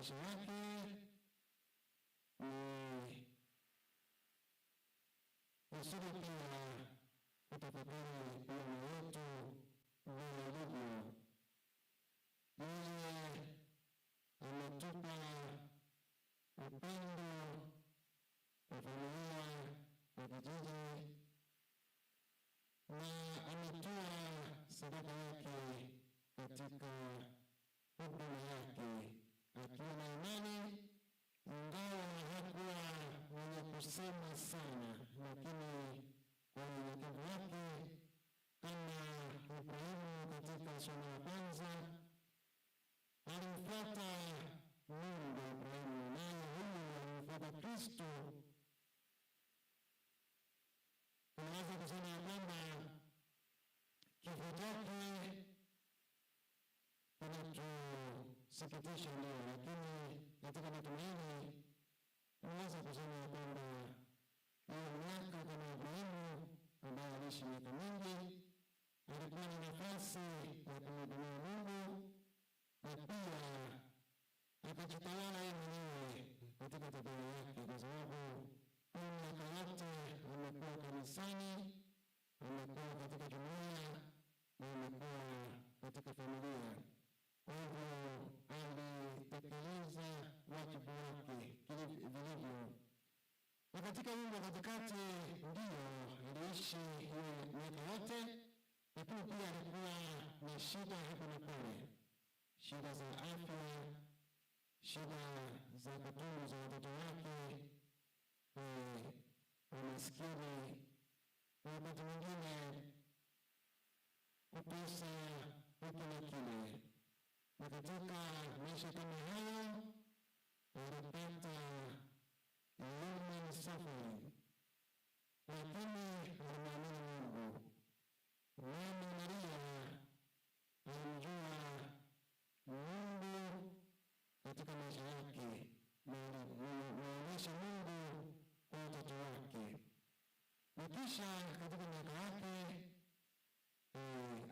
maisha yake ni vizuri pia kutafakari mioyo yetu vile ilivyo. Yeye ametupa upendo kwa familia, kwa kijiji, na ametoa sadaka yake katika huduma yake akiwa na imani, ingawa hakuwa mwenye kusema sana, lakini kwa unyenyekevu wake kama Ibrahimu katika somo la kwanza alimfuata Mungu Ibrahimu, naye huyu alimfuata Kristo. Tunaweza kusema ya kwamba kifo chake kinatusikitisha, ndio, lakini katika matumaini tunaweza kusema ya kwamba hiyo miaka kama Ibrahimu ambaye aliishi miaka mingi alikuwa na nafasi ya kumhudumia Mungu na pia akajitawala yeye mwenyewe katika tabia yake, kwa sababu hiyo miaka yote amekuwa kanisani, amekuwa katika jumuiya na amekuwa katika familia. Kwa hivyo alitekeleza wajibu wake vilivyo. Na katika wimbo katikati ndio aliishi hiyo miaka yote, lakini pia alikuwa na shida hapa na pale, shida za afya, shida za kutunza watoto wake, umaskini, na wakati mwingine kukosa hiki na kile. Na katika maisha kama hayo alipata human suffering, lakini alimwamini Mungu. Mama Maria alimjua Mungu katika maisha yake na alimuonyesha Mungu kwa watoto wake. Na kisha katika miaka yake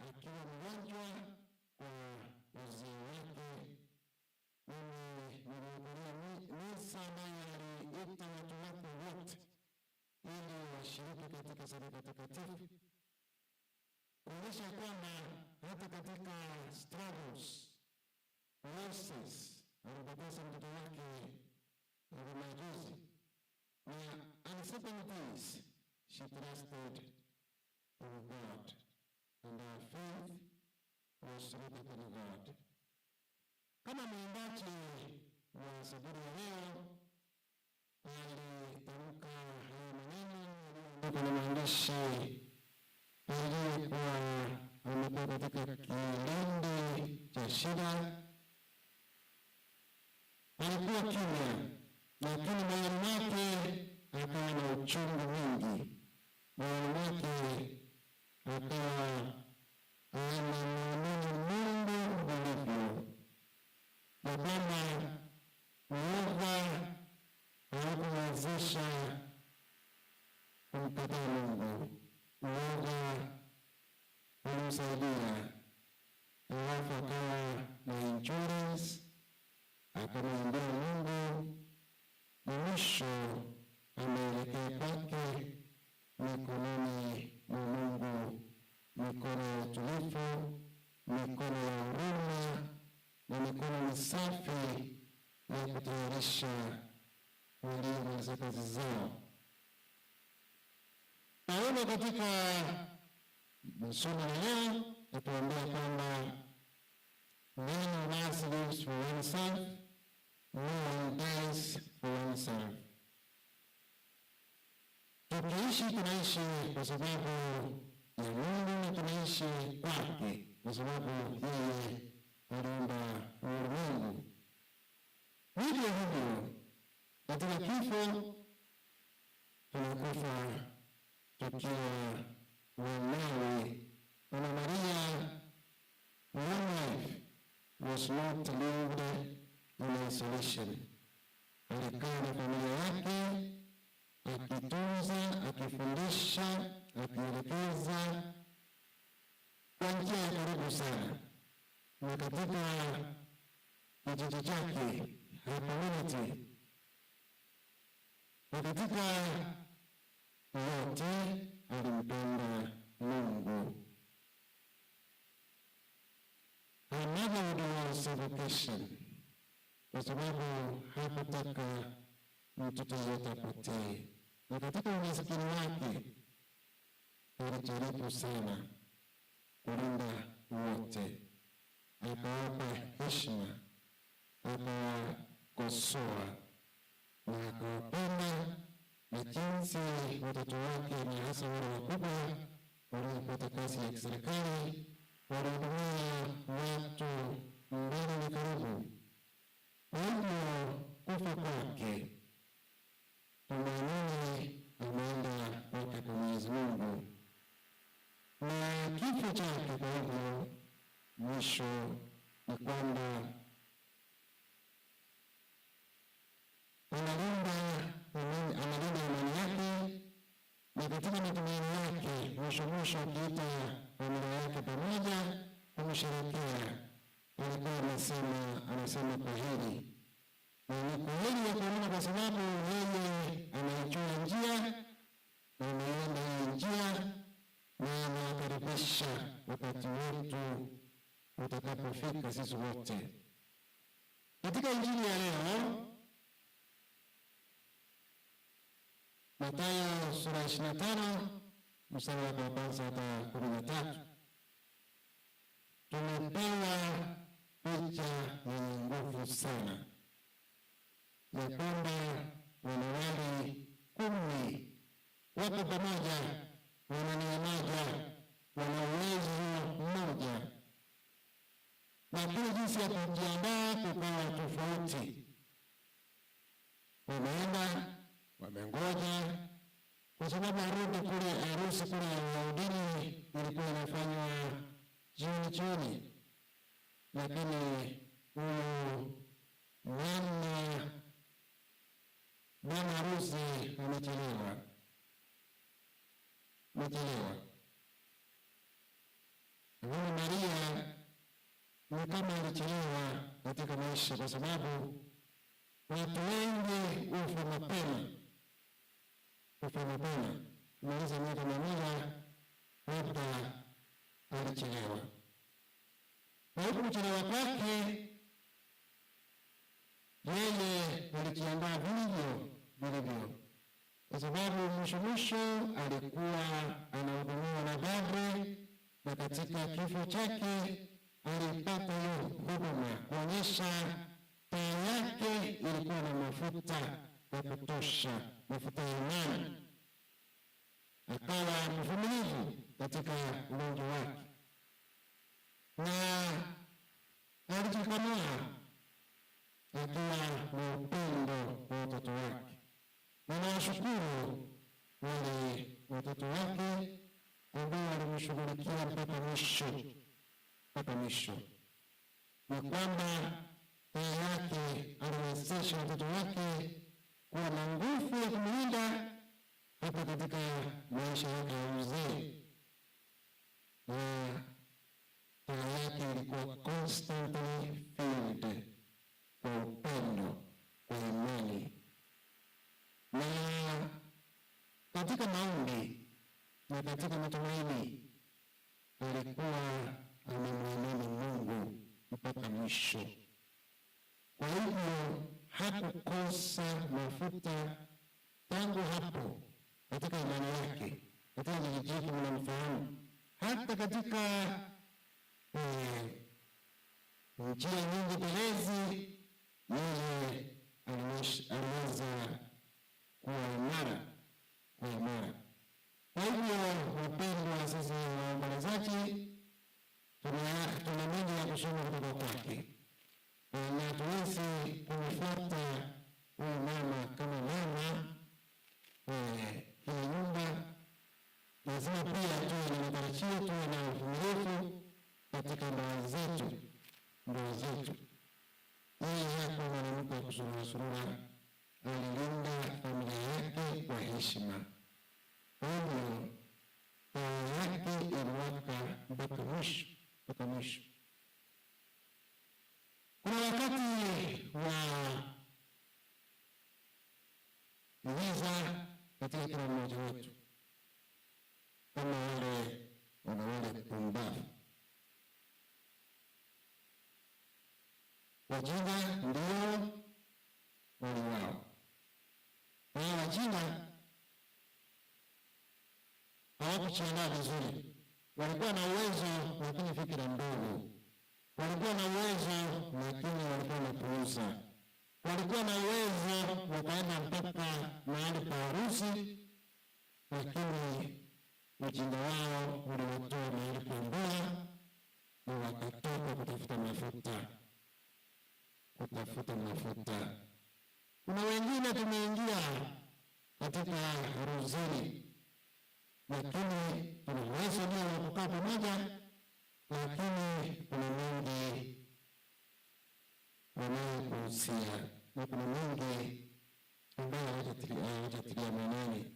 akiwa mgonjwa kwa uzee wake, mimi nilihudhuria misa ambayo aliita watu wake wote ili washiriki katika sadaka takatifu, kuonyesha kwamba hata katika struggles, losses, alipoteza mtoto wake hivi majuzi, na uncertainties, she trusted in God and her faith was rooted in God. Kama mwimbaji wa Zaburi ya leo alitamka haya maneno yaliyoandikwa na mwandishi aliyekuwa amekuwa katika kilindi cha shida. Alikuwa kimya, lakini moyoni mwake akawa na uchungu mwingi. Moyoni mwake akawa anamwamini Mungu vilivyo, na kwamba uoga haukumwezesha kumkataa Mungu. Uoga ulimsaidia, alafu akawa na insurance, akamwambia Mungu, na mwisho ameelekea kwake mikononi mwa Mungu, mikono ya utulivu, mikono ya huruma na mikono misafi ya kutayarisha waliomaliza kazi zao. Paulo katika somo la leo atuambia kwamba none of us lives for oneself, no one dies for oneself. Tukiishi tunaishi kwa sababu ya Mungu na tunaishi kwake kwa sababu yeye aliumba ulimwengu. Vivyo hivyo katika kifo tunakufa tukiwa wanawe. Mama Maria, one life was not lived in isolation. Alikaa na familia yake akitunza, akifundisha, akielekeza kwa njia ya karibu sana. Na katika kijiji chake her community. Na katika yote alimpenda Mungu. Her motherhood was education, kwa sababu hakutaka mtoto yeyote apotee, na katika umasikini wake alijaribu sana kulinda wote, akawapa heshima, akawakosoa na akawapenda, na jinsi watoto wake na hasa wale wakubwa waliopata kazi ya kiserikali walihudumia watu mbali na karibu. Kwa hivyo kufa kwake tunaamini ameenda kwake kwa Mwenyezi Mungu, na kifo chake kwa hivyo mwisho ni kwamba analinda imani yake, na katika matumaini yake mwisho mwisho akiita familia yake pamoja kumsherehekea, alikuwa anasema kwaheri. Na ni kwaheri ya kuonana, kwa sababu yeye anaijua njia na ameienda hiyo njia, na anakaribisha wakati wetu utakapofika sisi wote. Katika Injili ya leo Mathayo sura 25 mstari wa kwanza hadi 13, tumepewa picha yenye nguvu sana ya kwamba wanawali 10 wako pamoja, wana nia moja, wana uwezo mmoja, lakini jinsi ya kujiandaa kukawa tofauti. Wameenda, wamengoja, kwa sababu harusi kule Uyahudini ilikuwa inafanywa jioni jioni, lakini huyu bwana harusi amechelewa. Huyu Maria ni kama alichelewa katika maisha, kwa sababu watu wengi hufa mapema. Kumaliza miaka 100, labda alichelewa. Kwa hivyo kuchelewa kwake, yeye alijiandaa vilivyo, kwa sababu mwisho mwisho alikuwa anahudumiwa na padre, na katika kifo chake alipata hiyo huduma, kuonyesha taa yake ilikuwa na mafuta ya kutosha, mafuta ya imani. Akawa mvumilivu katika ugonjwa wake, na alijikamua akiwa na upendo kwa watoto wake. Na nawashukuru wale watoto wake ambao walimshughulikia mpaka mwisho, na kwamba taa yake aliwezesha watoto wake kuwa na nguvu ya kumlinda hata katika maisha yake ya uzee. Na taa yake ilikuwa constantly filled kwa upendo, kwa imani, na katika maombi na katika matumaini alikuwa amemwamini Mungu mpaka mwisho. Kwa hivyo hakukosa mafuta tangu hapo katika imani yake, katika kijiji chake mnamfahamu, hata katika njia nyingi telezi, yeye aliweza kuwa imara. Kwa hivyo wapendwa, sisi waombolezaji tuna mengi ya kusoma kutoka kwake, na tuweze kumfuata huyu mama kama mama kila nyumba. Lazima pia tuwe na matarajio, tuwe na uvumilivu katika ndoa zetu. Yeye hakuwa mwanamke wa kusurura, alilinda familia yake kwa heshima. Kwa hivyo taa yake iliwaka mpaka mwisho. Kuna wakati Himiza katika kila mmoja wetu kama wale wanawale pumbavu. Wajinga ndio waliwao. Na wajinga hawakujiandaa vizuri. Walikuwa na uwezo lakini fikira ndogo. Walikuwa na uwezo lakini walikuwa wanapuuza. Walikuwa na uwezo wakaenda mpaka mahali pa harusi, lakini ujinga wao uliwatoa mahali pa ndoa na wakatoka kutafuta mafuta. Kutafuta mafuta. Kuna wengine tumeingia katika harusini, lakini tuna uwezo ndio wa kukaa pamoja, lakini kuna mengi wanayokuhusia na kuna mengi ambayo hawajatilia maanani.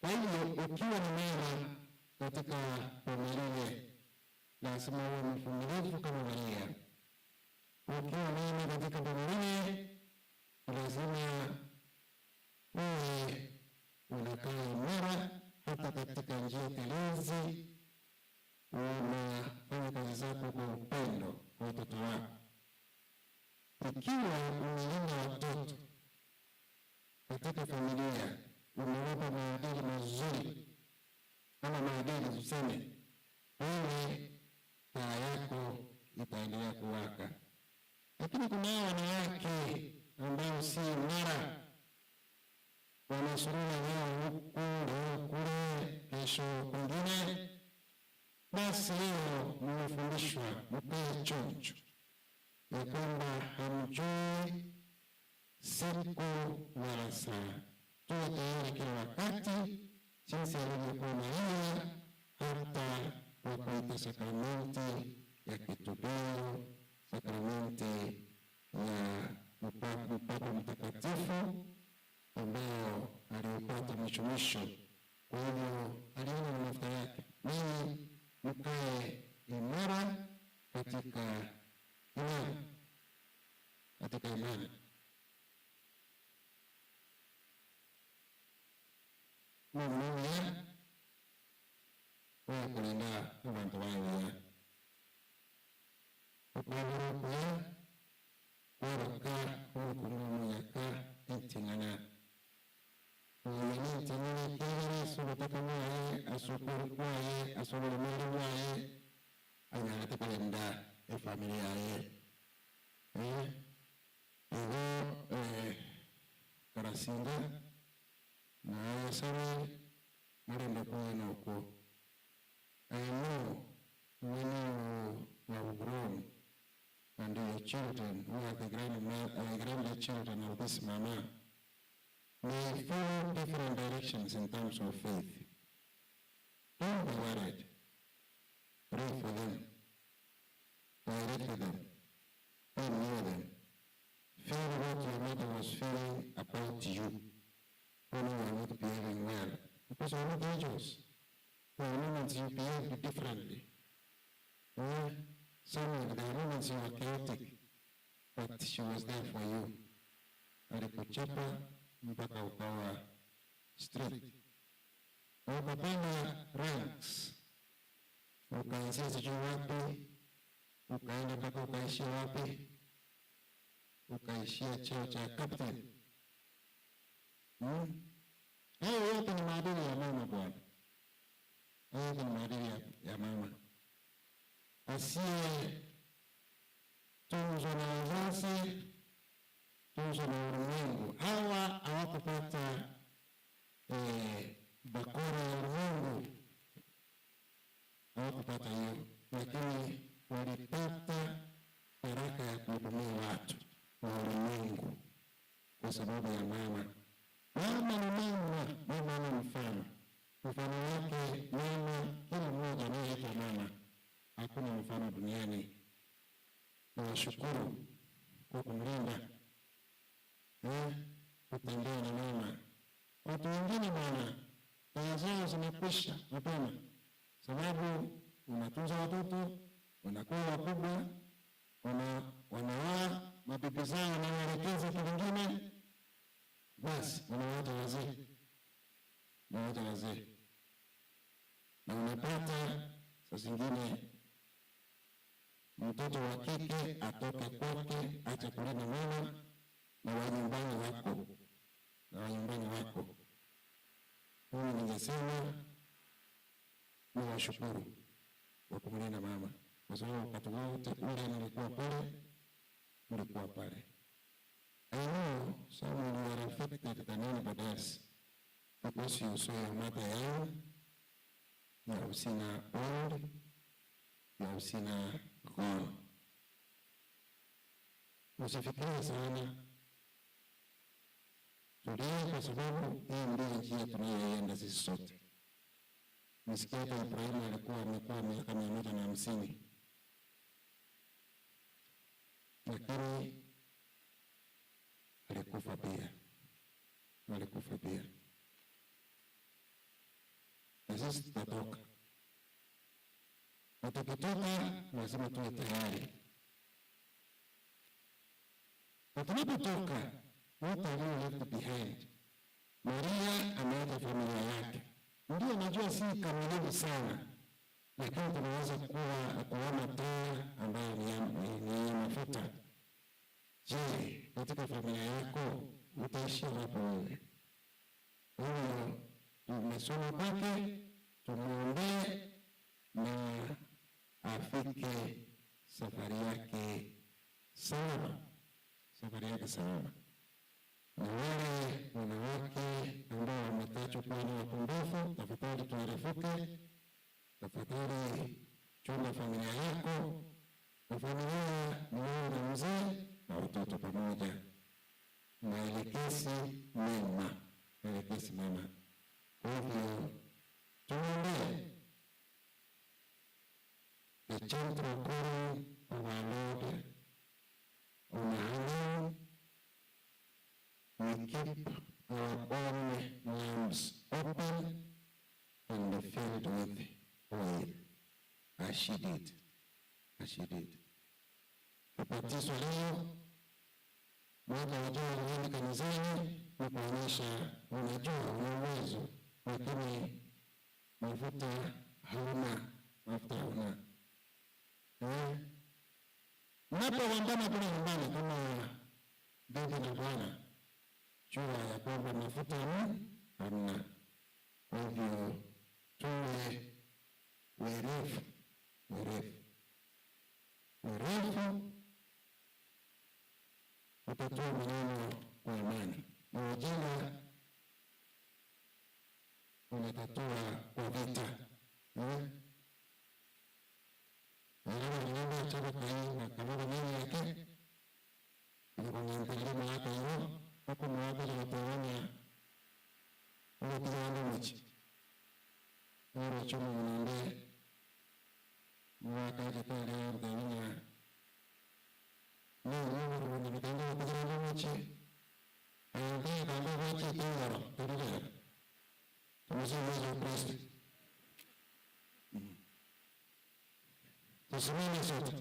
Kwa hivyo ukiwa ni mama katika familia, lazima uwe mvumilivu kama Maria. Ukiwa mama katika familia, lazima uwe unakaa imara hata katika njia telezi, unafanya kazi zako kwa upendo kwa watoto wako. Ikiwa umelinda watoto katika familia, umewapa maadili mazuri ama maadili tuseme, wewe taa yako itaendelea kuwaka. Lakini kuna wanawake ambao si imara, wanasurura leo huku leo kule, kesho kwingine. Basi leo mmefundishwa mkae chonjo ya kwamba hamjui siku wala saa. Tuwe tayari kila wakati, jinsi alivyokuwa Maria, hata kwa kuita sakramenti ya kitubio, sakramenti ya upako mtakatifu ambao aliupata mwisho mwisho. Kwa hivyo aliona na mafuta yake. Ninyi mkae imara katika imani, katika imani. Mungu wakulinda abantu bawe okubaburukuya kwabaka omukumumuyaka entingana oyo n'entingana ekyagala asobotaka mwaye asobola kwaye asobola omwere bwaye anyala tekulinda efamily yaye ego Karasinga naye Samuel mulinde kuwena okwo. I know when you have grown and your children, who are the grandchildren of this mama, may follow different directions in terms of faith. Don't be worried. Pray for them. Direct them. Be near them. Feel what your mother was feeling about you when you are not behaving well. Because you are not angels. There are moments you behave differently. Some there are moments you were chaotic, but she was there for you. Alikuchapa mpaka ukawa straight. Ukapanda ranks. Ukaanzia sijui wapi, ukaenda mpaka ukaishia wapi, ukaishia cheo cha captain. Hayo yote ni maadili ya mama bwana. Hayo ni maadili ya mama. Asiye tunzwa na wazazi, tunzwa na ulimwengu. Hawa hawakupata bakora ya ulimwengu, hawakupata hiyo, lakini walipata baraka ya kuhudumia watu wa ulimwengu kwa sababu ya mama. Mama ni mama, mama ni mfano. Mfano wake mama, kila mmoja anayeitwa mama, hakuna mfano duniani. Nawashukuru kwa kumlinda, kutembea na mama. Watu wengine bwana, taa zao zimekwisha mapema, sababu unatunza watoto, wanakuwa wakubwa, wanaoa, mabibi zao wanaelekeza kingine, Basi unawacha wazee, unawacha wazee, na unapata saa zingine mtoto wa kike atoke kwake acha kulinda mama na wa nyumbani wako, na wa nyumbani wako. Mimi ningesema niwashukuru kwa kumlinda mama, kwa sababu wakati wote ule nilikuwa pale, nilikuwa pale. I know some of you are affected than anybody else because you saw your mother young, you have seen her old, you have seen her gone. Usifikirie sana, tulia, kwa sababu hii ndio njia tunayoenda sisi sote. Nisikia hata Ibrahimu alikuwa amekuwa miaka 150, lakini alikufa pia, alikufa pia. Na sisi tutatoka, na tukitoka lazima tuwe tayari. Na tunapotoka, what are we left behind? Maria ameacha familia yake. Ndio najua si kamilifu sana, lakini tunaweza kuwa kuona taa ambayo ni mafuta. Je, katika familia yako utaishia wapi wewe? Huyo tumesoma kwake, tumuombee na afike safari yake salama, safari yake salama. Na wale wanawake ambao wametajwa kuwa ni wapumbavu, tafadhali tuerefuke, tafadhali chunga familia yako, na familia ni wewe na mzee na watoto pamoja. Maelekezi mema, maelekezi mema. Kwa hivyo tuombee the gentle calling of our Lord on our we keep our own lamps open and filled with oil, as she did, as she did. Ubatizo leo, mwaka ujao uende kanisani ni kuonyesha unajua una uwezo, lakini mafuta hauna, mafuta hauna. Mnapogombana kule nyumbani kama bibi na bwana, jua ya kwamba mafuta hamna. Kwa hivyo tuwe werevu, werevu, werevu, utatoa maneno kwa amani, na ujinga unatatua kwa vita. Ndio chako kwa hiyo kama nini yake ni kuangalia mwaka hiyo huko mwaka tunaona huko kijana mchi ndio chumo mnaende mwaka kwa leo ndani ni ni vitendo kijana mchi ndio ndio wachi tena ndio tumsifu Yesu Kristo. Tusimame sote.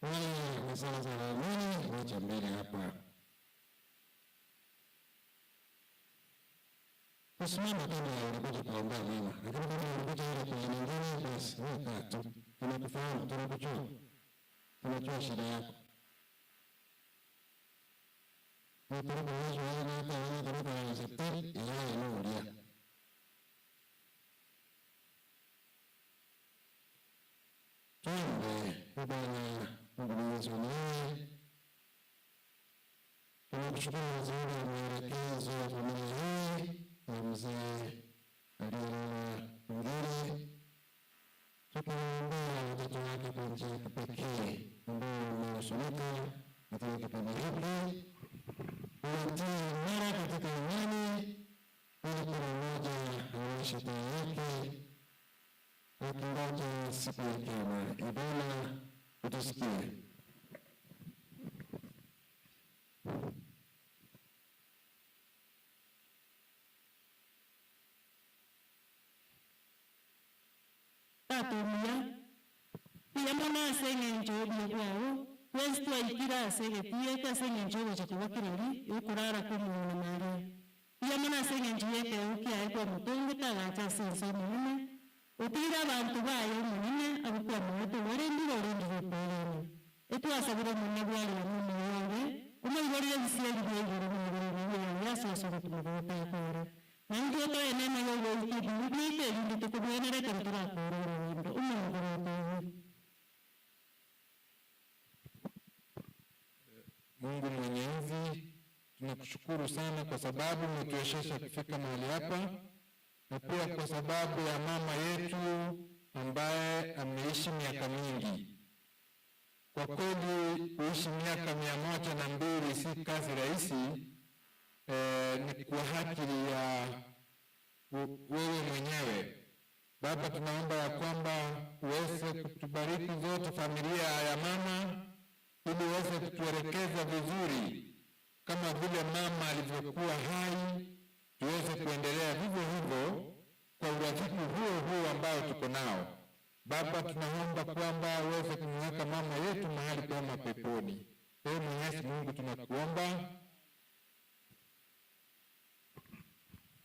Wale wa sala za waamini waje mbele hapa. Usimame kama ulikuja kuombea mema, lakini kama ulikuja ile kwa nyingine, basi wewe kaa tu. Tunakufahamu, tunakujua, tunajua shida yako. Tuombe. Bwana Mungu mwenyezi mwenyewe, tunakushukuru kwa sababu ya maelekezo ya familia hii ya mzee aliyelala mwingine, tukiwaombea watoto wake kwa njia ya kipekee ambao wamehuzunika katika kipindi hiki, uwatie imara katika imani ili kila mmoja aonyeshe taa yake akingoja siku ya Kiyama. Ee Bwana, utusikie. Tata omuya mbuya mono ase eng'encho obuya bwao twensi twaikire ase egetieka ase eng'encho ogocha kobokireri okorara kwa omong'ina Maria. Mbuya mono ase eng'encho ya ekeo kiaye kwamotongete agacha ase ense omonene otigire abanto baye omonene abwo kwamoete obarendire orendire okoegena. Etwasabire omonene bwarire omoyo oye omoiborire ebisieri bia igoro buna ase ase ogotumia akore. Na intwe toe neema ya ogoika ebibe biaito erinde tukobwenera ekero torakora orogendo omonguru otoiwe. Mungu Mwenyezi, tunakushukuru sana kwa sababu umetuwezesha kufika mahali hapa, na pia kwa sababu ya mama yetu ambaye ameishi miaka mingi. Kwa kweli kuishi miaka 102 si kazi rahisi. Ni kwa haki ya wewe mwenyewe. Baba, tunaomba ya kwamba uweze kutubariki zote familia ya mama, ili uweze kutuelekeza vizuri kama vile mama alivyokuwa hai, tuweze kuendelea vivyo hivyo kwa urafiki huo huo ambao tuko nao. Baba, tunaomba kwamba uweze kumweka mama yetu mahali pema peponi. Ee Mwenyezi Mungu, tunakuomba.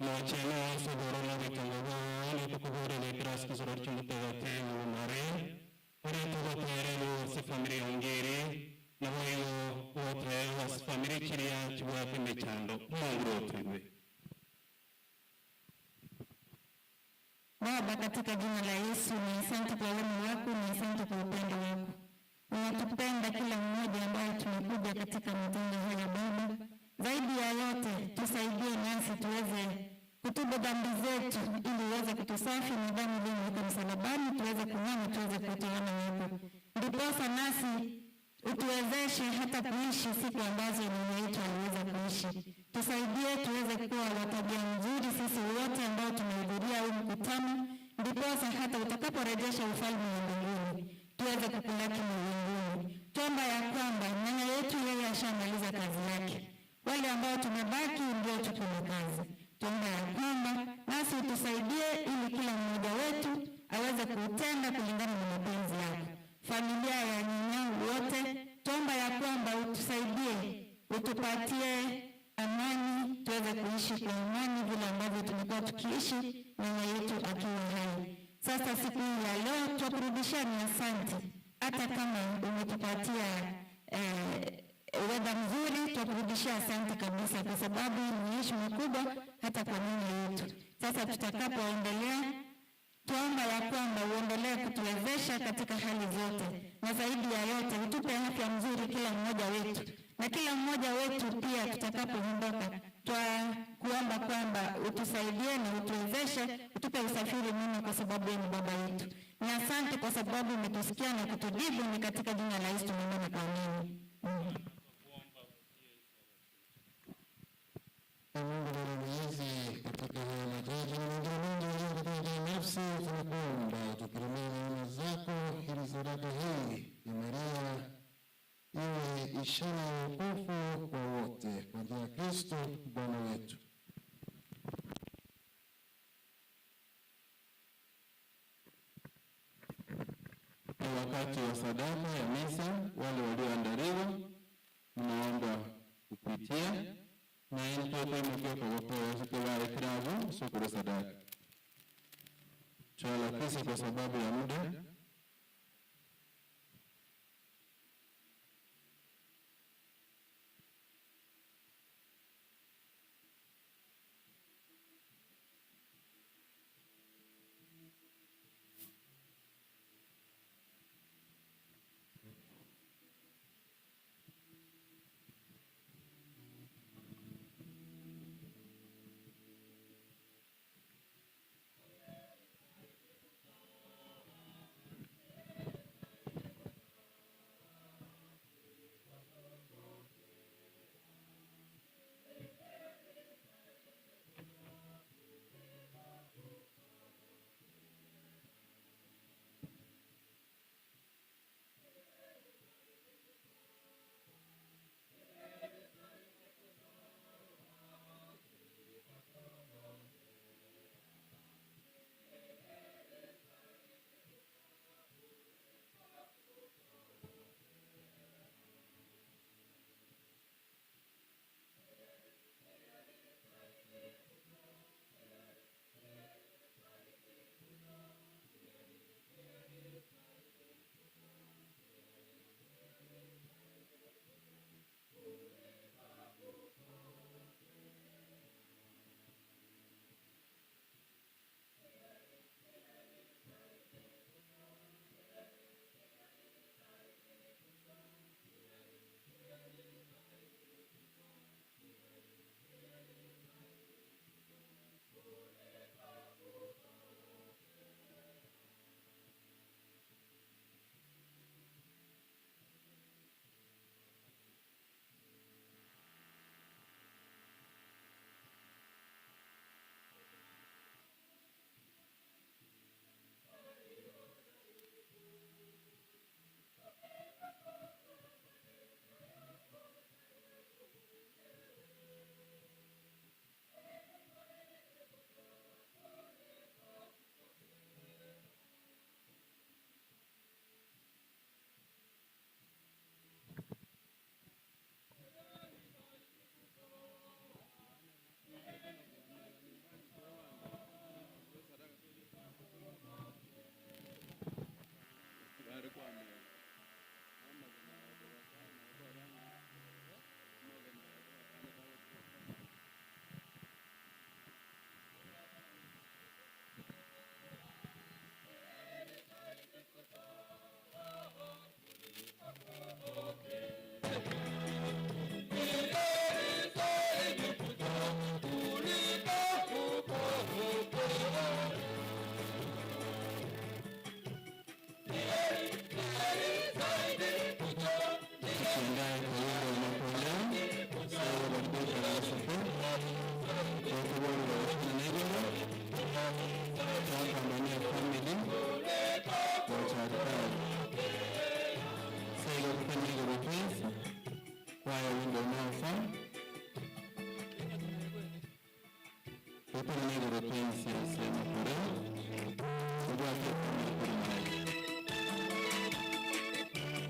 Mochena soboro gitongo tukubore le kraski soror chumutagate mare ore tugotere no se familia ongere na moyo wote was familia chiria chibwate mechando Mungu otuwe. Baba, katika jina la Yesu, ni asante kwa wema wako, ni asante kwa upendo wako. Unatupenda kila mmoja ambaye tumekuja katika matendo haya Baba. Zaidi ya yote, tusaidie nasi tuweze kutubu dhambi zetu ili uweze kutusafi na damu iliyomwagika msalabani, tuweze kung'aa, tuweze kutoana wako. Ndiposa nasi utuwezeshe hata kuishi siku ambazo mama yetu aliweza kuishi. Tusaidie tuweze kuwa wa tabia nzuri sisi wote ambao tumehudhuria huu mkutano, ndiposa hata utakaporejesha ufalme wa mbinguni tuweze kukulaki mbinguni. Tuomba ya kwamba nyanya yetu yeye ashamaliza kazi yake, wale ambao tumebaki ndio tuko na kazi. Tuomba ya kwamba nasi utusaidie ili kila mmoja wetu aweze kutenda kulingana na mapenzi yako. Familia ya nyanyangu wote, tuomba ya kwamba utusaidie, utupatie amani, tuweze kuishi kwa amani vile ambavyo tumekuwa tukiishi nyanya yetu akiwa hai. Sasa siku hii ya leo tukurudishia ni asante, hata kama umetupatia weather mzuri, tukurudishia asante kabisa, kwa sababu ni heshima kubwa hata kwa nyanya yetu. Sasa tutakapoendelea, tuomba ya kwamba uendelee kutuwezesha katika hali zote, na zaidi ya yote utupe afya nzuri kila mmoja wetu, na kila mmoja wetu pia tutakapoondoka, kuomba kwamba utusaidie na utuwezeshe, utupe usafiri mwema, kwa sababu ni baba yetu. Na asante kwa sababu umetusikia na kutujibu. Ni katika jina la Yesu tunaomba na kuamini. Mungu Baba Mwenyezi, katika haya majaji na mengine mengi yaliyo nafsi, tunakuomba utukirimie neema zako ili sadaka hii ya Maria iwe ishara ya wokovu kwa wote, kwa njia ya Kristo Bwana wetu. Ni wakati wa sadaka ya misa. Wale walioandaliwa mnaomba kupitia na mtoto imekuwa kwa kwa ikrabu sokoro sadaka. Tuelekeze kwa sababu ya muda.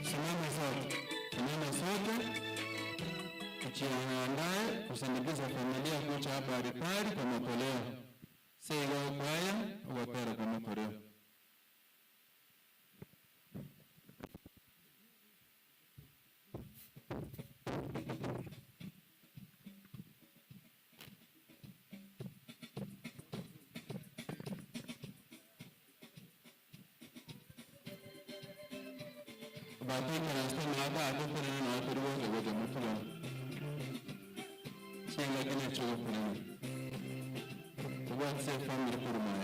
Simama sote tujiandae kusindikiza familia kuja hapa Aripari kwa matoleo. Seiga kwaya wapera kwa matoleo. Baadhi ya hapa atokana na watu wote wote mtu chenga kina chogo kuna kwa family kuruma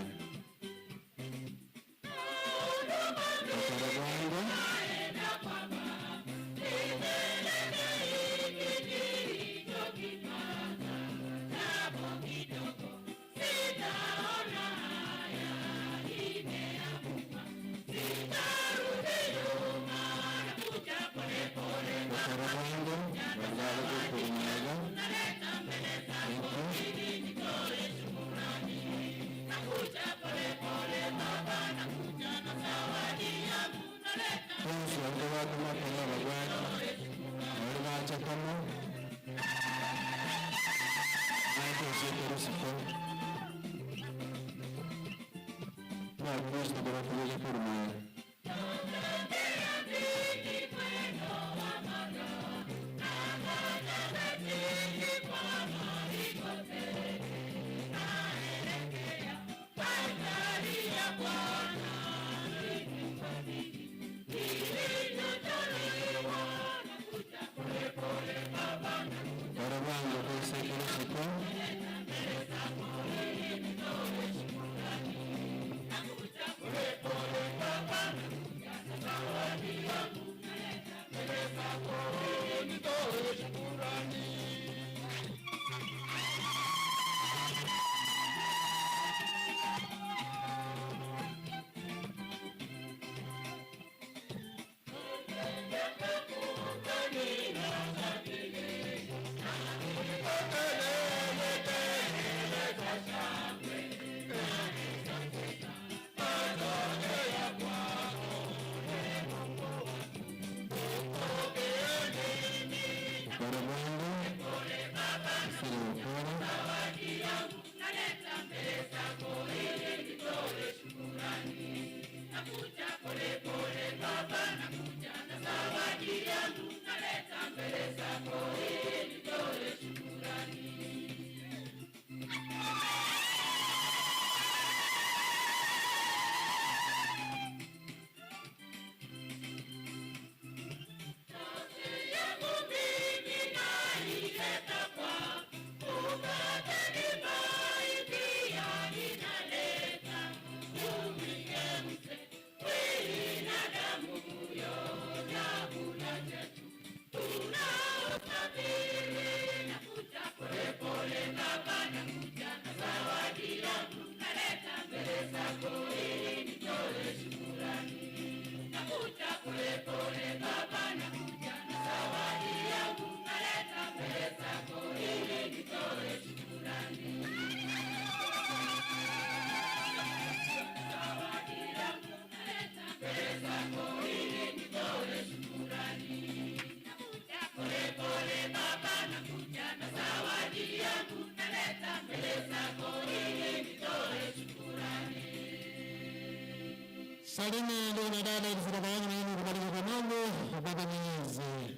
Salini ndugu na dada, ili sadaka yangu na yenu ikubalike kwa Mungu Baba Mwenyezi.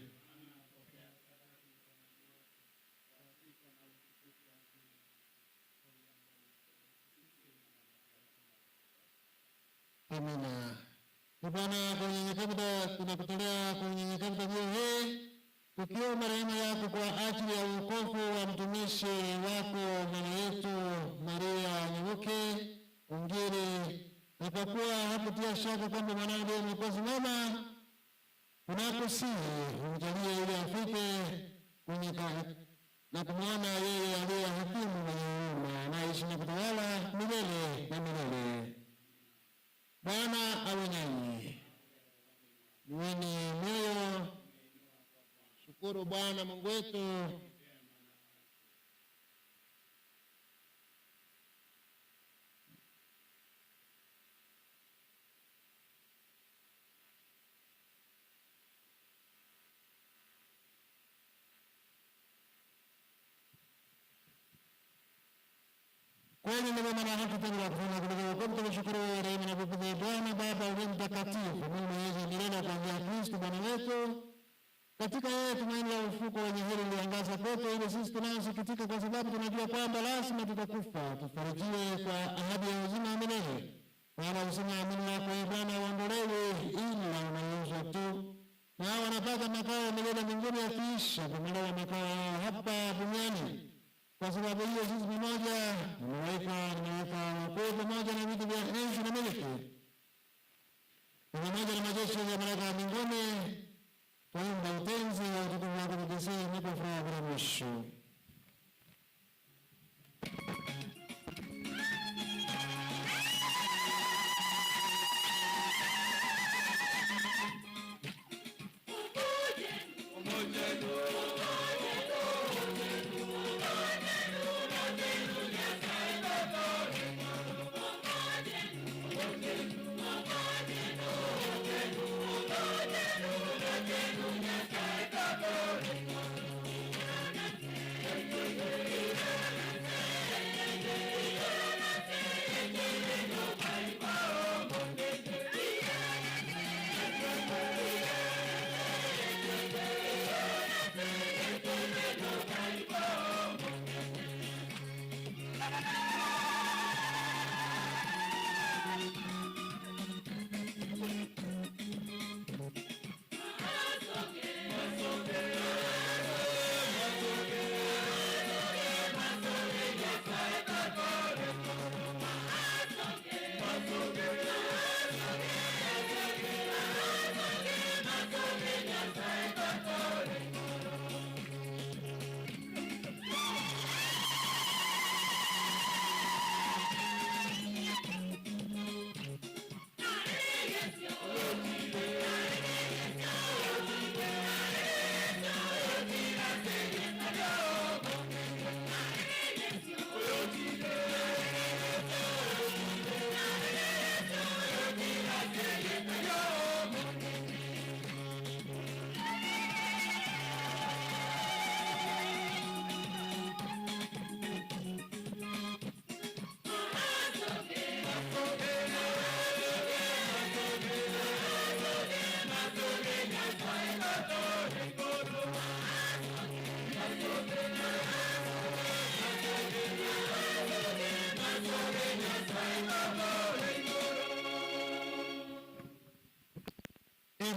Amina. Bwana, kwa unyenyekevu tunakutolea kwa unyenyekevu dhabihu hii, tukiomba rehema yako kwa ajili ya wokovu wa mtumishi wako mama yetu Maria Nyamuke Ongeri, na kwa kuwa hakutia shaka kwamba mwanawe ndiye Mwokozi mwema, tunakusihi umjalie ili afike kwenye na kumwona yeye aliye hakimu mwenye huruma, anayeishi na kutawala milele na milele. Bwana awe nanyi. Mweni moyo, shukuru Bwana Mungu wetu. Kweli ni wema na haki tendo la kufanya kuliko wokovu. Tukushukuru wewe daima na popote, Bwana Baba uliye mtakatifu, Mungu mwenyezi milele, kwa njia ya Kristo Bwana wetu. Katika yeye tumaini la ufufuko wenye heri liliangaza kwetu, ili sisi tunaosikitika kwa sababu tunajua kwamba lazima tutakufa, tufarijiwe kwa ahadi ya uzima wa milele. Maana uzima wa mwili wako, ee Bwana, uondolewe, ila unauzwa tu, na wanapata makao ya milele mbinguni, yakiisha kuondolewa makao yao hapa duniani. Kwa sababu hiyo sisi pamoja na malaika na malaika wakuu pamoja na viti vya enzi na miliki na pamoja na majeshi ya malaika wa mbinguni twaimba utenzi wa utukufu wako tukisema kwa furaha bila mwisho.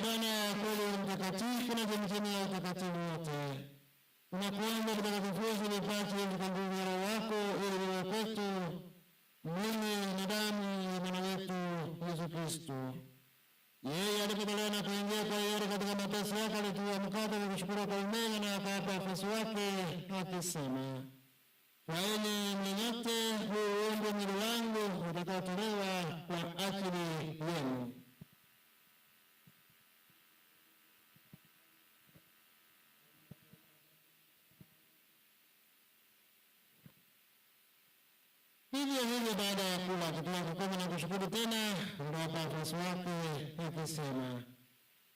Bwana kweli mtakatifu na chemchemi ya utakatifu wote, tunakuomba vitakatifu vipaji hivi kwa nguvu ya Roho wako, ili viwe kwetu mwili na damu ya Bwana wetu Yesu Kristo. Yeye alipotolewa na kuingia kwa hiari katika mateso yake, alitia mkate kwa kushukuru kwa umega na akawapa wafuasi wake akisema, twaeni mle nyote, huu ndio mwili wangu utakaotolewa kwa ajili yenu. Vivyo hivyo baada ya kula, akitwaa kikombe na kushukuru tena, aliwapa wafuasi wake akisema,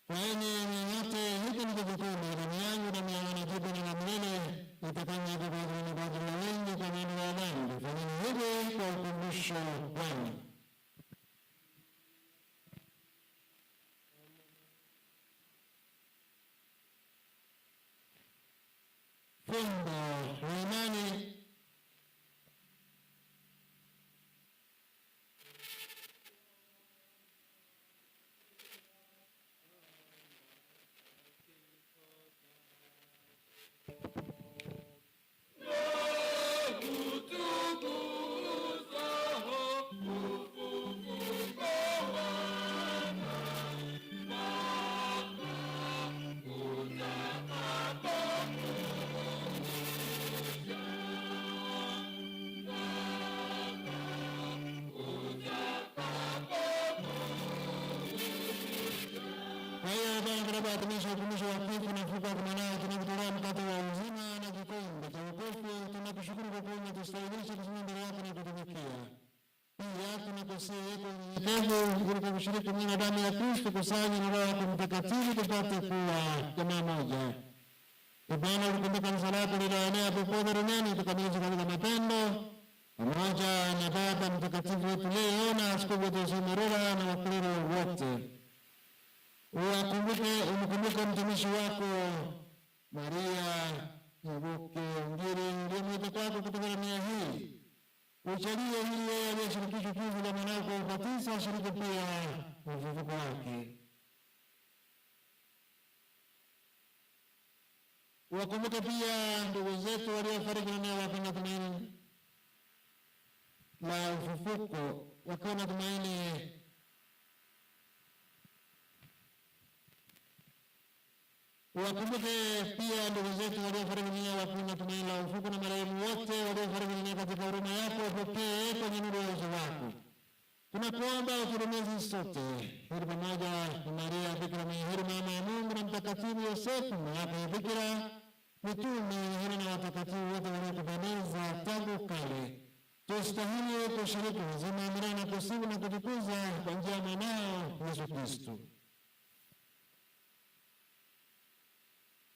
twaeni mle nyote, hiki ndicho kikombe, damu yangu, damu ya agano jipya na la milele, itakayomwagwa kwa ajili ya wengi kwa maondoleo ya dhambi. Fanyeni hivi kwa ukumbusho wangu. Fumbo la imani. Tunapoadhimisha utumishi wa kifo na ufufuko wa mwanao, tunakutolea mkate wa uzima na kikombe cha wokovu. Tunakushukuru kwa kuwa umetustahilisha kusimama mbele yako na kutumikia. Pia tunakusihi kwa unyenyekevu, ili kwa kushiriki mwili na damu ya Kristo, kusanya na Roho yako Mtakatifu, tupate kuwa jamaa moja. Ee Bwana, ulikumbuka kanisa lako lililoenea popote duniani, tukamilishe katika mapendo. pamoja na Baba Mtakatifu wetu leo na askofu wetu Jose Merera na waklero wote. Uwakumbuke, umkumbuke mtumishi wako Maria Nyaboke Ongeri uliyemwita kwako kutoka dunia hii. Ujalie ili yeye aliyeshirikishwa kifo cha mwanao kwa ubatizo ashiriki pia ufufuko wake. Wakumbuke pia ndugu zetu waliofariki dunia wakiwa na tumaini la ufufuko, wakiwa na tumaini Wakumbuke pia ndugu zetu waliofariki dunia wakiwa na tumaini la ufufuko, na marehemu wote waliofariki dunia katika huruma yako upokee kwenye nuru ya uso wako. Tunakuomba utuhurumie sisi sote, heri pamoja na Maria Bikira mwenye heri, mama ya Mungu, na Mtakatifu Yosefu mama Bikira, mitume, heri na watakatifu wote waliokupendeza tangu kale, tustahili kushiriki uzima wa milele na kusifu na kutukuza kwa njia ya mwanao Yesu Kristo.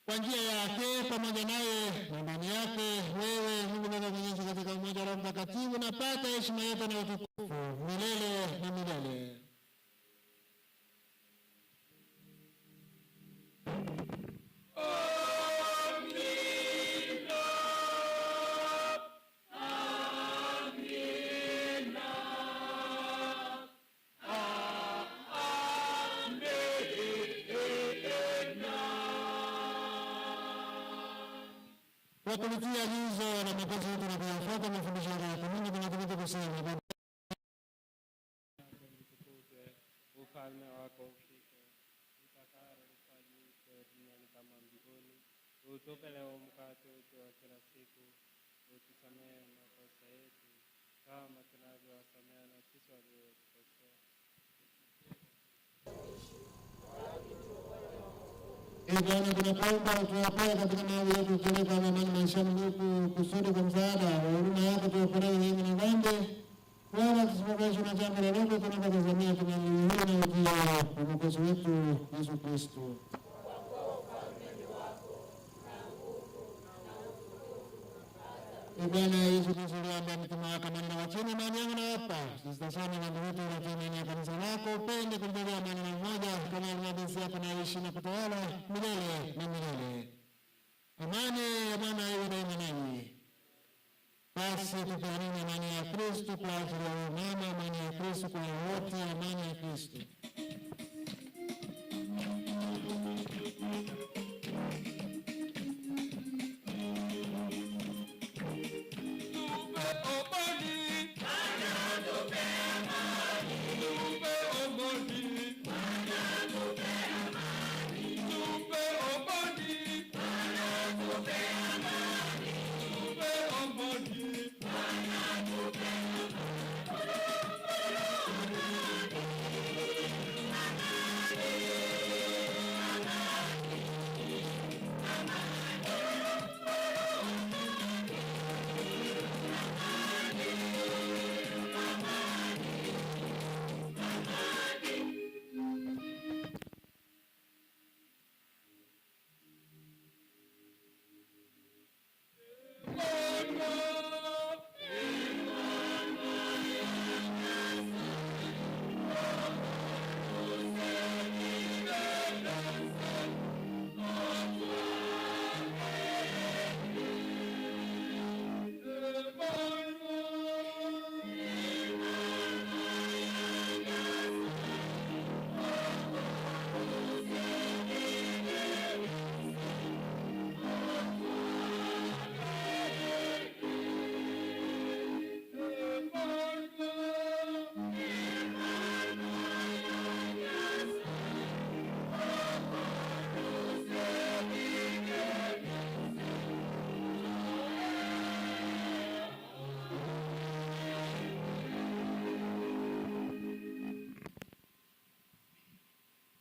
Kwa njia yake, pamoja naye na ndani yake, wewe Mungu Baba Mwenyezi, katika umoja wa Roho Mtakatifu, napata heshima yote na utukufu milele na milele. Kwa kulitia agizo la Mwokozi wetu na kuyafuata mafundisho yake ya Mungu, tunathubutu kusema: Baba, ufalme wako ufike, utakalo lifanyike duniani kama mbinguni. Utupe leo mkate wetu wa kila siku, utusamehe makosa yetu kama tunavyowasamehe na sisi waliotukosea. Ee Bwana, tunakuomba utuokoe katika maovu yetu, utuweke amani maishani mwetu, kusudi kwa msaada wa huruma yako tuokolewe daima na dhambi, wala tusipokeshwe na jambo lolote, tunapotazamia tumaini hili na ujio wa Mwokozi wetu Yesu Kristo. Ee Bwana Yesu Kristo, uliwaambia mitume wako, amani nawacheni, amani yangu nawapa. Usitazame dhambi zetu, lakini imani ya kanisa lako, upende kulijalia amani na umoja, kama ilivyo jinsi yako naishi na kutawala milele na milele. Amani ya Bwana iwe daima nanyi. Basi tupeaneni amani ya Kristo kwa ajili ya mama, amani ya Kristo kwa wote, amani ya Kristo.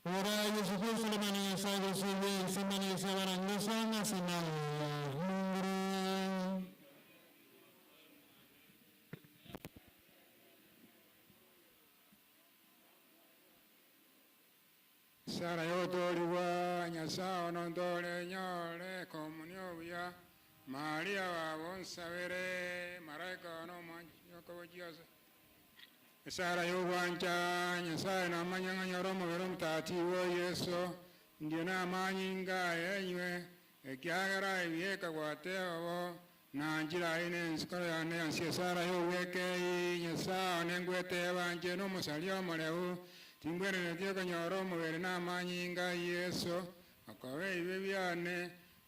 Ora Yesu Kristo lemani sago subi simani sabarang sanga simani Mungu. Sara yotoliwa Nyasaye onondole nyole komunio buya Maria wabonsabere. Maraika no manyokojiasa Sara yogwancha Nyasaye namanyang'anyoro omobere omotati wo Yesu ndio namanyinga enywe ekiagera ebieka gwateba na njira ine nsikoro yane yansi Sara yogwekei Nyasaye nengweteba nje n'omusalia omoreu tingwereretie konyora omobere namanyinga Yesu akobe ebibe biane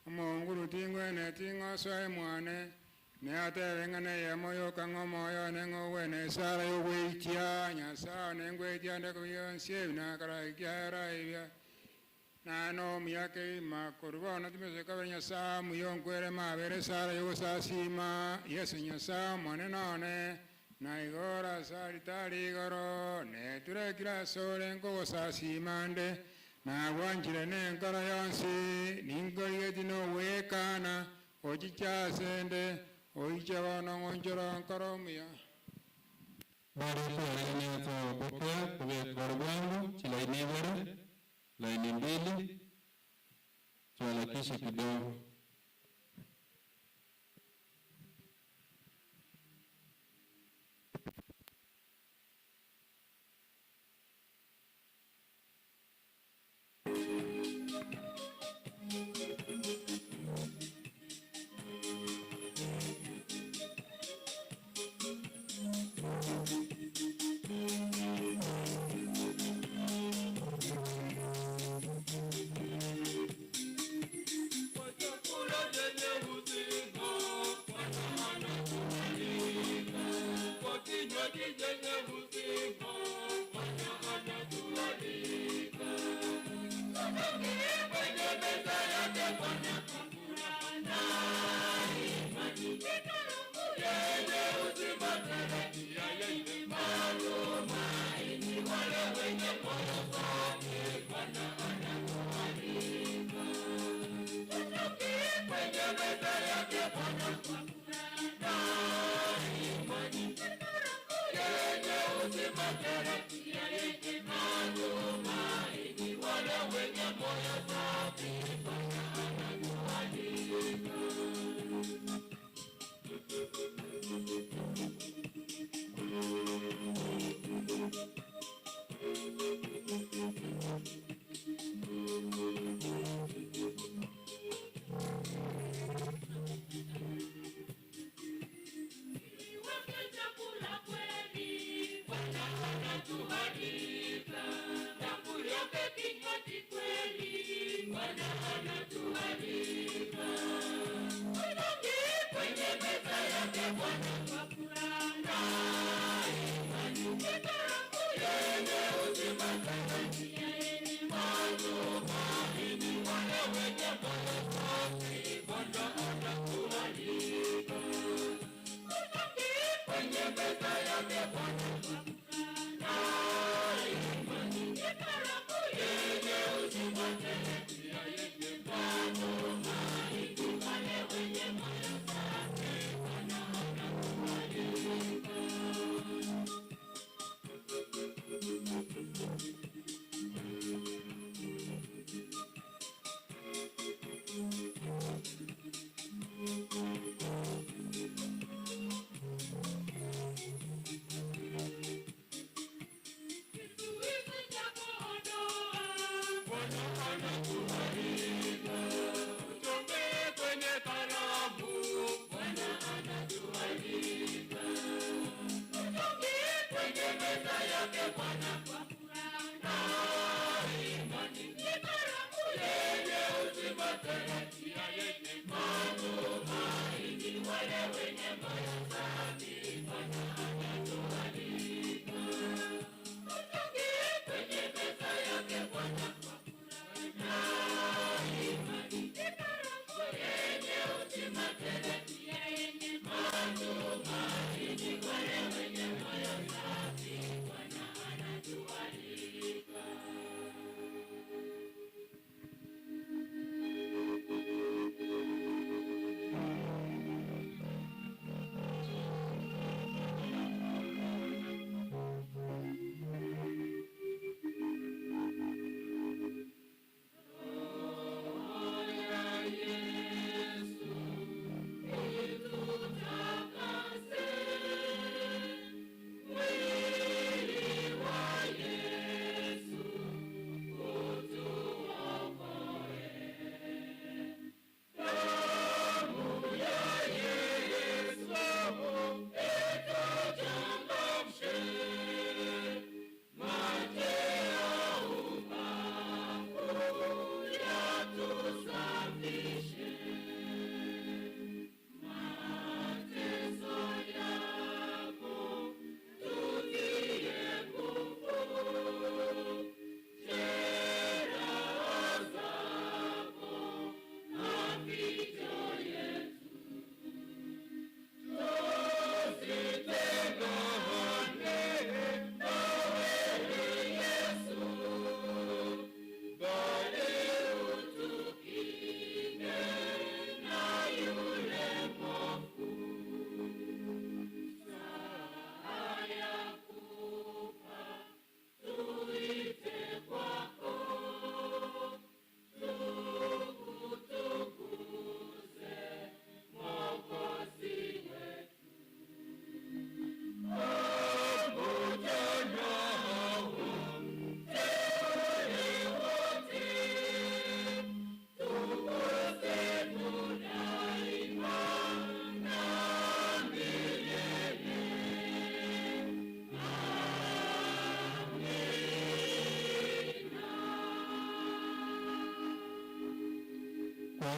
omonguru tingwene ting'osoe mwane neatebe ng'ane yemo yokang'o omoyo neng'ogwene Sara yogweitia Nyasaye nengweitia ndekobionsi ebi nakara ekiagera ebia nano muyake makoru bono timesekabe Nyasaye muyonkwere mabere Sara yogosasima Yesu Nyasaye monene one na igoro ase ritari igoro neturekire ase ore nkogosasima nde nagwanchire nenkoro yonsi ninkorigeti nogwekana ochicha ase nde oiche bono ng'onchoro nkoro omuya. Baada ya kuwaeleza tupokea kubeka bwangu chilaini ibere laini mbili tuharakishe kidogo.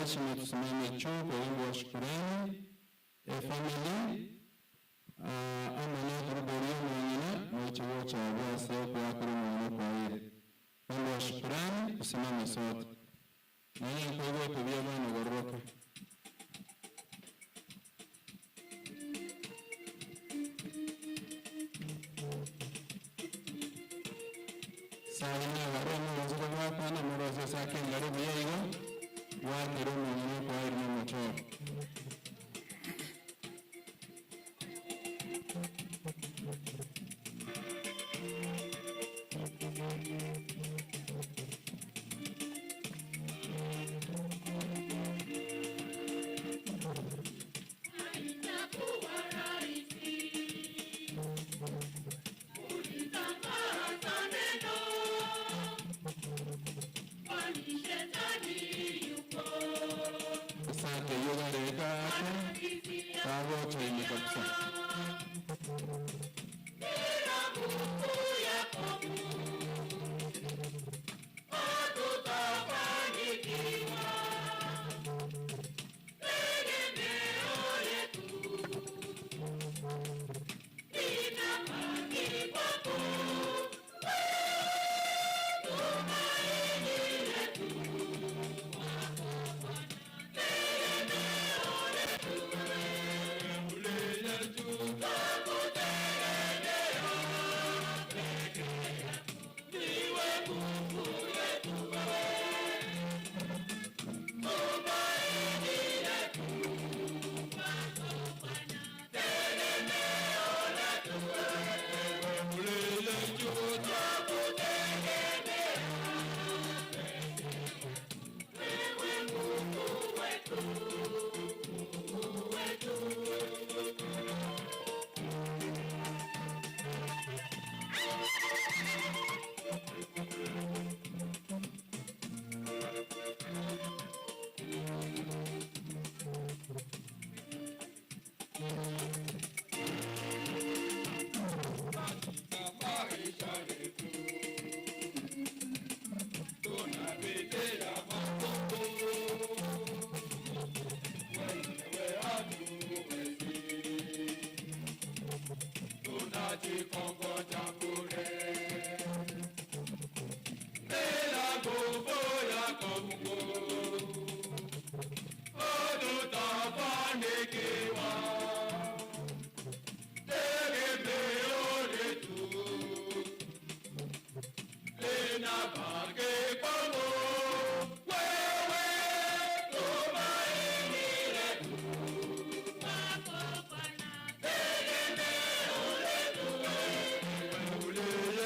heshima tusimame juu kwa wimbo wa shukurani. Family ama nakuruboria mwanyina mwichiwo cha bwase kwakuru mwana kwa yeye. Wimbo wa shukurani tusimame sote. Nanyi kwa hivyo tubia bwana goroka. Salimia waremu wazuri wako na morozo sake ngaribu yeigo wakero mwenyene kwa irina mochoro. Asante yoga reka hapo chini kabisa. Wewe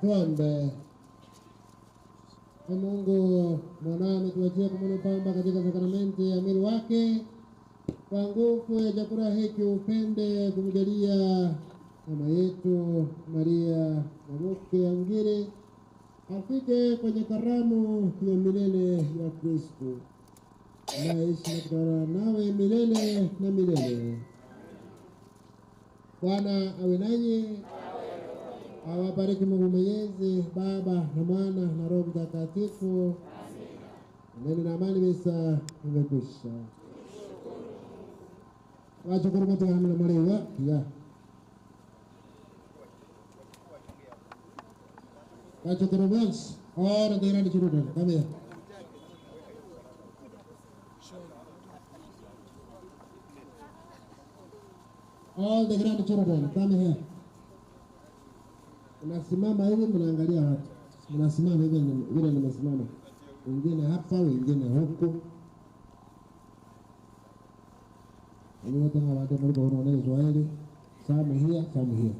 Tuombe. Ee Mungu mwanao ametuachia kumwona katika sakramenti ya mwili wake, kwa nguvu ya chakula hiki upende kumjalia mama yetu Maria Mwanamke Angiri afike kwenye karamu ya milele ya Kristo, naishi na kutawala nawe milele na milele. Bwana awe nanyi, awabariki Mungu Mwenyezi, Baba na Mwana na Roho Mtakatifu. Amina. Na amani misa imekwisha. Washukuru wote hamna malewa. Ya. Washukuru wote. Ora ndira ni children. Come here. All the grandchildren, come here. Mnasimama hivi mnaangalia watu. Mnasimama hivi vile nimesimama. Wengine hapa, wengine huku. Wote hawa watu wanaongea Kiswahili. Some here, some here.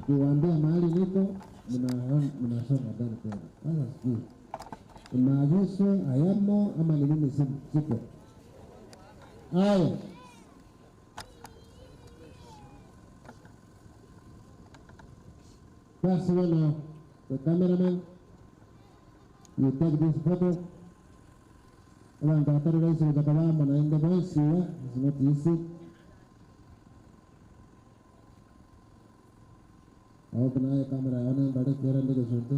Niwaambia mahali niko, mnasoma ndani tena. Sasa sijui. Maagizo hayamo ama ni mimi siko. Haya. Basi wana the cameraman, you take this photo. Abantu atari rahisi kutakabamba na ende voice, it's not easy. I hope na camera yaone mbale kera ndege zote.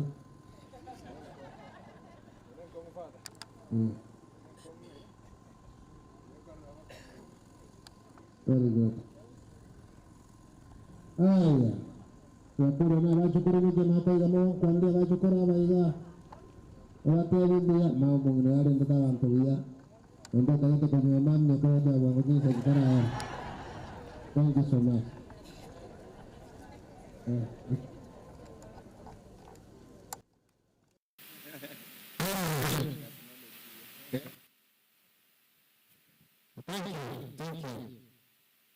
Very good. Haya. Wakuru na bachukuru mje mapaiga mo kwambia bachukuru abaiga. Watu bia mambo ngine yale ndata bantu bia. Ndio kaje kwenye mama kwa kwa wangu kitara. Thank you so much. Thank you, thank you.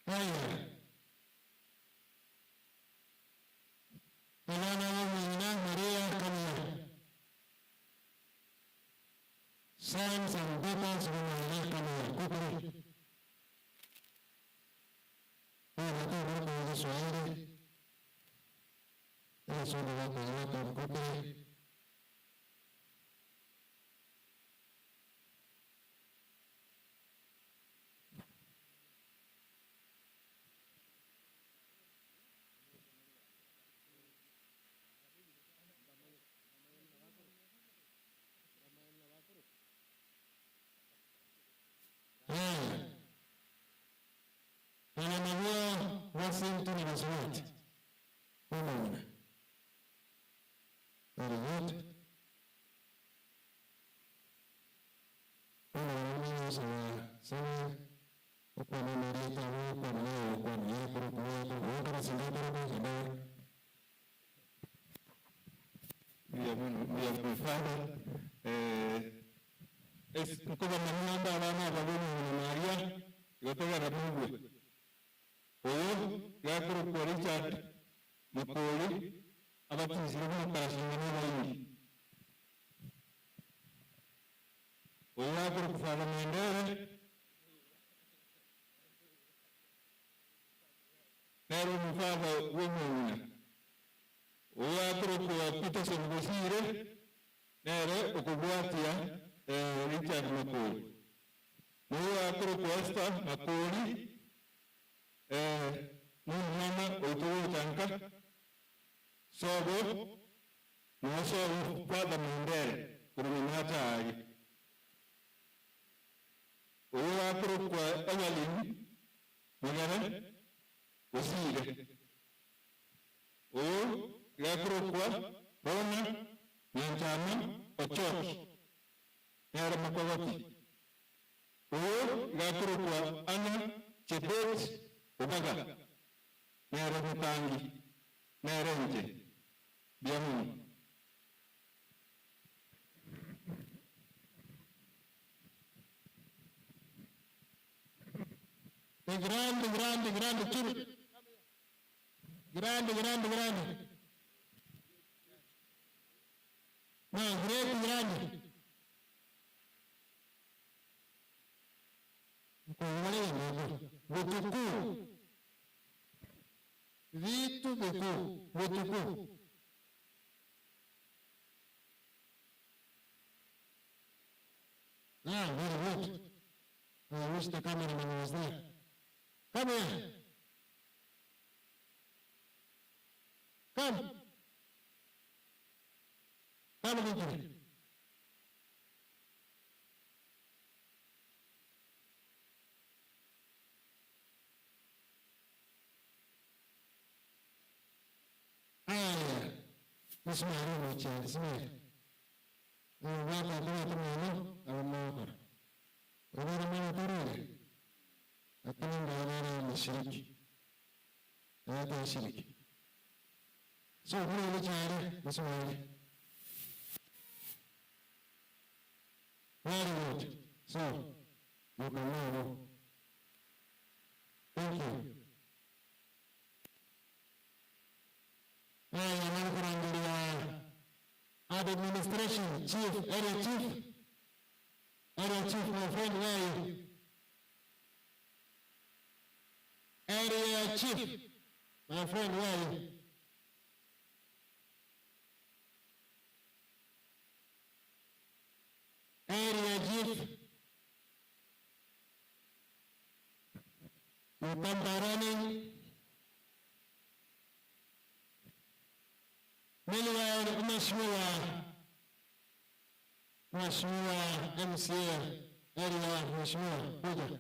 Haya. Elena Mwana Maria Kamia. Sons and daughters of Maria Kamia. Quickly. Kiswahili. Yesu ni wako wako mkubwa. Washington is what? Unaona. Very good. Unaona sawa. Sawa. Uko na marita uko na uko na uko na uko na sindano kwa Ya mfano es nkoba manyamba abana babone na Maria yotoga na Mungu. Oyo yakuru kwa Richard Mukoli abatizire mu karashinga n'abayindi. Oyo yakuru kufana Mendere nero mufaba w'umuna. Oyo yakuru kwa Peterson Bosire nere okubwatia Richard Mukoli. Oyo yakuru kwa Esther Makoli mwana otuwo tanka sobo noso kwada Mendere kurumata ayi. Oyo yakuru kwa Evelyn Mugere Osire. Oyo yakuru kwa Rona Nyanchama Ochoki nere Makogoti. Oyo yakuru kwa Anna Chebet Obaga nere Mutangi nere nje Biamu. The grande, grande, grande, children. Grande, grande, grande. No, great, grande. Vitukuu. Vitu vikuu. Vitukuu. Yeah, very good. I wish the cameraman was there. Come here. Come. Come with me. Haya. Msimame mchana, simame. Wako kwa tumeno au mwako. Wewe mwana torere. Lakini ndio mshiriki. Ndio mshiriki. So mimi ni chare, msimame. Very good. So you can now. Thank you. Haya, nani administration chief, area chief. Area chief, my friend, where are you? Area chief, my friend, where are you? Area chief. You come by running. Meanwhile, Mheshimiwa MCA area, Mheshimiwa kuja.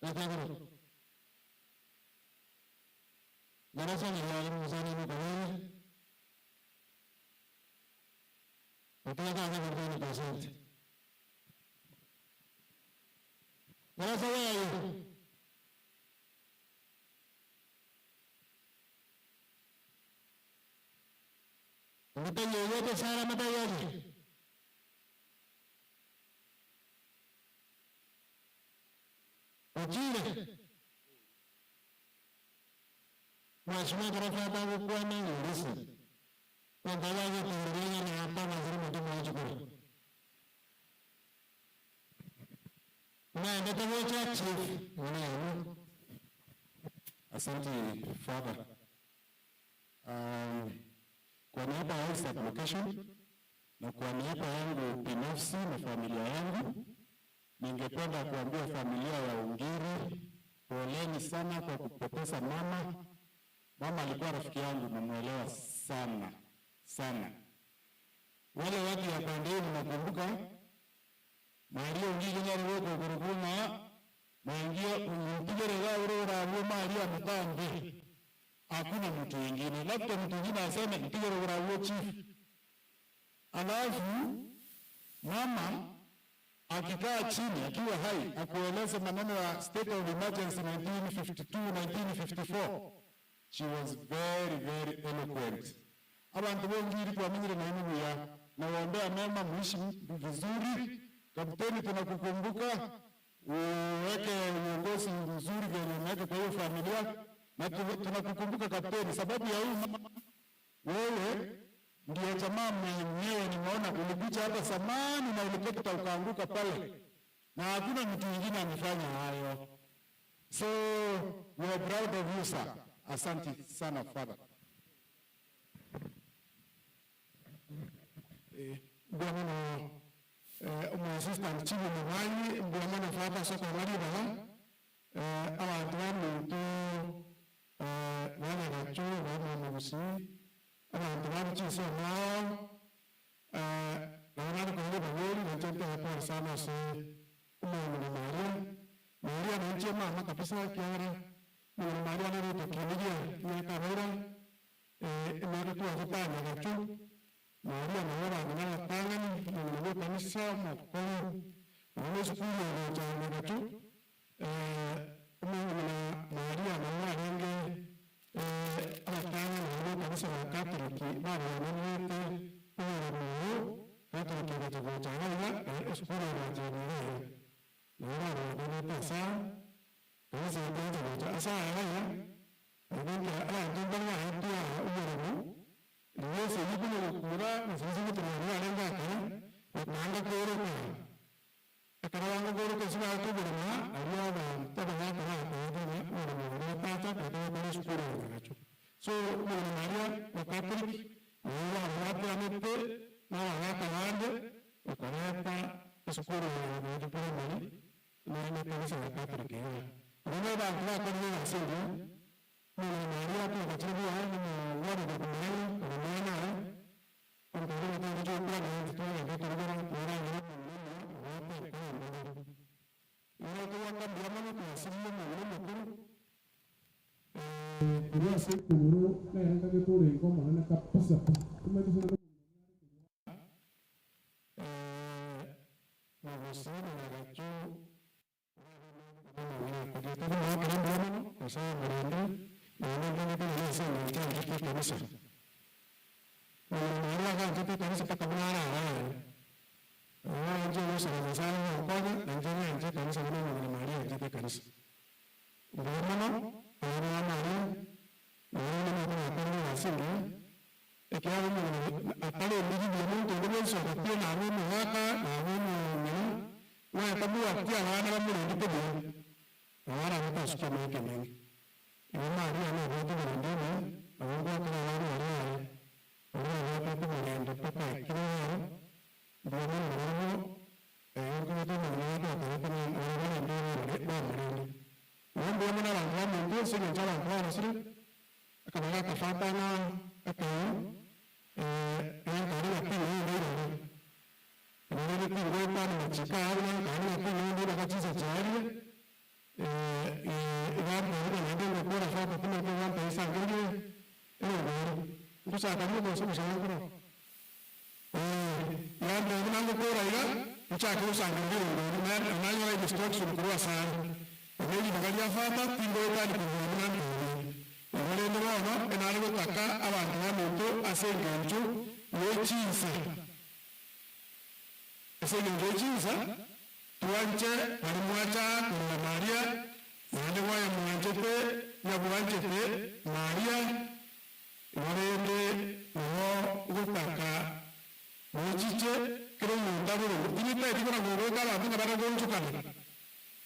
Nataka darasa ni mwalimu sana ni kwa Nataka hapa kwa present. Darasa wewe. Mtaji yote sara mtaji. Ujire. Mheshimiwa tarafa hapa kwa nani listen. Kwa sababu tunaendelea na hapa lazima tumwachukue. Unaendete gocha chief mwana. Asante Father. Kwa niaba ya Isaac Location na kwa niaba yangu binafsi na familia yangu, ningependa kuambia familia ya Ongeri poleni sana kwa kupoteza mama. Mama alikuwa rafiki yangu, namuelewa sana sana. Wale watu ya pande hii mnakumbuka Maria Ongeri nyarwoko kurukuma maingia umpigerera urora abo Maria mutambe. Hakuna mtu mwingine, labda mtu mwingine aseme mpigerera abo chief. Alafu mama akikaa chini akiwa hai akueleze maneno ya state of emergency 1952 1954, she was very very eloquent. Abantu bongiri twamenyire na inuya na waombea mema, muishi vizuri. Kapteni, tunakukumbuka, uweke uongozi mzuri vyenye umeweka kwa hiyo familia, na tunakukumbuka kapteni, sababu ya huyu wewe ndio jamaa mwenyewe nimeona ulikuja hapa zamani na helikopta ukaanguka pale, na hakuna mtu mwingine amefanya hayo. So we are proud of you sir. Asante sana father. Bwana umu assistant chief Mwangi bwana father soko bali bala abantu bamuntu bana bacho bana mubusi abantu babuchise mwao bana kongo bagori nchente hapo sana se umuntu na Maria Maria nanche mama kabisa kiara umuntu Maria na ruto kinije ya kabira emere kwa kutana gacho Maria na wala na tangani na kanisa mukuru na sukuru ya chama gacho umuntu na Maria na wala nge abatanga na kanisa wa Katoliki baba na mwete Katoliki batagochana ya sukuru ya chama na wala na pesa kanisa ya chama asa haya ndio abantu bana ndio umurimo Yesu yibino kura mfunzi kutumia alenga ka nanga koro ka akaranga koro ka siba to burma aliya ba taba ya ka ka ni umurimo na pata ka ka ka sukuru ka cho so umurimo Maria wa Catholic ni wa watu amete na wa ka wande ukareta sukuru ya ni primary ni ni kanisa ya Catholic ya ni ba ka ka ni na Maria kwa sababu hao ni wale wa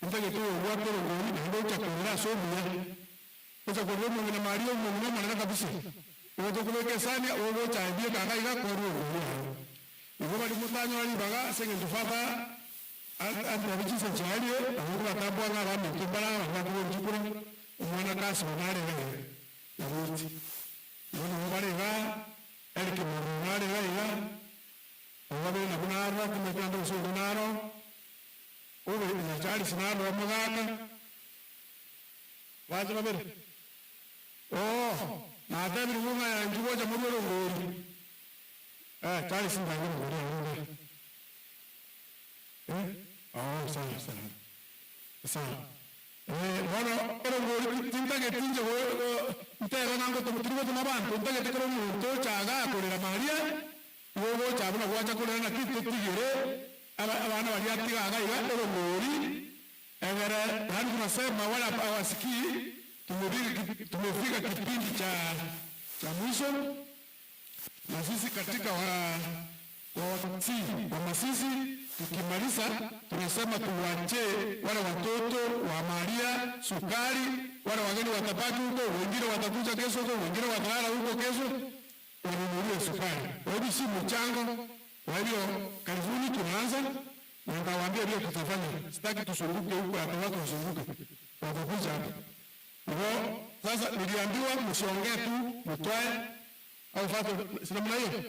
Ntagete obwate orongori naende ochakorera ase omuya. Ochakorera omong'ina Maria omong'ina omonene kabisa. Igo tokobeka esani ogocha ebieka iga iga kwarwa orongori aye. Igo bari motanyora ribaga ase eng'encho father antebi chinsa chiarie nabo kobatambua ng'a abaminto mbare aba bakobora chikura omwana kasima nare iga iga Nyabuti. Igo nabo bare iga Eric Mururu nare iga iga abo babere nabwo narora timanyeti naende gose onde naro obe na Charles narora omogaka bache babere oh natebire ng'a ng'a inchuo gocha morwere orongori Charles ntange orongori aye onde oh sawa sawa sawa bono orongori tintageti inche ntebe ng'a tiri gotoma abanto ntagete kero omonto ochaga akorera Maria igo ogocha buna gwacha korera naki totigere abana baria atiga iga iga orongori egere yaani tunasema wala hawasikii. Tumefika kipindi cha mwisho na sisi katika wa Masisi tukimaliza tunasema tuwache wale watoto wa Maria sukari, wale wageni watabaki huko, wengine watakuja kesho huko, wengine watalala huko kesho, wanunulie sukari. Kwa hivyo si mchango. Kwa hivyo karibuni tunaanza na nitawaambia vile tutafanya. Sitaki tusunguke huko, hata watu wasunguke. Watakuja hapa. Hivyo sasa niliambiwa msiongee tu, mtoe au fata si namna hiyo.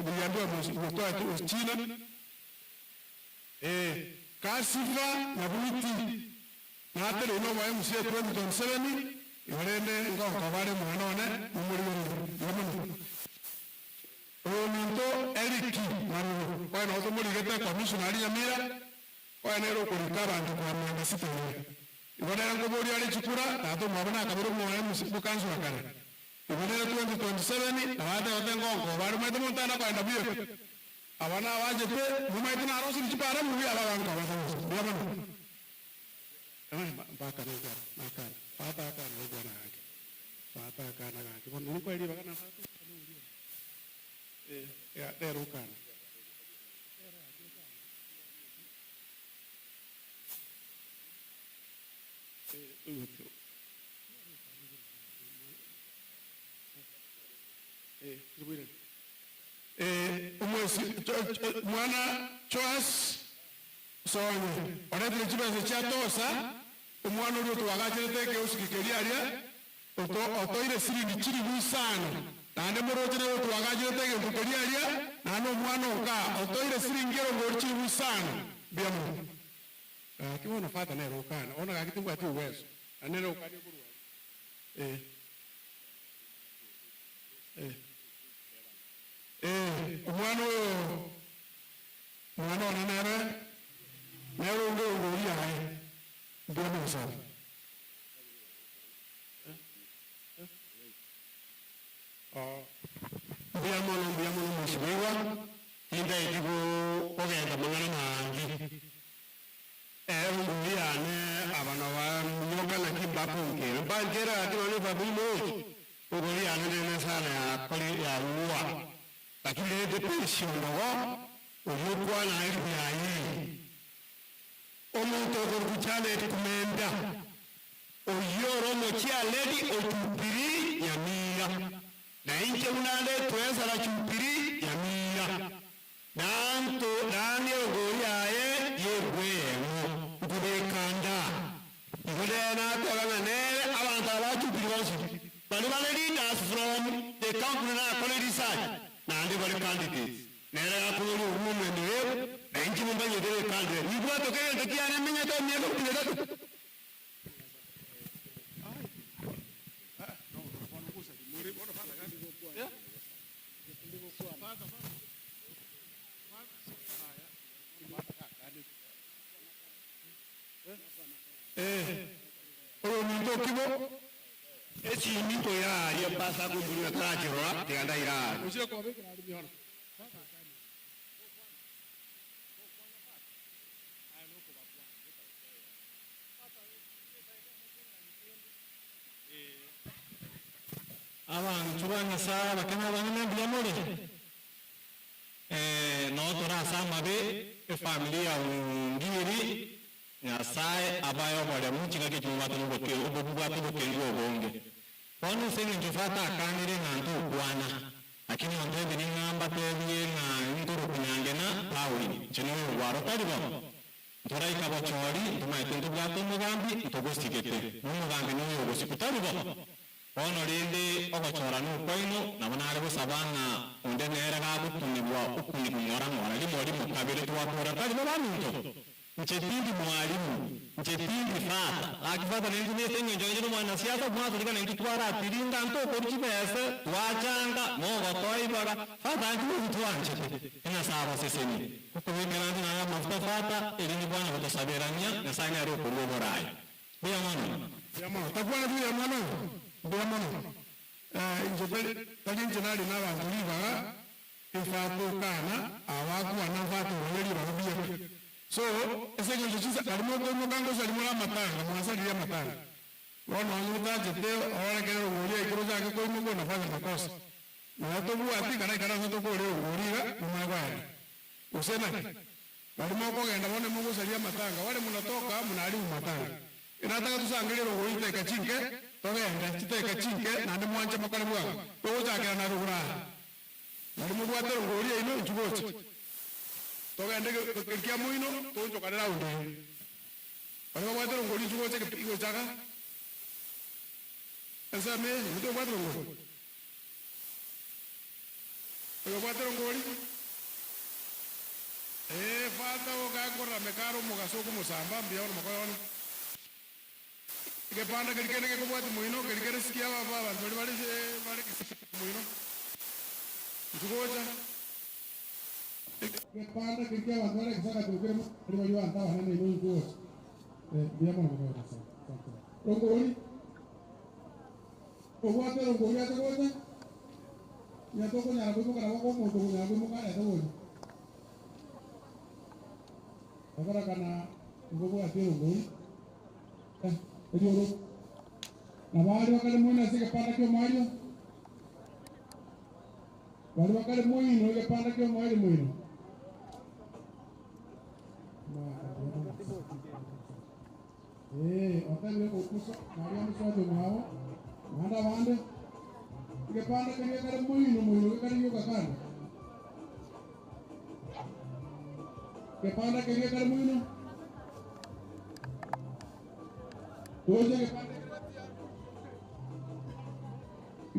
Niliambiwa mtoe tu China. Kasifa na buti. Na hata leo wa MCA 2027 yorende ngo kabare mwana one umuri ominto Eric Maruru kwa na otomurigete commissioner Nyamira kwa nero kurika abantu kwa mwenda sita ibonera ngobori ari chikura tato mwabona akabiri mwana mukanzu akare ibonera 2027 na wate ngongo bari mwete montana kwenda biyo abana wajete mumaite na arosi chipara mubi aba banka baba mpaka nugwa nakana pata akana nugwa nake pata akana gake bono nukweli bakana pata ya derukana mwana Choas Sonye oretire chibesa chia tosa omwana oria otwagachirete ekeusikikeria aria otoire siringi chiribu isano naende morochere otwagachirete egento keria aria naende omwana oka otoire siringi erongori chiribu isano mbuya mono. Kibono fata nere okana ona gaki tibwati uwezo na nere okania okorwa omwana oyo mwana one nere nere onge ongori yaye mbuya mono sana. Mbuya mono mheshimiwa tindaiti kogenda mang'ana mangi ongori yane abana ba nyoka naki mbapunkere mbankere ati bano family mochi ongori yane nene sana yakori yarua lakini rende pension nogo oyokwana ebyayi omuntu okorukuchaleti kumenda oyoro mochialedi ochupiri Nyamira na inche unande twesala chupiri Nyamira nanto nani ogori aye yegwemo nkubekanda igodena twagang'anere abantu abachupiri bonsi bali bale leaders from the company na akole research nandi bali candidates nere akulori omumendereu na inche mumbanyetere candidate nibwato kegento kiane menyete emiaka kumi na tatu. Oyo ominto okibo esiminto yaria pasa kumbulira tarachirora tiganda irari Uchire kwabekera ari miono. Abantu ba Nyasaye bakena banene mbuya muri no torasa amabe efamily ya Ngiri Nyasaye abayo bore muchinga ke chumba tunugoke ububwa tunukengo obonge. Bono senge njofata akanire ng'antu okwana. Lakini ontebe ning'amba tebie ng'a nkoro kunyangena Pauli. Chino gwaro tari bo. Ntoraika bochori ntumaete ntubwate omugambi ntogosigete. N'omugambi n'oyo ogosikutari bo. Bono rende ogochora n'okwaino nabo nare gosaba ng'a onde nere gagokunibwa okunibwa ng'ora rimo rimo kabere twakora tari bo baminto. Nche tindi mwalimu, nche tindi fata. Akifata nentu nese ngenjo nje mwana siasa mwatulika nentu twara tiringa ntoko chibese twachanga mogo toibaga fata ntu twanje. Ina sawa seseni. Kukubikira ntu na mafuta fata elini bwana kutosaberania na sani ari okuruborai. Bia mwana. Bia mwana. Takwana bia mwana. Bia mwana. Nje tali nje nali na bantu libaga ifatu kana awakuwa na fatu weli babia. So, ese que yo alimo como gango salimos la matanga, mwasalia matanga. Bueno, anuta jete ahora que lo voy a cruzar que como con la fase cosa. No to buati kana kana no to ko le goriga no magwa. Usema alimo ko genda bone mungu salia matanga, wale mnatoka mnaharibu matanga. Inataka tusangilie rogo ite kachinke, togenda chite kachinke na ndi mwanje makale bwa. Togo chakira na rugura. Alimo buati rogo ino nchugochi. Togende kia muino tuchokanera unde. Bari babwate rongori nchugoche igochaka. Esa me nito bwate rongori. Oyo bwate rongori. Falta ogakora mekaro mugaso kumusamba mbia ono makoyo ono. Kepanda kirikene ke kubwate muino kirikene sikia baba bantu bari bari muino. Nchugocha. Kepanda kirkia bantu kisaka tukire bari bari banta banene ino nchugocha. Mbia mono makoyo sa. Rongori. Obwate rongori atogocha. Ya toko nyara kuimuka na wako moto nyara kuimuka na togocha. Agora kana ngobo ati rongori. Erioro. Na bari wakale muina sike panda kio mario. Bari wakale muino ke panda kio mario muino. Otele okuso mario muso de mao. Manda bande. Ke panda ke kare muino muino ke kare yoga kana. Ke panda ke kare muino. Doje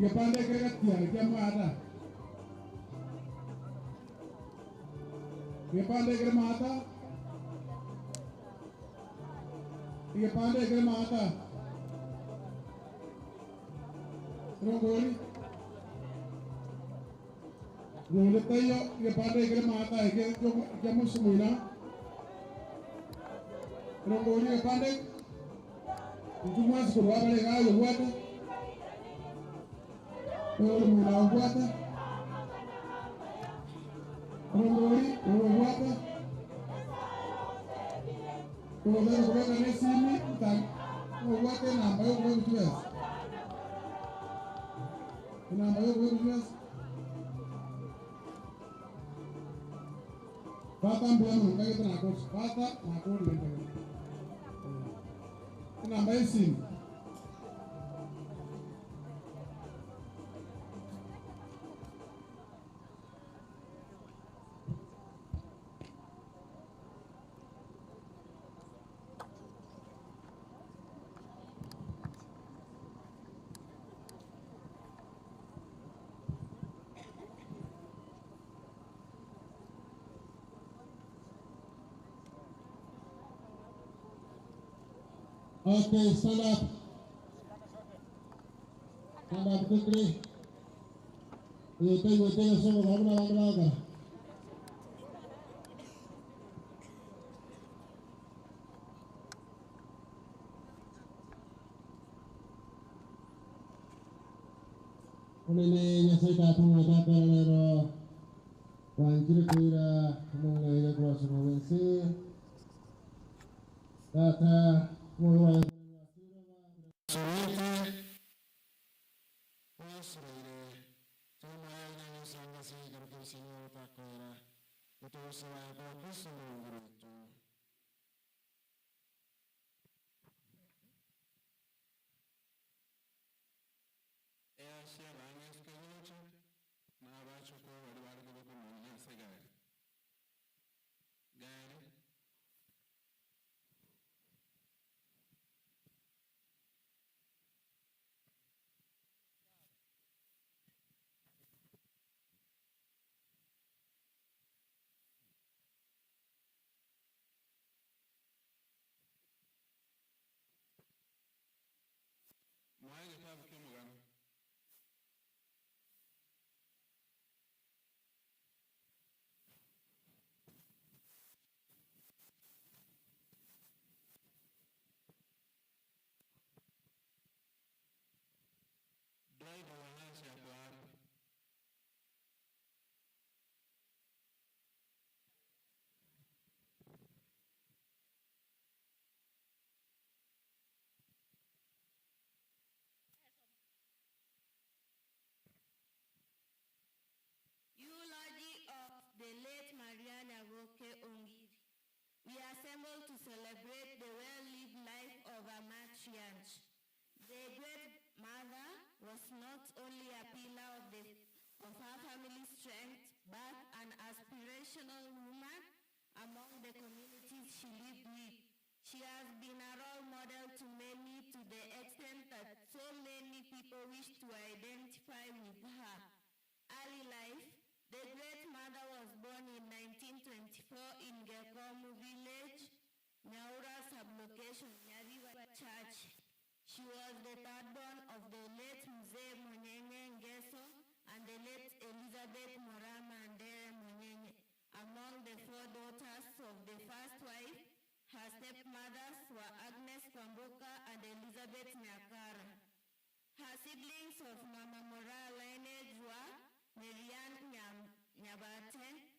ke panda ke gatia ke mata. Ke panda ke mata. Ke panda ke mata. Rongoli. Rongoli tayo ke panda ke mata ke ke musumina. Rongoli ke panda Ntumwasi kurwa bale gayo bwate. Rongoli muna bwate. Rongoli bwate. Rongoli kubeka nesimi tan bwate namba yo kubeka. Namba yo kubeka. Bata mbia nunca que na bata na ko le. Namba esimu. Okay, stand up. Stand up quickly. Tengo solo una una. Onene nyasaita tunga tapelero. Wanjire kuira munga ira cross movense. Tata Moyo Asia bangesuke n'abachukwu bari baragoboko mu nyase gari. Gari. Mwae getabu ky'omugano. Driver wa Hansi ako wapi? Eulogy of the late Maria Nyaboke Ongiri. We assemble to celebrate the well-lived life of a matriarch. The great mother was not only a pillar of her family's strength, but an aspirational woman among the communities she lived with. She has been a role model to many, to the extent that so many people wish to identify with her. Early life, the great mother was born in 1924 in Gekomu village, Nyaura sublocation, Nyariwa Church. She was the third born of the late Mzee Monyenye Ngeso and the late Elizabeth Morama Andere Monyenye. Among the four daughters of the first wife, her stepmothers were Agnes Kwamboka and Elizabeth Nyakara. Her siblings of Mama Mora lineage were Marianne Nyabate,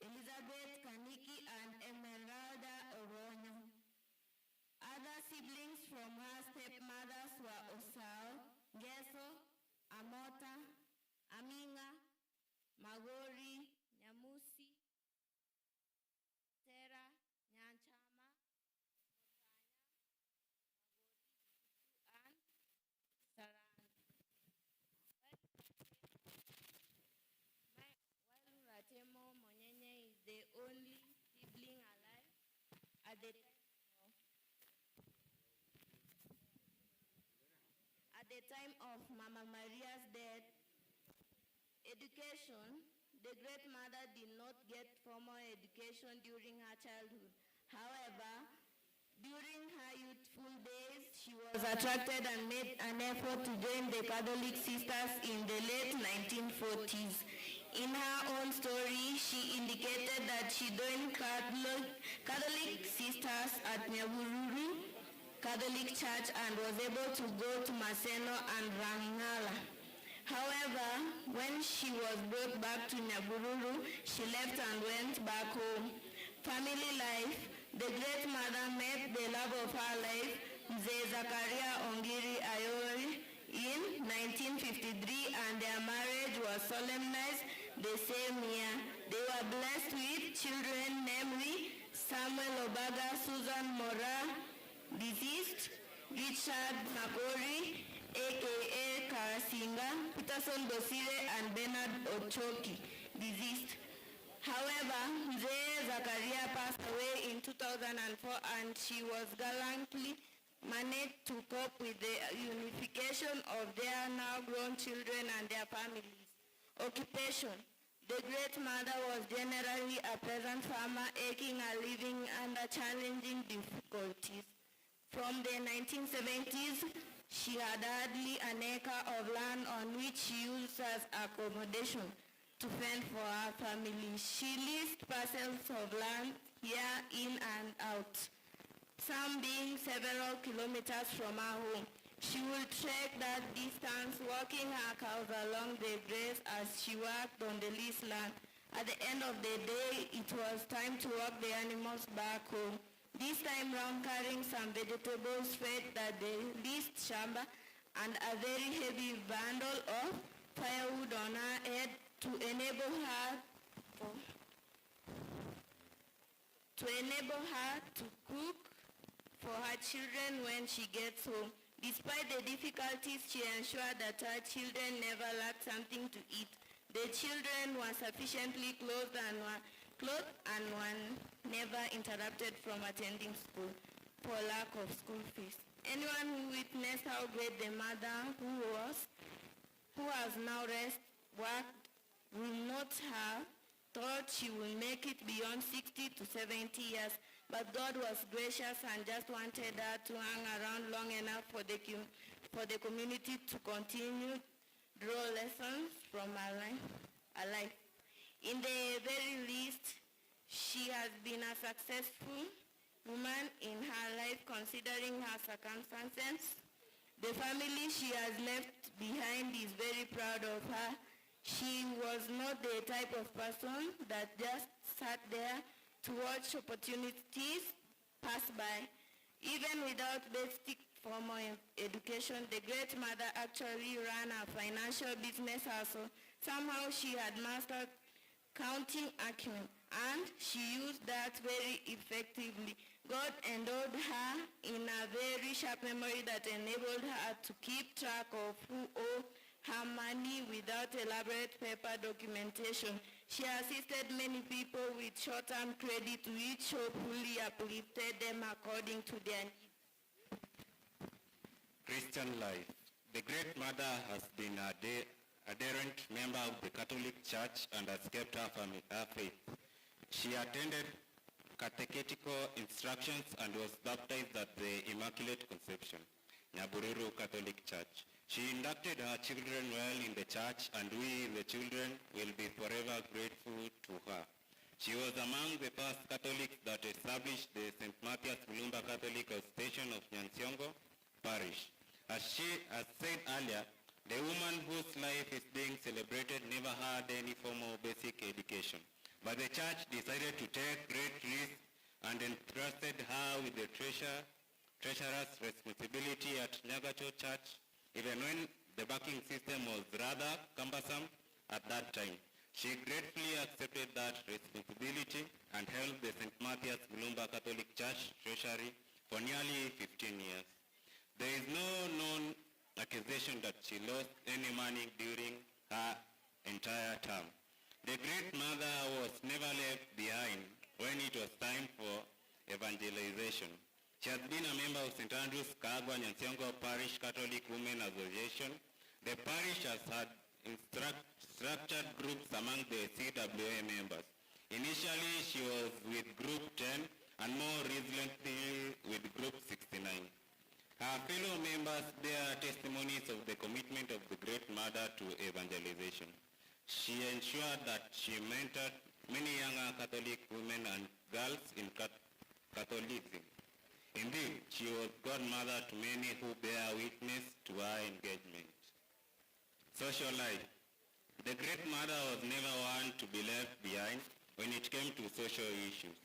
Elizabeth Kaniki, and Emeralda Oronyo. Other siblings from her stepmothers were Osao, Ngeso, Amota, Aminga, Magori, Nyamusi, Tera, Nyanchama, Otanya, Magori, and Sarang. While Ratemo Monyenye is the only sibling alive at the time of Mama Maria's death. Education, the great mother did not get formal education during her childhood. However, during her youthful days, she was attracted and made an effort to join the Catholic Sisters in the late 1940s. In her own story, she indicated that she joined Catholic Sisters at Nyahururu Catholic Church and was able to go to Maseno and Rangala. However, when she was brought back to Nyahururu, she left and went back home. Family life, the great mother met the love of her life, Mzee Zakaria Ongiri Ayori, in 1953, and their marriage was solemnized the same year. They were blessed with children, namely Samuel Obaga, Susan Mora, deceased, Richard Makori, aka Karasinga, Peterson Bosire, and Bernard Ochoki, deceased. However, Mzee Zakaria passed away in 2004, and she was gallantly managed to cope with the unification of their now grown children and their families. Occupation. The great mother was generally a peasant farmer, eking a living under challenging difficulties. From the 1970s, she had hardly an acre of land on which she used as accommodation to fend for her family. She leased parcels of land here, in and out, some being several kilometers from her home. She would trek that distance, walking her cows along the grass as she worked on the leased land. At the end of the day, it was time to walk the animals back home. This time round, carrying some vegetables fed at the leased shamba and a very heavy bundle of firewood on her head to enable her to cook for her children when she gets home. Despite the difficulties, she ensured that her children never lacked something to eat. The children were sufficiently clothed and were never interrupted from attending school for lack of school fees. Anyone who witnessed how great the mother who has now worked, will not have thought she will make it beyond 60 to 70 years. But God was gracious and just wanted her to hang around long enough for the community to continue draw lessons from her life. In the very least, she has been a successful woman in her life considering her circumstances. The family she has left behind is very proud of her. She was not the type of person that just sat there to watch opportunities pass by. Even without basic formal education, the great mother actually ran a financial business also. Somehow she had mastered counting acumen, and she used that very effectively. God endowed her in a very sharp memory that enabled her to keep track of who owed her money without elaborate paper documentation. She assisted many people with short-term credit, which hopefully uplifted them according to their needs. Christian life. The Great Mother has been a adherent member of the Catholic Church and has kept her faith. She attended catechetical instructions and was baptized at the Immaculate Conception, Nyabururu Catholic Church. She inducted her children well in the church, and we, the children, will be forever grateful to her. She was among the first Catholics that established the St. Matthias Mulumba Catholic Station of Nyansiongo Parish. As said earlier, the woman whose life is being celebrated never had any formal basic education. But the church decided to take great risks and entrusted her with the treasurer's responsibility at Nyagacho Church, even when the banking system was rather cumbersome at that time. She gratefully accepted that responsibility and held the St. Matthias Mulumba Catholic Church Treasury for nearly 15 years. There is no known accusation that she lost any money during her entire term. The Great Mother was never left behind when it was time for evangelization. She has been a member of St. Andrew's Kagwa Nyansiongo Parish Catholic Women Association. The parish has had structured groups among the CWA members. Initially, she was with Group 10 and more recently with Group 69. Her fellow members bear testimonies of the commitment of the Great Mother to evangelization. She ensured that she mentored many younger Catholic women and girls in Catholicism. Indeed, she was godmother to many who bear witness to her engagement. Social life. The Great Mother was never one to be left behind when it came to social issues.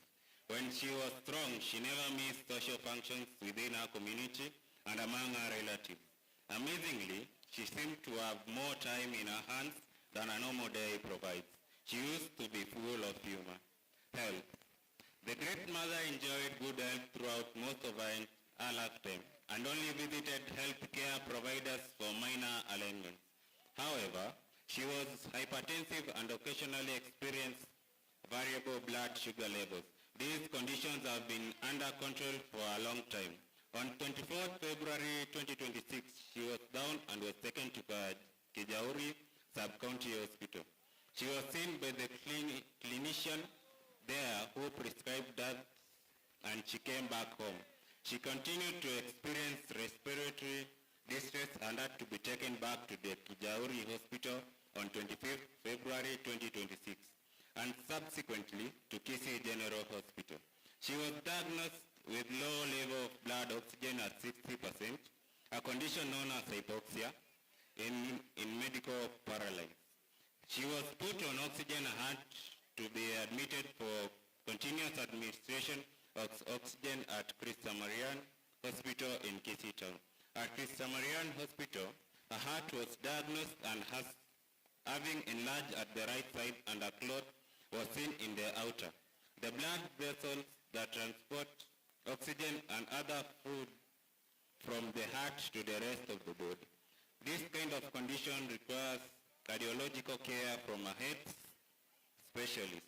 When she was strong, she never missed social functions within her community and among her relatives. Amazingly, she seemed to have more time in her hands than a normal day provides. She used to be full of humor. Health. The Great Mother enjoyed good health throughout most of her lifetime and only visited healthcare providers for minor ailments. However, she was hypertensive and occasionally experienced variable blood sugar levels. These conditions have been under control for a long time. On 24th February 2026, she was down and was taken to Kijauri Sub-County Hospital. She was seen by the clinician there who prescribed drugs, and she came back home. She continued to experience respiratory distress and had to be taken back to the Kijauri Hospital on 25th February 2026 and subsequently to Kisii General Hospital. She was diagnosed with low level of blood oxygen at 60%, a condition known as hypoxia in medical paralysis. She was put on oxygen and had to be admitted for continuous administration of oxygen at Christa Marian Hospital in Kisii Town. At Christa Marian Hospital, her heart was diagnosed and has having enlarged at the right side, and a clot was seen in the outer. The blood vessels that transport oxygen and other food from the heart to the rest of the body. This kind of condition requires cardiological care from a heart specialist.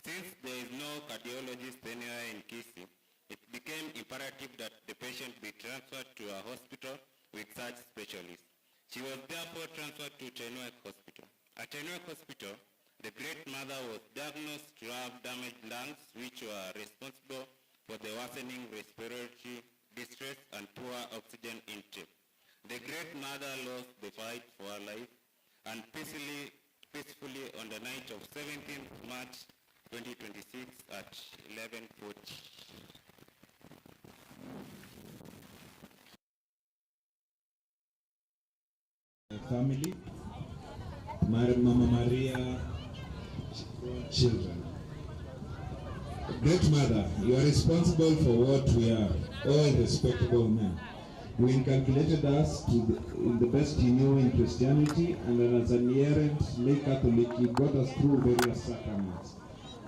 Since there is no cardiologist anywhere in Kisii, it became imperative that the patient be transferred to a hospital with such specialists. She was therefore transferred to Tenwek Hospital. At Tenwek Hospital, the great mother was diagnosed to have damaged lungs, which were responsible for the worsening respiratory distress and poor oxygen intake. The great mother lost the fight for her life and peacefully on the night of 17th March 2026 at 11:40. Family, Mama Maria, children. Great mother, you are responsible for what we are, all respectable men. You inculcated us in the best you knew in Christianity, and as an errant lay Catholic, you got us through various sacraments.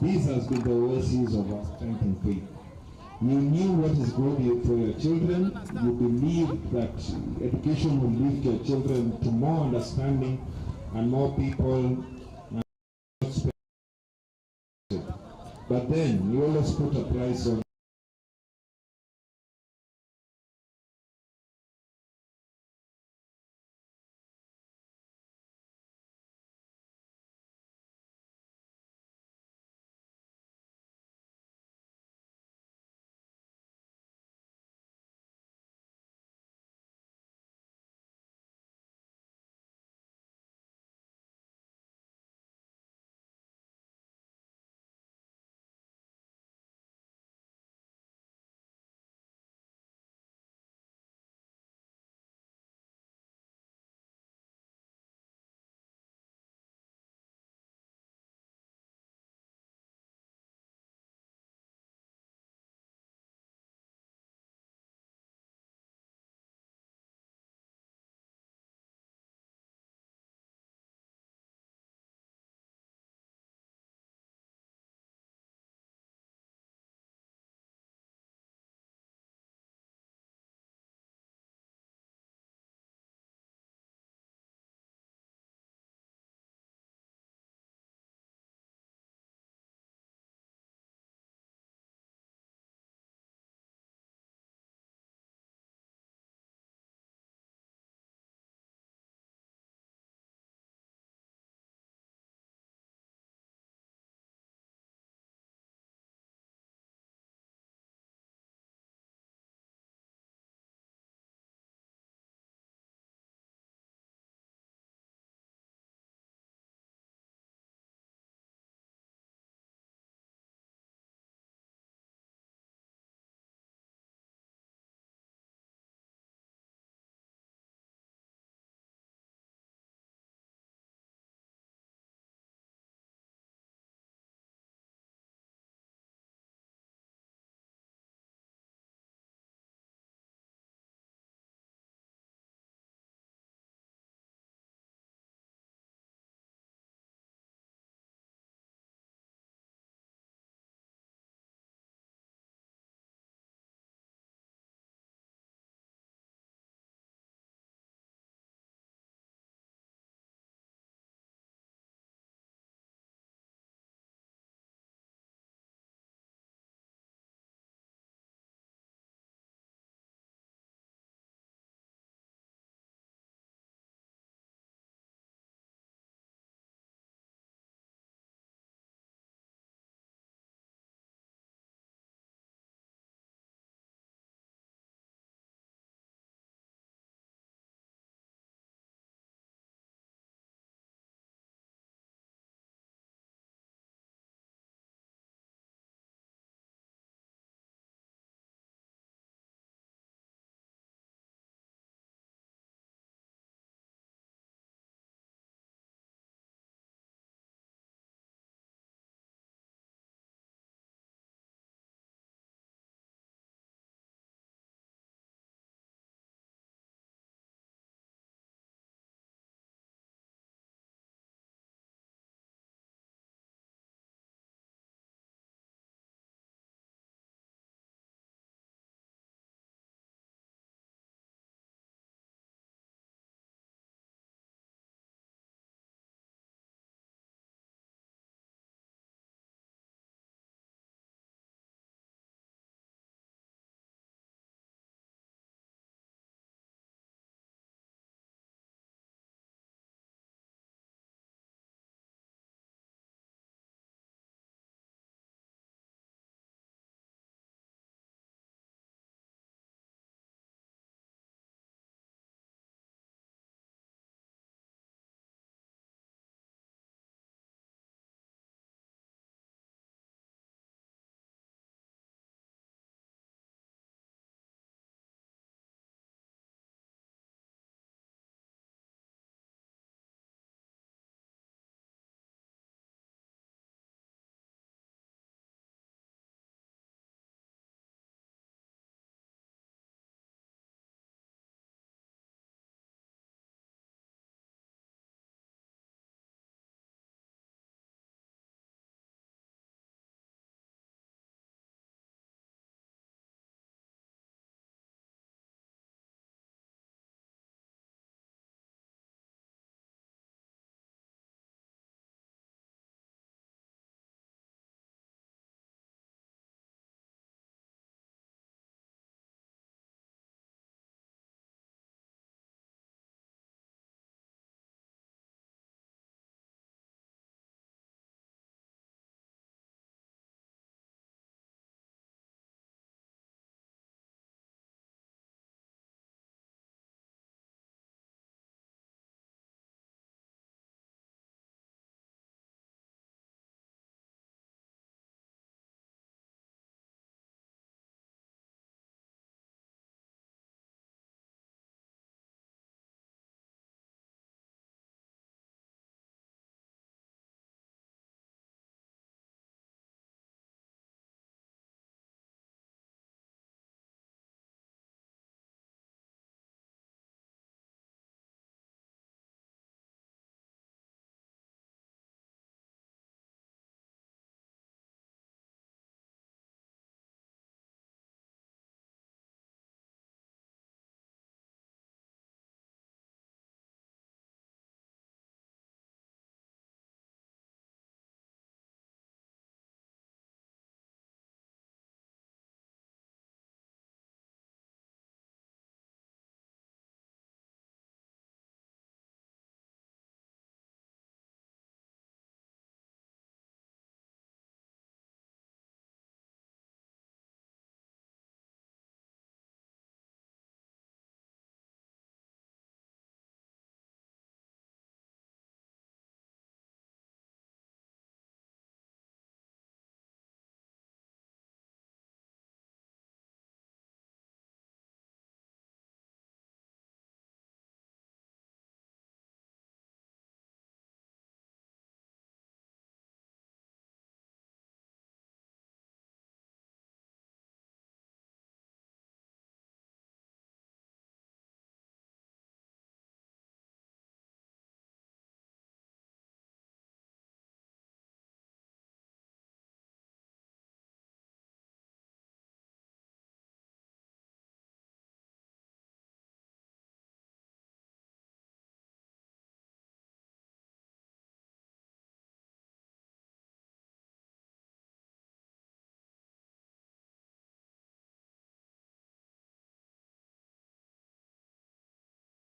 This has been the oasis of our strength and faith. You knew what is good for your children. You believed that education will lift your children to more understanding and more people. But then you always put a price on